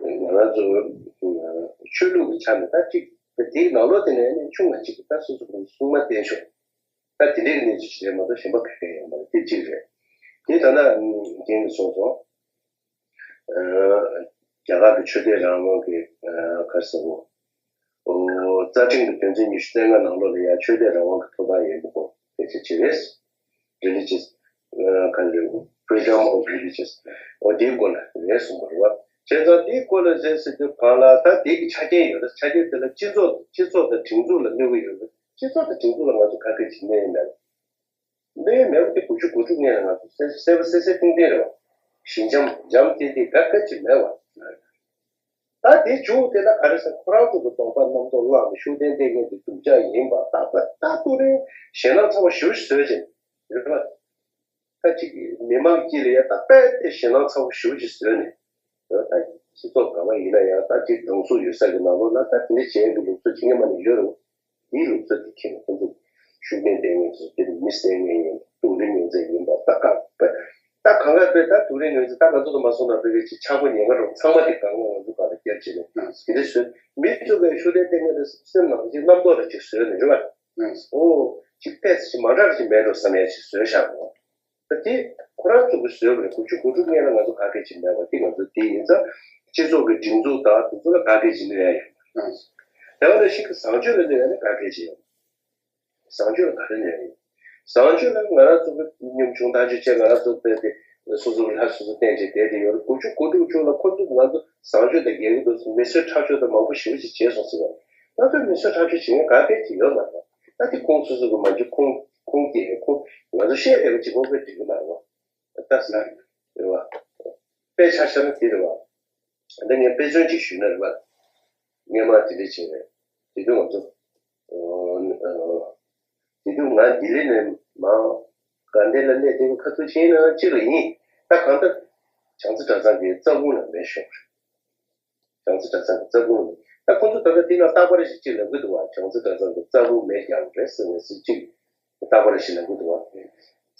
ང་རང་ཚོ་ཆོས་ལུགས་ཀྱི་ཆ་ནས་ད་གཅིག་དེའི་ནང་ལོགས་དེ་ནས་ནི་ཆུང་བ་གཅིག་གིས་ད་སོ་སོ་གི་སྲུང་མ་བསྟེན་ཆོག་ད་དེ་འདྲའི་གནས་ཚུལ་ཞིག་རེད་མ་གཏོགས་གཞན་པ་ག་གེ་ཡོད་མ་རེད། དེ་གཅིག་རེད། དེ་ད་ལྟ་རྒན་གྱིས་གསུངས་སོང་། རྒྱ་གར་གྱི་ཆོས་དད་རང་དབང་གི་ག་རེ་ཟེར་དགོས། རྩ་ཁྲིམས་ཀྱི་དོན་ཚན་ཉི་ཤུ་རྩ་ལྔ་ནང་ལོགས་ལ་ཡང་ཆོས་དད་རང་དབང་གི་ཐོབ་ཐང་ཡོད་མི་དགོས་ཕལ་ཆེར་ཅིག་རེད། Religious ག་རེ་རེད། Freedom of Religious འོ་དེའི་སྐོར་ལ་རེད་གསུངས་པ་རེད་བ། བྱས་ཙང་དེའི་སྐོར་ལ་རེད་ཟེར་དུས་གང་ལ་ད་དེ་གི་ཆ་རྐྱེན་ཡོད་རེད། ཆ་རྐྱེན་དེ་ལ་སྤྱི་ཚོགས་སྤྱི་ཚོགས་དང་སྒྲིག་འཛུགས་ལ་གནོད་གི་ཡོད་རེད། སྤྱི་ཚོགས་དང་སྒྲིག་འཛུགས་ལ་ང་ཚོ་ག་གེ་ཅིག་གནོད་ཡོད་མེད། གནོད་མེད་པ་དེ་དགུ་བཅུ་གོ་དྲུག་སྔོན་ལ་ང་ཚོ་གསལ་གསལ་པོ་གསལ་གསལ་ཏིང་ཏིང་རེད་བ། ཞི་འཇམ་འཇམ་ཏིང་ཏིང་ག་ག་ཅིག་མེད་བ། ད་དེ་བྱུང་དེ་ལ་ག་རེ་ཟེར། ཁོ་རང་ཚོ་གི་སྡོམ་པ་རྣམ་རྟོག་བླངས་ནས་ཤུགས་ལྡན་ལྟས་ངན་དེ་སྡུག་ཅག་ཡིན་པ་ད་ད་ད་ཏུ་རིང་ཞེད་སྣང་ཚ་བ་ཞེ་པོ་ཞིག་བཟོས་ཅིང་རེད་བ། ད་ཅིག་མི་མང་དཀྱིལ་ལ་ཡ་ད་དཔེ་དེ་ཞེད་སྣང་ཚ་བ་ཞེ་པོ་ཞིག་བཟོས་ནས། ད་སྤྱི་ཚོགས་ག་བ་ཡིན་ན་ཡང་ད་ཅིག་སྡང་ཟུག་ཡོད་ས་གི་ནང་ལོགས་ལ་ད་དེ་འདྲ་བྱེད་ཡག་གི་ལུགས་སྲོལ་ཅིག་སྔོན་མ་ནས་ཡོད་རེད། དེའི་ལུགས་སྲོལ་དེ་ཁྱེད་ནས་ཁོང་ཚོ་ཤུགས་ལྡན་ལྟས་ངན་ཚོ་དེ་མི་བསད་མཁན་ཡིན། དུག་རིན་ངན་ཚད་ཡིན་པ་ད་ག་ད་གང་ག་དཔེ་ད་དུག་རིན་ངན་ཚད་ད་ང་ཚོ་ལ་མ་སོང་ན་དཔེ་གི་ཅིག་ཆག་སྒོ་ཉེན་ཁ་རུ་ཚང་མ་དེ་གང་ག་ང་ཚོ་ག་ལ་བསྐྱར་བྱས་ནས་དེ་འདྲ་བཟོས། མི་ཚོ་གི་ཤུགས་ལྡན་ལྟས་ངན་དེ་སེམས་ནང་ཅིག་རྣམ་རྟོག་རེ་ཅིག་བཟོས་ནས་རེད་བ། ཨོ་ཅིག་ཏོག་ཙམ་ཅིག་མ་འདྲ་རེ་ཅིག་མེད་འགྲོ་བསམ་ཡ་ཅིག་བཟོས་བཞག་གོ། ད་དེ་ཁོ་རང་ཚོ་གིས་བཟོས་པ་རེད། དགུ་བཅུ་གོ་དྲུག་སྔོན་ལ་ང་ཚོ་ག་གེ་ཅིག་མེད་པ་དེ་ང་ཚོ་དེ་ཡིན་ཙང་སྤྱི་ཚོགས་ཀྱི་སྒྲིག་འཛུགས་དང་དེ་ཚོ་ལ་ག་གེ་ཅིག་གནོད་ཡ་ཡོད་མ་རེད། དེ་བ་ལ་ཞིག་གི་བཟང་སྤྱོད་ལ་གནོད་ཡ་ནི་ག་གེ་ཅིག་ཡོད། བཟང་སྤྱོད་ལ་ག་རེ་གནོད་ཡ་ཡོད། བཟང་སྤྱོད་ལ་ང་རང་ཚོ་གི་ཉམ་ཆུང་ཐག་གཅོད་བྱས་ང་རང་ཚོ་བལྟས་ཏེ་སོ་སོ་གི་ལྷ་སོ་སོ་བསྟེན་བྱས་བསྡད་དེ་ཡོད་རེད། དགུ་བཅུ་གོ་དྲུག་བཅུ་ལ་ཁོ་ཚོ་ང་ཚོ་བཟང་སྤྱོད་དང་འགལ་གྱི་འདུག་ཟེར་མི་གསོད་ཁྲག་སྦྱོར་དང་མང་པོ་ཞེ་པོ་ཅིག་བྱས་སོང་ཟེར་བ། ང་ཚོས་མི་གསོད་ཁྲག་སྦྱོར་བྱེད་མཁན་ག་གེ་ཅིག་ཡོད་མ་རེད། ད་དེ་ཁོང་སོ་སོ་གི་མ་འཇུ་ཁོང་ཁོང་གིས་ཁོང་ང་ཚོ་བཤད་བསྡད་པ་གཅིག་པོ་དཔེ་འགྲིག་གི་མ་རེད་བ། ལྟ་ས་རེད་བ། དཔེ་ཆ་བཞག་ན་དེ་རེད་བ། ད་ངས་དཔེ་མཚོན་གཅིག་ཞུས་ན་རེད་བ། སྔོན་མ་དེ་འདྲ་བྱས་རེད། དེ་དུས་ང་ཚོ་ དུས་ང་ལྡི་ལི་ནས་མར་དགའ་ལྡན་ལ་གནས་བསྡད་པའི་ཁ་ཐུག་ཕྱིན་ན་གཅིག་ལ་ཡིན། ད་གང་ལྟར་བྱང་རྩེ་གྲྭ་ཚང་གི་རྩ་ཁུང་ལ་མེ་ཤོར། བྱང་རྩེ་གྲྭ་ཚང་གི་རྩ་ཁུང་ལ་མེ། ད་ཁོང་ཚོ་ད་ལྟ་དེ་ན་རྟག་པར་ཞིག་གཅིག་ལབ་གི་འདུག་བ། བྱང་རྩེ་གྲྭ་ཚང་གི་རྩ་ཁུང་མེ་བརྒྱབ་རེད་ཟེར་ནས་ཟེར་གཅིག་རྟག་པར་ཞིག་ལབ་གི་འདུག་བ།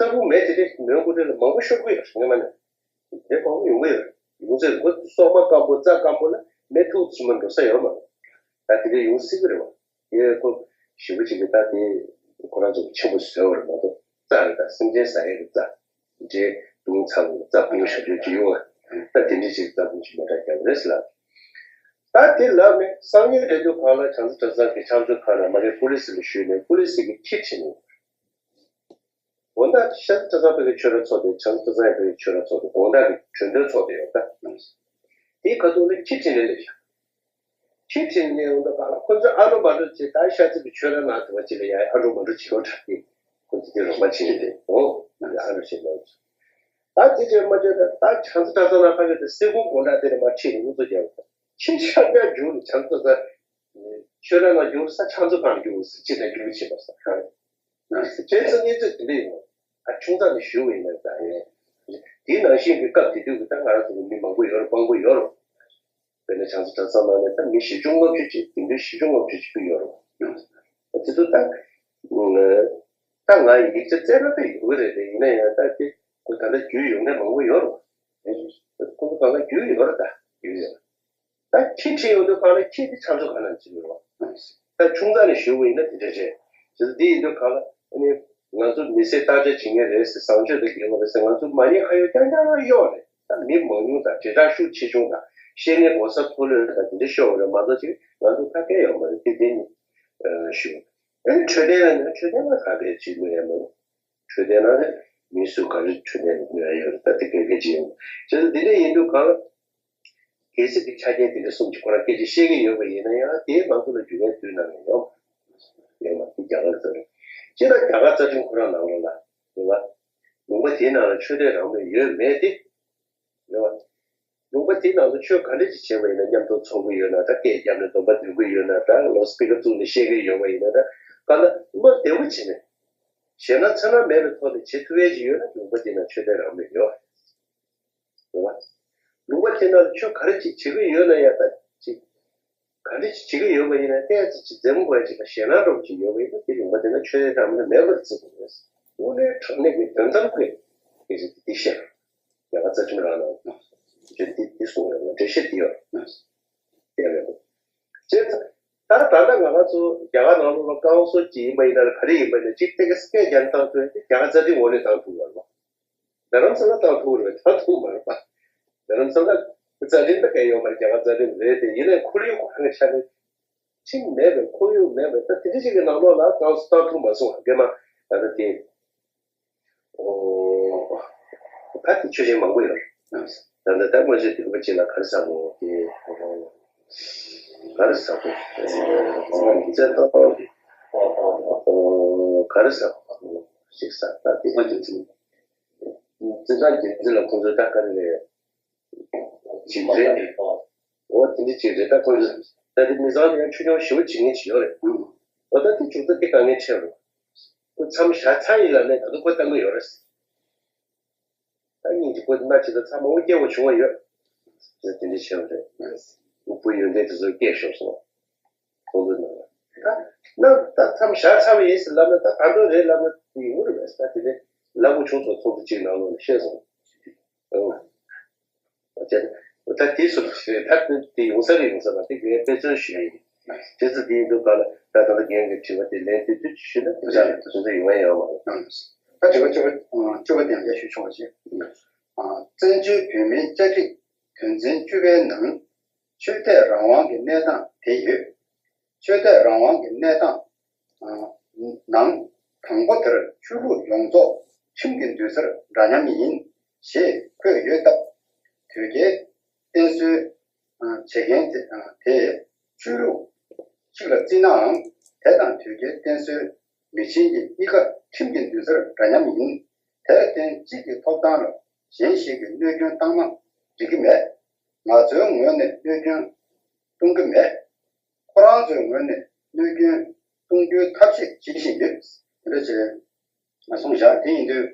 རྩ་ཁུང་མེ་དེ་འདྲའི་མེ་འོང་གི་རེད་ལ་མང་པོ་ཤོར་གི་ཡོད་རེད་ངས་མ་ནས། དེ་མང་པོ་ཡོང་གི་ཡོད་རེད། ཡོང་ཚེ་ཁོ་སོག་མ་སྐམ་པོ་རྩྭ་སྐམ་པོ་ལ་མེ་ཐུག་ཙམ་མ་འགྲོ་ས་ཡོད་མ་རེད། ད་དེ་འདྲ་ཡོང་སྲིད་གི་རེད་བ། དེ་ཁོ་ཞེ་པོ་ཅིག་གི་ད་དེ་ཁོ་རང་ཚོ་ཆེན་པོ་བཟོས་པ་རེད་མ་གཏོགས་རྩྭ་རེད། ད་སེམས་ཅན་ཟ་ཡས་ཀྱི་རྩྭ་འདྲའི་དུང་ཚ་བོ་རྩྭ་ཕུང་ཞབས་ཞུ་ཅིག་ཡོང་བ། ད་དེ་འདྲ་ཅིག་རྩྭ་ཕུང་ཞིག་མེ་སྲེག་བརྒྱབ་རེད་ཟེར་ལ། ད་དེ་ལབ་ནས་སང་ཉིན་རེ་དུས་གང་ལ་བྱང་རྩེ་གྲྭ་ཚང་གི་ཕྱག་མཛོད་ཁང་ལ་མ་གི་པུ་ལི་སི་ལ་ཞུས་ནས་པུ་ལི་སི་གིས་ཁྱི་ཁྲིད་ནས། འོ་ན་ཤར་གྲྭ་ཚང་ཕ་གི་ཆོས་ར་ཚོགས་ཏེ་བྱང་གྲྭ་ཚང་ཡང་ཕ་གི་ཆོས་ར་ཚོགས་ཏེ་དགོང་དག་གི་གྲོས་འདོན་ཚོགས་ཏེ་ཡོད་ད། དེའི་ཁ་ཐུག་ལ་ཁྱི་ཁྲིད་ནས་སླེབས་ཤག་ཁྱི་ཁྲིད་ནས་འོ་ན་གང་ལ་ཁོ་ཚོས་ཨ་ལོ་མ་འགྲོ་ཅེས་ད་ཤར་རྩེ་གི་ཆོས་ར་ནང་དུ་བ་ཅི་ལ་ཡ་ཨ་ལོ་མ་འགྲོ་ཅེས་ཡོད་དྲག་གི། ཁོ་ཚོ་དེ་རོགས་པ་བྱེད་ཀྱི་འདུག་འོ་ཨ་ལོ་ཞེས་ལབ། ད་དེ་ཅེས་མ་བརྗོད་ད་ད་བྱང་རྩེ་གྲྭ་ཚང་ནང་ཕ་གི་དེ་སེ་གོང་དགོང་དག་དེ་ནས་མ་ཁྲིད་ནས་འུ་ཚོ་རྒྱབ། ཁྱི་ཤར་རྒྱག་རྒྱུག་ནས་བྱང་རྩེ་གྲྭ་ཚང་ཆོས་ར་ནང་རྒྱུག་ས་ཕྱག་མཛོད་ཁང་རྒྱུག་ཟེར་ཅི་ལ་རྒྱུག་བྱེད་པ་ས་ཁང་། བྱས་ཙང་གནས་ཚུལ་དེ་འདྲ་ཡོང་། ཨ་ཆུང་ཙག་ནས་ཞུ་བ་ཡིན་ན་ད་ཡིན། དེའི་ནང་བཞིན་གྱི་སྐབས་དེ་དུས་ཀྱི་ད་ང་རང་ཚོ་གི་མི་མང་པོ་ཡོད་རེད། དཔང་པོ་ཡོད་རེད། དཔེར་ན་བྱང་རྩེ་གྲྭ་ཚང་ནང་ནས་ད་མི་བཞི་བཅུ་ལྔ་བཅུ་ཅིག་དེང་དུས་བཞི་བཅུ་ལྔ་བཅུ་ཅིག་ཕུད་ཡོད་རེད། དེ་ཚོ་ད་ད་ང་ཡིག་ཆ་བཙལ་ན་ད་ཡོད་གི་རེད་དེ། ཡིན་ན་ཡང་ད་དེ་ཁོ་ད་ལྟ་རྒྱུས་ཡོད་མཁན་མང་པོ་ཡོད་རེད། ཁོ་ཚོ་གང་ལ་རྒྱུས་ཡོད་རེད། ད་རྒྱུས་ཡོད། ད་ཁྱི་ཁྲིད་ཡོང་དུས་གང་ལ་ཁྱི་དེ་ཆ་མཚོན་གང་ལ་ཅི་ཡོད་རེད། ད་ཆུང་ཙག་ནས་ཞུ་བ་ཡིན་ན་དེ་འདྲ་རེད། བྱས་ཙང་དེ་ཡིན་དུས་གང་ལ་ཨ་ནི་ང་ཚོ་མི་སེར་བརྟག་དཔྱད་བྱེད་མཁན་རེད་ཟེར། བཟང་སྤྱོད་དང་འགལ་བ་རེད་ཟེར། ང་ཚོ་མ་ཉེས་ཁ་གཡོག་རྐྱང་རྐྱང་གཡོག་རེད། ད་མི་མང་ཉུང་དང་དྲིལ་བསྒྲགས་ཤུགས་ཆེ་ཆུང་དང་བཤད་མཁན་གོ་ས་མཐོ་ལོས་དང་དེ་འདྲ་ཤོར་བ་རེད་མ་གཏོགས་ཅིག་ང་ཚོ་ད་གལ་ཡོད་མ་རེད། དེ་དེ་ནི་ཞུ། ཨ་ནི་འཕྲོད་བསྟེན་ལ་ནི་འཕྲོད་བསྟེན་ལ་ག་གེ་བྱེད་ནུས་ཡ་མ་རེད། འཕྲོད་བསྟེན་ལ་ནི་མི་སུ་ག་རེ་འཕྲོད་བསྟེན་ལ་ནུས་ཡ་ཡོད་རེད། ད་དེ་གལ་གལ་ཆེ་ཡོད། བྱས་ཙང་དེ་འདྲ་ཡིན་དུས་གང་ལ། གལ་སྲིད་ཀྱི་ཆ་རྐྱེན་དེ་འདྲ་གསུམ་གྱི་ཁོ་རང་སྐད་ཆ་བཤད་ཀྱི་ཡོད་པ་ཡིན་ན་ཡང་དེའི་ང་ཚོ་ལ་རྒྱུས་མེད་དུས་ནང་ནས་ཡོང་ཡོང་བ་དེ་རྒྱ་གར་རྩ་ཁྲིམས། སྤྱིར་ན་རྒྱ་གར་རྩ་ཁྲིམས་ཁོ་རང་ནང་ལོགས་ལ་ཡོད་པ། ལུང་པ་དེའི་ནང་ལ་ཆོས་དད་རང་མོས་ཡོད་མེད་དེ་ཡོད་པ། ལུང་པ་དེའི་ནང་ལ་ཆོས་ག་འདྲ་ཅིག་བྱས་པ་ཡིན་ན་མཉམ་དུ་འཚོགས་ཀྱི་ཡོད་ན། ད་སྐད་བརྒྱབ་ནས་སྡོམ་པ་འདོན་གྱི་ཡོད་ན། ད་ལོ་སི་པི་ཀར་བཙུགས་ནས་བཤད་ཀྱི་ཡོད་པ་ཡིན་ན། ད་ག་ན་བློ་བདེ་པོ་བྱས་ནས་ཞེད་སྣང་འཚེར་སྣང་མེད་པའི་ཐོག་ནས་བྱེད་ཐུབ་ཡས་ཅིག་ཡོད་ན་ལུང་པ་དེ་ནང་ཆོས་དད་རང་མོས་ཡོད། རེད་བ། ལུང་པ་དེ་ནང་ཆོས་ག་རེ་ཅིག་བྱེད་ཀྱི་ཡོད་ན་ཡང་ད་ཅིག་ག་རེ་ཅིག་བྱེད་ཀྱི་ཡོད་པ་ཡིན་ན་ཏོག་ཙམ་ཅིག་འཛེམ་དགོས་ཅིག་དང་ཞེད་སྣང་འདྲ་པོ་ཅིག་ཡོད་པ་ཡིན་ན་དེ་ལུང་པ་དེ་ནང་ཆོས་དད་རང་མོས་མེད་པར་བརྩི་དགོས་རེད། དངོས་གནས་དྲང་གནས་ཀྱི་དོན་དམ་གྱི་སྐད་ཆ་དེ་འདི་བཤད་རྒྱ་གར་རྩ་ཁྲིམས་རང་ནང་འདི་འདི་གསུངས་ཡོད་ན་འགྲེལ་བཤད་འདི་ཡོད་རེད། དེ་རེད། བྱས་ཙང་ད་ད་ལྟ་ང་རང་ཚོ་རྒྱ་གར་ནང་ལོགས་ལ་ཀའོན་སིལ་ཅིག་ཡིན་པ་ཡིན་ན་ག་རེ་ཡིན་པ་ཡིན་ན་གཅིག་སྟེང་གི་སྐད་རྒྱག་ནས་བཏང་ཐུབ་ཡོད་དེ་རྒྱ་གར་རྩ་ཁྲིམས་འོག་ནས་བཏང་ཐུབ་ཡོད་རེད་པ། རྡ་རམ་ས་ལ་བཏང་ཐུབ་རེད། བཏང་ཐུབ་མ་རེད་པ། རྡ་རམ་ས་ལ་རྩ་ཁྲིམས་ད་གལ་ཡོད་མ་རེད། རྒྱ་གར་རྩ་ཁྲིམས་རེད་དེ། ཡིན་ནའི་ཁོར་ཡུག་ཁོ་རང་གི་ཆ་ནས་ཁྲིམས་མེད་པའི་ཁོར་ཡུག་མེད་པའི་ད་དེ་འདྲ་ཅིག་གི་ནང་ལོགས་ལ་ཀའོན་སིལ་བཏང་ཐུབ་མ་སོང་བ་རྒན་མ་ད་ལྟ་དེ། ཨོ། ད་དེ་ཆོས་ཆེན་མང་པོ་ཡོད་རེད། ད་ལྟ་ད་སྔོན་ཆད་དུས་པ་ཅིག་ལ་ག་རེ་ཟེར་དགོས་དེ། ག་རེ་ཟེར་དགོས། བཙན་ཐོ། ཨོ། ག་རེ་ཟེར་དགོས་ཞིག་ཟེར་ད་དེ། བཙན་ཐོ་རྒྱལ་མཚན་ལ་ཁོང་ཚོས་ད་ག་རེ་རེད། ཅིག་རེད། འོ་དེ་འདྲ་ཅིག་རེད། ད་ཁོང་ཚོ་ད་དེ་མི་ཚང་དེ་ཡང་ཆོས་སྐྱོང་ཞེ་པོ་བྱེད་མཁན་ཅིག་ཡོད་རེད། འོ་ད་དེ་མཇུག་མཐར་དེ་དཀའ་ངལ་འཕྲད་རུང་། ཁོ་མཚམས་བཞག་ཚར་ཡིན་ལབ་ནས་ད་དུང་ཁོ་བཏང་གི་ཡོད་རེད། ད་སྙིང་རྗེ་པོ་དེ་མནའ་བྱེད་ད་ཚང་མ་དབུ་སྐྱེ་བོ་བྱུང་བ་ཡོད། དེ་འདྲ་བྱས་པ་རེད། དབུལ་པོའི་ཡོན་ཏན་དེ་ཚོ་སྐྱེས་ཤོར་སོང་། ཁོང་ཚོ་ནང་ལ། ད་ན་ད་མཚམས་བཞག་ཚར་བ་ཡིན་ཟེར་ལབ་ན་ད་ད་དུང་རེད་ལབ་ན་དེ་ཡོང་གི་རེད་པས། ད་དེ་ནས་ལབ་དགོས་བྱུང་སོང་། ཚོགས་འདུ་གཅིག་ནང་ལོགས་ནས་བཤད་སོང་། ཨོ། ད་དེ་སོ་ད་དེ་ཡོང་ས་རེད། ཡོང་ས་ད་དེ་ངས་དཔེ་མཚོན་ཞུས་ཡིན། དེ་ཚོ་དེ་ཡིན་དུས་ག་ལ་ད་ད་ལྟ་རྒན་གྱི་དྲི་བ་དེ་ལན་དེ་དུས་ཞུས་ན་དེ་ཚོ་དེ་ཚོ་ཡོང་ཡ་ཡོད་མ་རེད། ད་དྲི་བ་བཅུ་པ་བཅུ་པ་དེ་ཡང་ཞུ་ཆོག་པ་བྱེད། བཙན་བྱོལ་བོད་མིའི་བཅའ་ཁྲིམས་དོན་ཚན་བཅུ་པའི་ནང་ཆོས་དད་རང་དབང་གི་གནས་སྟངས་དེ་ཡོད། ཆོས་དད་རང་དབང་གི་གནས་སྟངས་ནང་དང་པོ་དེར་ཆོས་ལུགས་ཡོངས་རྫོགས་ཁྲིམས་ཀྱི་འདུན་སར་འདྲ་མཉམ་ཡིན་ཞེས་འཁོད་ཡོད་སྟབས། དོལ་རྒྱལ་བསྟེན་གསོལ་བྱེད་མཁན་དེ་ཆོས་ལུགས་གཅིག་ལ་བརྩིས་ནའང་དེ་དང་དོལ་རྒྱལ་བསྟེན་གསོལ་མི་བྱེད་མཁན་གཉིས་ཀ་ཁྲིམས་ཀྱི་འདུན་སར་འདྲ་མཉམ་ཡིན། དེར་བརྟེན་གཅིག་གི་ཐོབ་ཐང་ལ་གཞན་ཞིག་གིས་གནོད་སྐྱོན་བཏང་ན་འགྲིག་གི་མེད། ང་ཚོའི་ངོས་ནས་གནོད་སྐྱོན་གཏོང་གི་མེད། ཁོ་རང་ཚོའི་ངོས་ནས་གནོད་སྐྱོན་གཏོང་རྒྱུའི་ཐབས་ཤེས་བྱེད་བཞིན་ཡོད། དེ་འདྲ་བྱས་གསུངས་བཞག་དེ་ཡིན་དུས།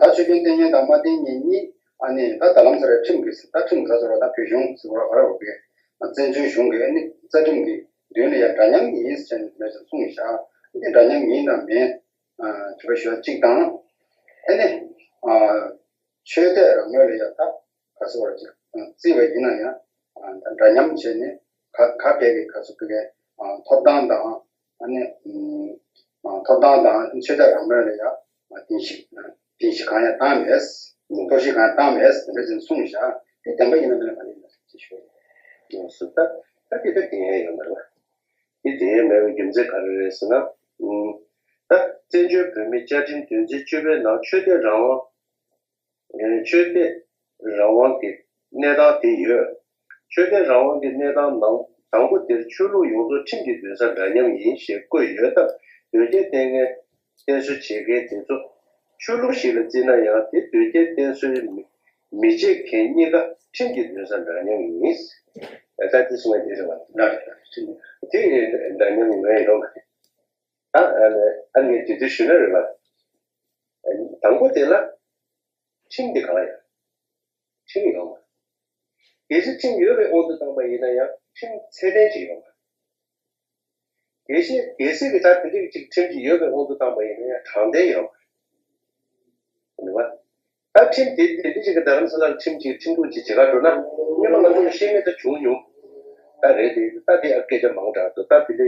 ད་ཆོས་ཀུན་ཏིང་ངེ་དང་མ་ཏིང་ངེ་གཉིས། ཨ་ནི་ད་ད་ལམ་སེ་ར་ཁྲིམས་ཀྱི་ད་ཁྲིམས་ཟེར་བ་ད་བོད་གཞུང་ཟེར་བ་ག་རེ་བ་བོད་བཙན་བྱོལ་གཞུང་གི་ཨ་ནི་རྩ་ཁྲིམས་ཀྱི་མདུན་ལ་ཡང་འདྲ་མཉམ་ཡིན་ཟེར་ནས་གསུངས་བཞག་འདི་འདྲ་མཉམ་ཡིན་ནམ་མིན། དྲི་བ་ཞུ་བ་གཅིག་དང་། ཨ་ནི། ཆོས་དད་རང་མོས་ལ་ཡང་ད་ག་ཚོད་བར་ཅིག་བརྩི་བ་ཡིན་ན་ཡང་། ད་འདྲ་མཉམ་བྱས་ནས་ག་ག་གས་ཀྱི་ག་ཚོད་ཀྱི་ཐོབ་ཐང་དང་། ཨ་ནི། ཐོབ་ཐང་དང་ཆོས་དད་རང་མོས་ལ་ཡང་བརྟན་བཞི་བརྟན་བཞི་གང་ཡང་བཏང་མེད། གཏོར་བཤིག་གང་ཡང་བཏང་མེད་དེ་འདྲ་ཅིག་གསུངས་བཞག་དེ་བདེན་པ་ཡིན་ན་མིན་ན་ག་རེ་ཡིན་ན་ཅིག་ཞུ། སུ་ད་ད་དེ་ད་དེ་ཡང་ཡོད་མ་རེད་བ། དེ་དེ་ཡང་མེད་པའི་རྒྱུ་མཚན་ག་རེ་རེད་ཟེར་ན། ད་བཙན་བྱོལ་བོད་མིའི་བཅའ་ཁྲིམས་དོན་ཚན་བཅུ་པའི་ནང་ཆོས་དད་རང་དབང་། ཆོས་དད་རང་དབང་གི་གནས་སྟངས་དེ་ཡོད། ཆོས་དད་རང་དབང་གི་གནས་སྟངས་ནང་དང་པོ་དེར་ཆོས་ལུགས་ཡོངས་རྫོགས་ཁྲིམས་ཀྱི་འདུན་ས་འདྲ་མཉམ་ཡིན་ཞེས་བཀོད་ཡོད་སྟབས། དོལ་རྒྱལ་བསྟེན་མཁན་བསྟེན་གསོལ་བྱེད་མཁན་དེ་ཚོ་ཆོས་ལུགས་ཤིག་ལ་བརྩིས་ན་ཡང་དེ་དོལ་རྒྱལ་བསྟེན་གསོལ་མི་མི་བྱེད་མཁན་གཉིས་ཀ་ཁྲིམས་ཀྱི་འདུན་ས་འདྲ་མཉམ་ཡིན། ད་དེ་གསུང་བ་དེ་རེད་བ། དེ་འདྲ་མཉམ་ཡིན་ཡོད་མ་རེད། ད་ཨ་ནི་ཨ་ནི་དེ་དུས་ཞུས་ན་རེད་བ། དང་པོ་དེ་ལ་ཁྲིམས་དེ་གང་ཡང་ཁྲིམས་ཡོད་མ་རེད། གལ་སྲིད་ཁྲིམས་ཡོད་པའི་དབང་དུ་བཏང་པ་ཡིན་ན་ཡང་ཁྲིམས་ཚད་ལྡན་ཅིག་ཡོད་མ་རེད། གལ་སྲིད་གལ་སྲིད་ཀྱི་ད་དེ་འདྲའི་ཅིག་ཁྲིམས་ཅིག་ཡོད་པའི་དབང་དུ་བཏང་པ་ཡིན་ན་ཡང་དྲང་བདེན་ཡོད་མ་རེད། རེད་བ། ད་ཁྲིམས་དེ་དེ་འདྲ་ཅིག་གི་རྡ་རམ་ས་ལར་ཁྲིམས་ཅིག་ཁྲིམས་གཏུག་ཅིག་བྱེད་ག་འགྲོ་ན་སྔོན་མ་ང་ཚོ་ལ་ཤེས་མེད་ད་བྱུང་མྱོང་། ད་རེད་དེ་ད་དེ་ཨ་སྐད་ཆ་མང་དྲགས་འདུག་ད་དེ་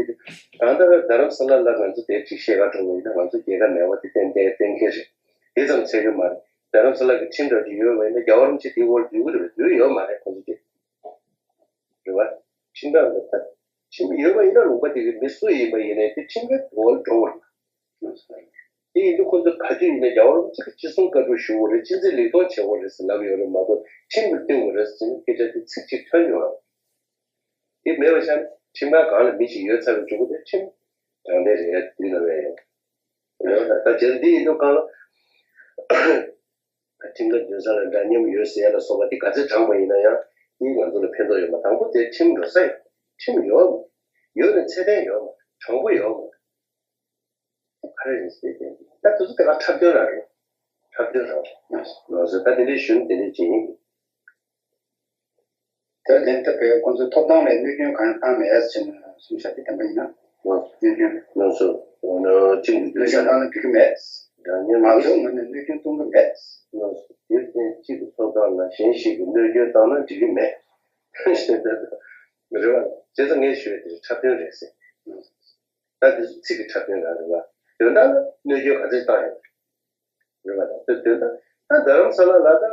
འདྲ་ད་ད་རྡ་རམ་ས་ལ་ལ་ང་ཚོ་དེ་ཅིག་བཤད་ག་འགྲོ་བ་ཡིན་ན་ང་ཚོ་རྒྱལ་ཁ་མེད་པ་དེ་གཏན་གཏན་གཏན་འཁེལ་རེད། དེ་ཙམ་ཚད་གི་མ་རེད། རྡ་རམ་ས་ལ་གི་ཁྲིམས་འདྲ་ཅིག་ཡོད་པ་ཡིན་ན་རྒྱལ་བ་རིན་པོ་ཆེ་དེའི་འོག་འཛུལ་གི་རེད། འཛུལ་ཡོད་མ་རེད་ཁོང་ཚོ་དེ། རེད་བ། ཁྲིམས་འདྲ་ལ་ད་ཁྲིམས་ཡོད་པ་ཡིན་ན་ལུང་པ་དེ་གི་མི་སུ་ཡིན་པ་ཡིན་ནའི་དེ་ཁྲིམས་ཀྱི་འོག་ལ་འགྲོ་དགོས་རེད། དེ་ཡིན་དུས་ཁོང་ཚོ་ག་དུས་ཡིན་ན་རྒྱལ་བ་རིན་པོ་ཆེ་གི་ཅི་གསུང་བཀའ་སྒྲུབ་ཞུ་དགོས་རེད། ཅི་མཛད་ལེགས་མཐོང་བྱེད་དགོས་རེད་ཟེར་ལབ་ཡོད་རེད་མ་གཏོགས་ཁྲིམས་ལ་བསྟུན་དགོས་རེད་ཟེར་ནས་སྐད་ཆ་དེ་ཚིག་གཅིག་ཐོན་མྱོང་རེད། དེ་མེད་པ་ཆགས་ན་ཁྲིམས་ཁང་སྒང་ལ་མི་ཞིག་ཡོད་ཚར་བའི་མཇུག་གུ་དེ་ཁྲིམས་དྲང་བདེན་རེད་ཡ་དུས་ལ་བས་ཡོད། ཡོད་ད་ད་རྗེས་འདི་ཡིན་དུས་གང་ལ་ཁྲིམས་ཁང་འདུན་ས་ལ་འདྲ་མཉམ་ཡོད་ཟེར་ཡ་ལ་སོགས་པ་དེ་ག་ཚོད་དྲངས་པ་ཡིན་ན་ཡང་དེ་ང་ཚོ་ལ་ཕན་ཐོགས་ཡོད་མ། དང་པོ་དེ་ཁྲིམས་འགྲོ་ས་ཡོད། ཁྲིམས་ཡོད་མ་ཡོད་ནས་ཚད་ལྡན་ཡོད་མ་དྲང་པོ་ཡོད་མ། ག་རེ་རེད་ཟེར་ཏེ། ད་དེ་ཚོ་དེ་ག་འཁྲབ་སྟོན་རང་རེད། འཁྲབ་སྟོན་རང་རེད། ལགས་སོ། ད་དེ་འདྲའི་ཞུ་ན་དེ་འདྲའི་ཅིག་ཡིན། དེར་ལན་བཏབ་པས་ཁོང་ཚོའི་ཐོབ་ཐང་ལ་གནོད་སྐྱོན་གང་ཡང་བཏང་མེད་ཟེར་ནས་གསུངས་བཞག་དེ་བདེན་པ་ཡིན་ན། ལགས་སོ། གནོད་སྐྱོན། ལགས་སོ། ཁྲིམས་ཀྱི་གནོད་སྐྱོན་བཏང་ན་འགྲིག་གི་མེད། འདྲ་མཉམ་ང་ཚོ་ངོས་ནས་གནོད་སྐྱོན་གཏོང་གི་མེད། ལགས་སོ། དེར་བརྟེན་གཅིག་གི་ཐོབ་ཐང་ལ་གཞན་ཞིག་གིས་གནོད་སྐྱོན་བཏང་ན་འགྲིག་གི་མེད། རེད་བ། བྱས་ཙང་ངས་ཞུ་ཡ་དེ་འཁྲབ་སྟོན་རེད་ཟེར། ད་དེ་ཚོ་ཚིག་གི་འཁྲབ་སྟོན་རང་རེད་བ། དོན་དག་ལ་གནོད་སྐྱོན་ག་ཚོད་བཏང་ཡོད་རེད་བ། ད་དོན་དག་ད་རྡ་རམ་ས་ལ་ལ་ད་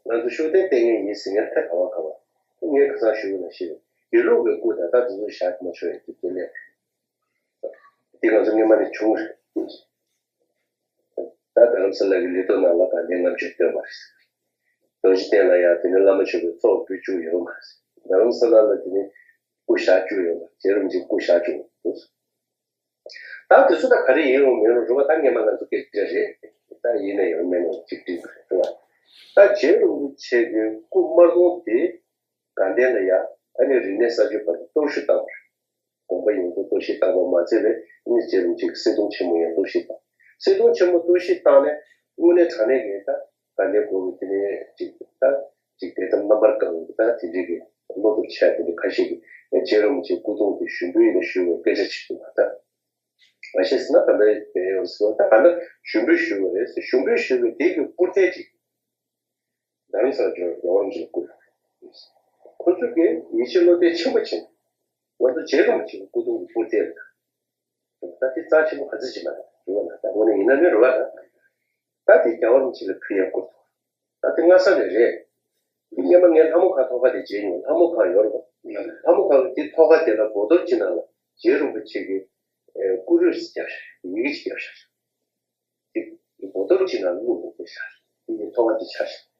ང་ཚོ་ཤུགས་ལྡན་ལྟས་ངན་ཡིན་ཟེར་མཁན་ཐད་ག་བ་ག་བ་ངས་ཁ་སང་ཞུ་གི་ན་ཤེས་རེད། དགེ་ལུགས་ཀྱི་སྐུ་ད་ལྟ་དེ་ཚོ་བཞག་མ་ཆོག་ཡོད་དེ་དེ་ལས་དེ་ང་ཚོ་སྔོན་མ་ནས་བྱུང་རེད། ད་རྡ་རམ་ས་ལ་གི་ལི་ཐོ་ནང་ལ་དགའ་ལྡན་ལྔ་མཆོད་བཏོན་པ་རེད། རྡོ་རྗེ་གདན་ལ་ཡང་དེ་ནས་བླ་མ་མཆོད་པའི་ཚོགས་འབུལ་བཅུག་ཡོད་མ་རེད། རྡ་རམ་ས་ལ་ལ་དེ་ནས་སྐུ་བཞག་བཅུག་ཡོད་མ་རེད། རྗེ་རིན་པོ་ཆེ་སྐུ་བཞག་བཅུག་འདུག་ད་དེ་ཚོ་ད་ག་རེ་ཡིན་རུང་མིན་རུང་རེད་བ། ད་སྔོན་མ་ང་ཚོ་སྐད་ཆ་རེད། ད་ཡིན་ན་ཡང་མིན་ན་གཅིག་སྒྲིལ་རེད་བ། ད་རྗེ་རིན་པོ་ཆེ་གི་སྐུ་དམར་གདུང་དེ་དགའ་ལྡན་ལ་ཡང་ཨ་ནི་རིག་གནས་གསར་བརྗེ་བར་དུ་གཏོར་བཤིག་བཏང་བ་རེད། དགོན་པ་ཡོངས་རྫོགས་གཏོར་བཤིག་བཏང་བ་མ་ཚད་པའི་ཨ་ནི་རྗེ་རིན་པོ་ཆེ་གི་གསེར་གདུང་ཆེན་མོ་ཡང་གཏོར་བཤིག་བཏང་། གསེར་གདུང་ཆེན་མོ་གཏོར་བཤིག་བཏང་ནས་དངོས་གནས་དྲང་གནས་ཀྱི་ད་དགའ་ལྡན་དགོན་པ་དེ་ནས་ཅིག་ད་ཅིག་དད་དམ་རྣམ་པར་དཀར་བའི་ད་དེ་འདྲའི་གི་བློ་སྟོབས་ཆེ་བ་དེ་འདྲ་ཁ་ཤས་ཀྱིས་རྗེ་རིན་པོ་ཆེའི་སྐུ་གདུང་དེ་ཞུགས་འབུལ་ཡིན་ན་ཞུ་བའི་སྐད་ཆ་བྱེད་འདུག་བ། ད་མ་ཤེས་ཟེར་ན་ད་ལྟ་བས་ཡོང་ཟེར་བ། ད་ག་ན་ཞུགས་འབུལ་ཞུ་བ་རེད་ཟེར། ཞུགས་འབུལ་ཞུ་བའི་དེ་གི་སྐུར་ཐལ་ཅིག་རྡ་རམ་ས་ལ་འབྱོར་རྒྱལ་བ་རིན་པོ་ཆེའི་སྐུ་ཁོང་ཚོ་གིས་ཡིད་ཆེས་བློ་གཏད་ཆེན་པོ་བྱས་ནས་ང་ཚོ་རྗེ་རིན་པོ་ཆེ་གི་སྐུ་གདུང་གི་སྐུར་ཐལ་རེད། ད་དེ་རྩ་ཆེན་པོ་ག་ཚོད་ཅིག་མ་རེད་རེད་བ། ད་དངོས་གནས་ཡིན་ན་ནི་རེད་བ། ད་དེ་རྒྱལ་བ་རིན་པོ་ཆེ་ལ་ཕུལ་ཡག་སྐུར་ཐོག་ད་དེ་སྔ་ས་ནས་རེད། དེ་སྔོན་མ་ངས་ལྷ་མོ་ཁ་ཐོག་ཁ་དེ་མཇལ་མྱོང་། ལྷ་མོ་ཁ་ཡོད་རེད་བ། ལྷ་མོ་ཁ་གི་དེ་ཐོག་ཁ་དེ་ལ་སྒོ་རྡོག་གཅིག་ནང་ལ་རྗེ་རིན་པོ་ཆེ་གི་སྐུ་རུས་བརྒྱབ་བཞག་ཡི་གེ་ཅིག་བརྒྱབ་བཞག་དེ་སྒོ་རྡོག་གཅིག་ནང་ལ་བླུགས་ནས་བཞག་དེ་ནི་ཐོག་ཁ་དེ་ཆག་བཞག་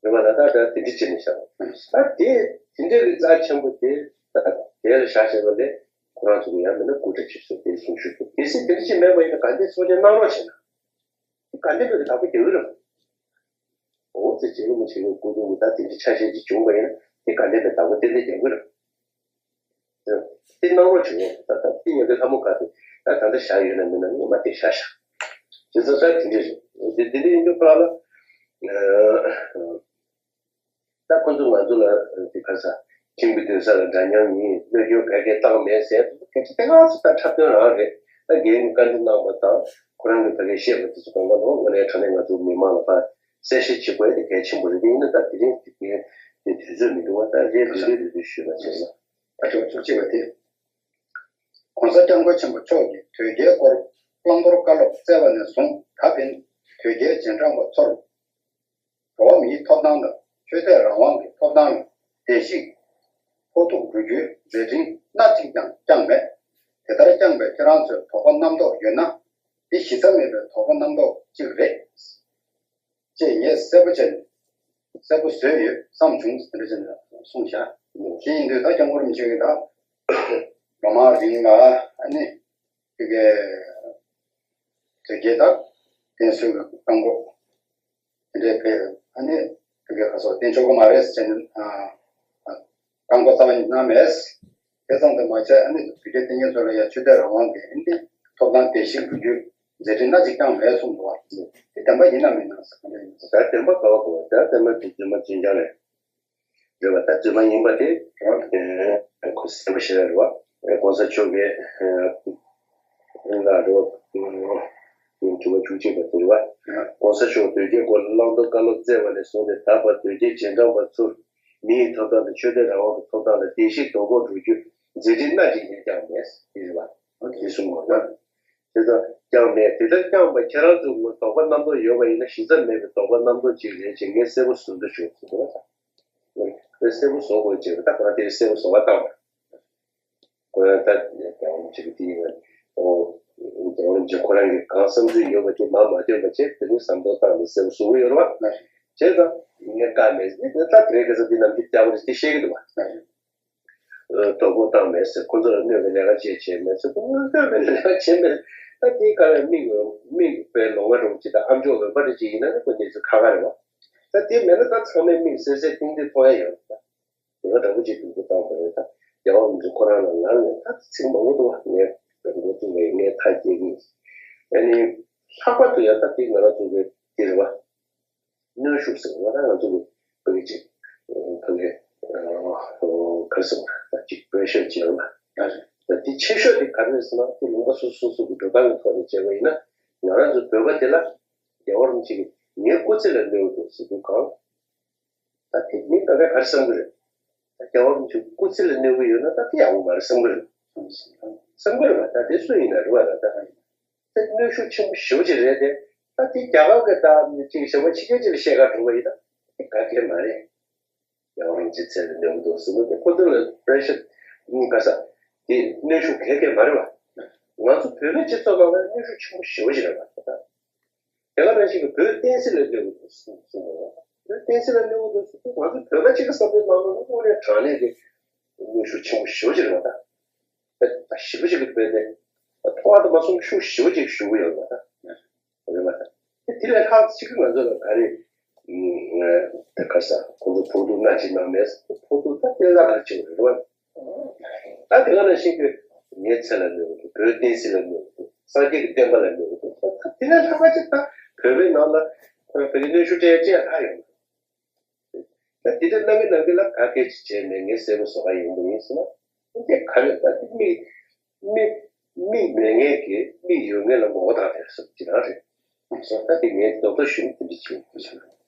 རེད་བ། ད་ད་ད་དེ་འདྲ་བྱས་ནས་བཞག་ད་དེ་དེ་འདྲ་གི་རྩ་ཆེན་པོ་དེ་ད་དེ་ལ་བཞག་བཞག་པ་ལས་ཁོ་རང་ཚོ་གི་ཡང་མིན་ན་སྐུ་འདྲ་ཅིག་བཟོས་དེ་གསུང་ཞུ་ཐུབ། གལ་སྲིད་དེ་འདྲ་ཅིག་མེད་པ་ཡིན་ན་དགའ་ལྡན་ཚོགས་ཆེན་གནང་རོགས་བྱས་ན། དེ་དགའ་ལྡན་པའི་བདག་པོ་རྒྱག་གི་རེད། འོ་ཙི་རྗེ་རིན་པོ་ཆེ་གི་སྐུ་གདུང་གི་ད་དེ་འདྲའི་ཆ་ཤས་ཅིག་བྱུང་བ་ཡིན་ན་དེ་དགའ་ལྡན་པའི་བདག་པོ་ཏན་ཏན་རྒྱག་གི་རེད། དེ་གནང་རོགས་བྱུང་ཡོད། ད་ད་དེ་ཡོད་དེ་ལྷ་མོ་ག་དེ་ད་ད་ལྟ་བཞག་ཡོད་ན་མིན་ན་ངོ་མ་དེ་བཞག་བཞག་དེ་ཚོ་ད་དེ་འདྲ་རེད། དེ་དེ་འདྲ་ཡིན་དུས་པ་ལ། ད་ཁོ་ཚོ་ང་ཚོ་ལ་དེ་ག་ས་ཁྱིམ་གྱི་མདུན་ས་ལ་འདྲ་མཉམ་ཡིན། གནོད་སྐྱོན་ག་གེ་བཏང་མེད་ཟེར་སྐད་ཆ་དེ་ག་ཚོད་ད་འཁྲབ་སྟོན་རང་རེད། ད་རྒན་གྱིས་བཀའ་འདྲི་གནང་བ་དང་ཁོ་རང་གིས་ད་གིན་བཤད་པ་དེ་ཚོ་གང་ག་ལོ་དངོས་གནས་དྲང་གནས་ང་ཚོ་མི་མང་ལ་ཕར་གསལ་བཤད་བྱེད་དགོས་དེ་གལ་ཆེན་པོ་རེད། དེ་ཡིན་ན་ད་དེ་རིང་དེ་གའི་དེ་དུས་ཚོད་མི་འདུག་བ། ད་རེས་དུས་ཚོད་དུས་ཚོད་ཞུས་པ་བྱས་ན། ཨ་ཅོ་ཅོ་ཅིག་བ་དེ། ༸གོང་ས་༸སྐྱབས་མགོན་ཆེན་པོ་མཆོག་གིས་དོལ་རྒྱལ་སྐོར་བླང་དོར་བཀའ་སློབ་སྩལ་བ་ནས་བཟུང་ད་ཕན་དོལ་རྒྱལ་རྗེས་འབྲང་པ་ཚོར། འགྲོ་བ་མིའི་ཐོབ་ཐང་དང་ཆོས་དད་རང་དབང་གི་ཐོབ་ཐང་ལ་བརྡལ་བཤིག་ཕོག་ཐུག་འགྲོ་རྒྱུའི་མཛད་འཕྲིན་སྣ་གཅིག་ཀྱང་བསྐྱངས་མེད། དེ་ལྟར་བསྐྱངས་པའི་ཁྱེད་རང་ཚོའི་དོགས་པ་རྣམ་རྟོག་ཡོད་ན། འདི་གཞི་རྩ་མེད་པའི་དོགས་པ་རྣམ་རྟོག་ཅིག་རེད། ཅེས་ངས་གསལ་པོ་བྱས་གསལ་པོ་བཟོས་ཡོད་བསམ་བྱུང་། དེ་འདྲ་བྱས་ནས་གསུངས་བཞག་དེ་ཡིན་དུས་ད་སྐྱབས་མགོན་རིན་པོ་ཆེ་གིས་ད་ལོ་མང་རིང་ལ་ཨ་ནི་དེ་གའི་དོལ་རྒྱལ་དང་བསྟེན་གསོལ་གྱི་བཀའ་བསྒོ་དེ་འདྲའི་བས་ཨ་ནི་དེ་གའི་ཁ་སོགས་བསྟེན་ཆོག་གི་མ་རེད་ཟེར་ནས་བཀའ་བསྒོ་རྩ་བ་ཉིད་གནང་མེད། དེ་ཙམ་དུ་མ་བྱས་ཨ་ནི་དོལ་རྒྱལ་བསྟེན་མཁན་ཚོ་ལ་ཡང་ཆོས་དད་རང་དབང་གི་ཨ་ནི་ཐོབ་ཐང་བརྡལ་བཤིག་འགྲོ་རྒྱུའི་མཛད་འཕྲིན་སྣ་གཅིག་ཀྱང་མེད་གསུངས་འདུག་བ། དེ་བདེན་པ་ཡིན་ནམ་མིན་ནམ་ཟེར་ག་འདྲ་ཡིན་ཟེར། ད་བདེན་པ་ག་བ་གོ་བ་ད་བདེན་པ་དེ་རྫུན་མ་རྫུན་རྐྱང་རེད། རེད་བ། ད་རྫུན་མ་ཡིན་པ་དེ་ཁོ་གསལ་པོ་ཞིག་རེད་བ། ༸གོང་ས་མཆོག་གིས་ལ་རེད་བ། དྲི་བ་བཅུ་གཅིག་པ་དེ་རེད་བ། ༸གོང་ས་མཆོག་དོལ་རྒྱལ་སྐོར་བླང་དོར་བཀའ་སློབ་སྩལ་བ་ནས་བཟུང་སྟེ་ད་བར་དོལ་རྒྱལ་རྗེས་འབྲང་པ་ཚོར་མི་ཡི་ཐོབ་ཐང་དང་ཆོས་དད་རང་དབང་གི་ཐོབ་ཐང་ལ་བརྡལ་བཤིག་དོ་ཕོག་འགྲོ་རྒྱུ་མཛད་འཕྲིན་སྣ་གཅིག་ཡང་བསྐྱངས་མེད་དེ་རེད་བ། དེ་གསུངས་པ་རེད། དེ་ལྟར་བསྐྱངས་མེད། དེ་ལྟར་བསྐྱངས་པ་ཁྱེད་རང་ཚོ་ངོ་དོགས་པ་རྣམ་རྟོག་ཡོད་པ་ཡིན་ན་གཞི་རྩ་མེད་པའི་དོགས་པ་རྣམ་རྟོག་ཅིག་རེད་ཅེས་ངས་གསལ་པོ་བཟོ་འདོད་བྱུང་ཟེར་གྱི་ཡོད་ཙང་། ངས་གསལ་པོ་བཟོ་དགོས་ཅེས་ད་ག་རང་དེ་གསལ་པོ་བཟོ་བ་བཏང་བ། ཁོ་རང་ད་རྒྱལ་བ་རིན་པོ་ཆེ་གི་དེ་ཡིན་ན་ཨོ་རྒྱལ་བ་རིན་པོ་ཆེ་ཁོ་རང་གིས་གང་བསམ་ཚུལ་ཡོད་པ་དེ་མར་མ་ཐོན་པ་བྱས་དེ་ནི་བསམ་བློ་བཏང་ནས་གསལ་པོ་བཟོ་གི་ཡོད་རེད་བ། བྱས་ཙང་ངས་བཀག་མེད་ནི་ད་དེ་རིང་ཁ་སང་འདི་ནམ་རྒྱུན་རྒྱལ་བ་རིན་པོ་ཆེ་བཤད་ཀྱི་འདུག་བ། དོ་ཕོག་བཏང་མེད་ཟེར། ཁོ་ཚོ་ལ་གནོད་པའི་ལས་ཀ་བྱས་བྱས་མེད་ཟེར། ཁོ་ཚོ་གནོད་པའི་ལས་ཀ་བྱས་མེད། ད་དེའི་སྐབས་ལ་མིག་མིག་དཔེ་ལོང་བ་འདྲ་བོ་ཅིག་དང་ཨ་མཆོག་འོད་འབར་འདྲ་ཅིག་ཡིན་ན་ནི་ཁོ་གནས་ཚུལ་ཁག་ཁག་རེད་བ། ད་དེ་མེད་ན་ད་ཚང་མས་མིག་གསལ་གསལ་ཐིང་ཐིང་མཐོང་ཡ་ཡོད་རེད། ད་དེ་ག་འདྲ་བོ་ཅིག་སྡུག་པོ་བཏང་བ་རེད། ད་རྒྱལ་བ་རིན་པོ་ཆེ་ཁོ་རང་ལ་ངར་ནས་ད་ཚིག་མང་པོ་འདུག་བ། ངས་འགོ་བཙུགས་པའི་ངས་ཐག་བཅད་ཀྱི་ཡིན། ཨ་ནི་ལྷག་པར་དུ་ཡང་ད་དེ་ང་རང་ཚོ་གི་དེ་རེད་བ། གནོན་ཤུགས་ཟེར་བ་ད་ང་ཚོ་གི་བོད་ཀྱི་ཅིག་ཕ་གི་ག་རེ་ཟེར་བ་ད་ཅིག་པེ་རེ་ཤར་ཅིག་ཡོད་ལ། ད་དེ་ཆེ་ཤོས་དེ་ག་རེ་རེད་ཟེར་ན་དེ་ལུང་པ་སོ་སོ་སོ་སོ་གི་འགྲོ་སྟངས་ཀྱི་ཐོག་ནས་བྱས་པ་ཡིན་ན་ང་རང་ཚོ་བོད་པ་དེ་ལ་རྒྱལ་བ་རིན་པོ་ཆེ་གིས་ངའི་སྐུ་ཚེ་ལ་གནོད་འདུག་ཟེར་དུས་གང་ད་དེ་མི་ད་ལྟ་ག་རེ་བསམ་གི་རེད། ད་རྒྱལ་བ་རིན་པོ་ཆེ་སྐུ་ཚེ་ལ་གནོད་གི་ཡོད་ན་ད་དེ་ཡག་པོ་མ་རེད་བསམ་གི་རེད། བསམ་གི་རེད་བ། ད་དེ་སུ་ཡིན་ན་རེད་བ། ད་ད་དེ་གནོན་ཤུགས་ཆེན་པོ་ཞེ་པོ་ཅིག་རེད་དེ། ད་དེ་རྒྱ་གར་གི་ད་ཅིག་གཞན་པ་ཕྱི་རྒྱལ་ཅིག་ལ་བཤད་ག་འགྲོ་བ་ཡིན་ན་དེ་ག་གེ་མ་རེད། རྒྱལ་བ་རིན་པོ་ཆེ་ཚེ་ལ་གནོད་གི་འདུག་ཟེར་ནས་དེ་ཁོ་ཚོ་ལ་པེ་རེ་ཤར་ག་ས་དེ་གནོན་ཤུགས་ག་གེ་མ་རེད་བ། ང་ཚོ་བོད་པའི་སྤྱི་ཚོགས་ནང་ལ་གནོན་ཤུགས་ཆེན་པོ་ཞེ་པོ་ཅིག་རེད་བ། ད། དེ་ག་ནང་བཞིན་གྱི་བོད་བསྟན་སྲིད་ལ་གནོད་ཀྱི་འདུག་གསུངས་གསུངས་པ། བོད་བསྟན་སྲིད་ལ་གནོད་ཀྱི་འདུག་ཟེར་དུས་ང་ཚོ་བོད་པ་གཅིག་གི་བསམ་བློའི་ནང་ལ་དངོས་གནས་དྲང་གནས་ཀྱི་གནོན་ཤུགས་ཆེན་པོ་ཞེ་པོ་ཅིག་རེད་པ། ད་ད་ཞེ་པོ་ཅིག་གི་བོད་དེ་མཐོང་བ་དང་མ་སོང་ཤུགས་ཞེ་པོ་ཅིག་ཞུགས་ཀྱི་ཡོད་པ་ད་རེད་པ། ད་དེ་ལས་ལྷག་ཅིག་གི་ང་ཚོ་ལ་ག་རེ་ད་ག་ས་ཁོང་ཚོ་ཕོག་ཐུག་སྣ་གཅིག་གནང་མེད་ཕོག་ཐུག་ད་དེ་ལ་ག་རེ་བྱེད་དགོས་རེད་པ། ད་དེ་ག་ནང་བཞིན་གྱི་ངའི་ཚེ་ལ་གནོད་འདུག་བོད་བསྟན་སྲིད་ལ་གནོད་འདུག་སངས་རྒྱས་ཀྱི་བསྟན་པ་ལ་གནོད་འདུག་ད་དེ་ལས་ལྷག་པ་ཅིག་ད་བོད་པའི་ནང་ལ་ཁོ་རང་བོད་ཀྱི་གནོན་ཤུགས་སྤྲད་ཡ་ཅི་ཡང་ལྷག་ཡོང་། ད་དེ་འདྲ་གནང་གི་གནང་གི་ལ་ག་གེ་ཅིག་བྱས་ནས་ངའི་སྲས་པོ་བཟོ་ག་ཡོང་པ་ཡིན་ཟེར་ན་དེ་ག་རེ་ད་དེ་མིག་མིག་མིག་མེད་མཁན་གྱིས་མིག་ཡོད་མཁན་ལ་མགོ་བོ་བཏང་བསྡད་ཟེར་ཅི་རང་རེད། སོ་ད་དེ་ངས་རྡོག་རྡོག་ཞུ་ན་དེ་འདྲ་ཅིག་ཡིན།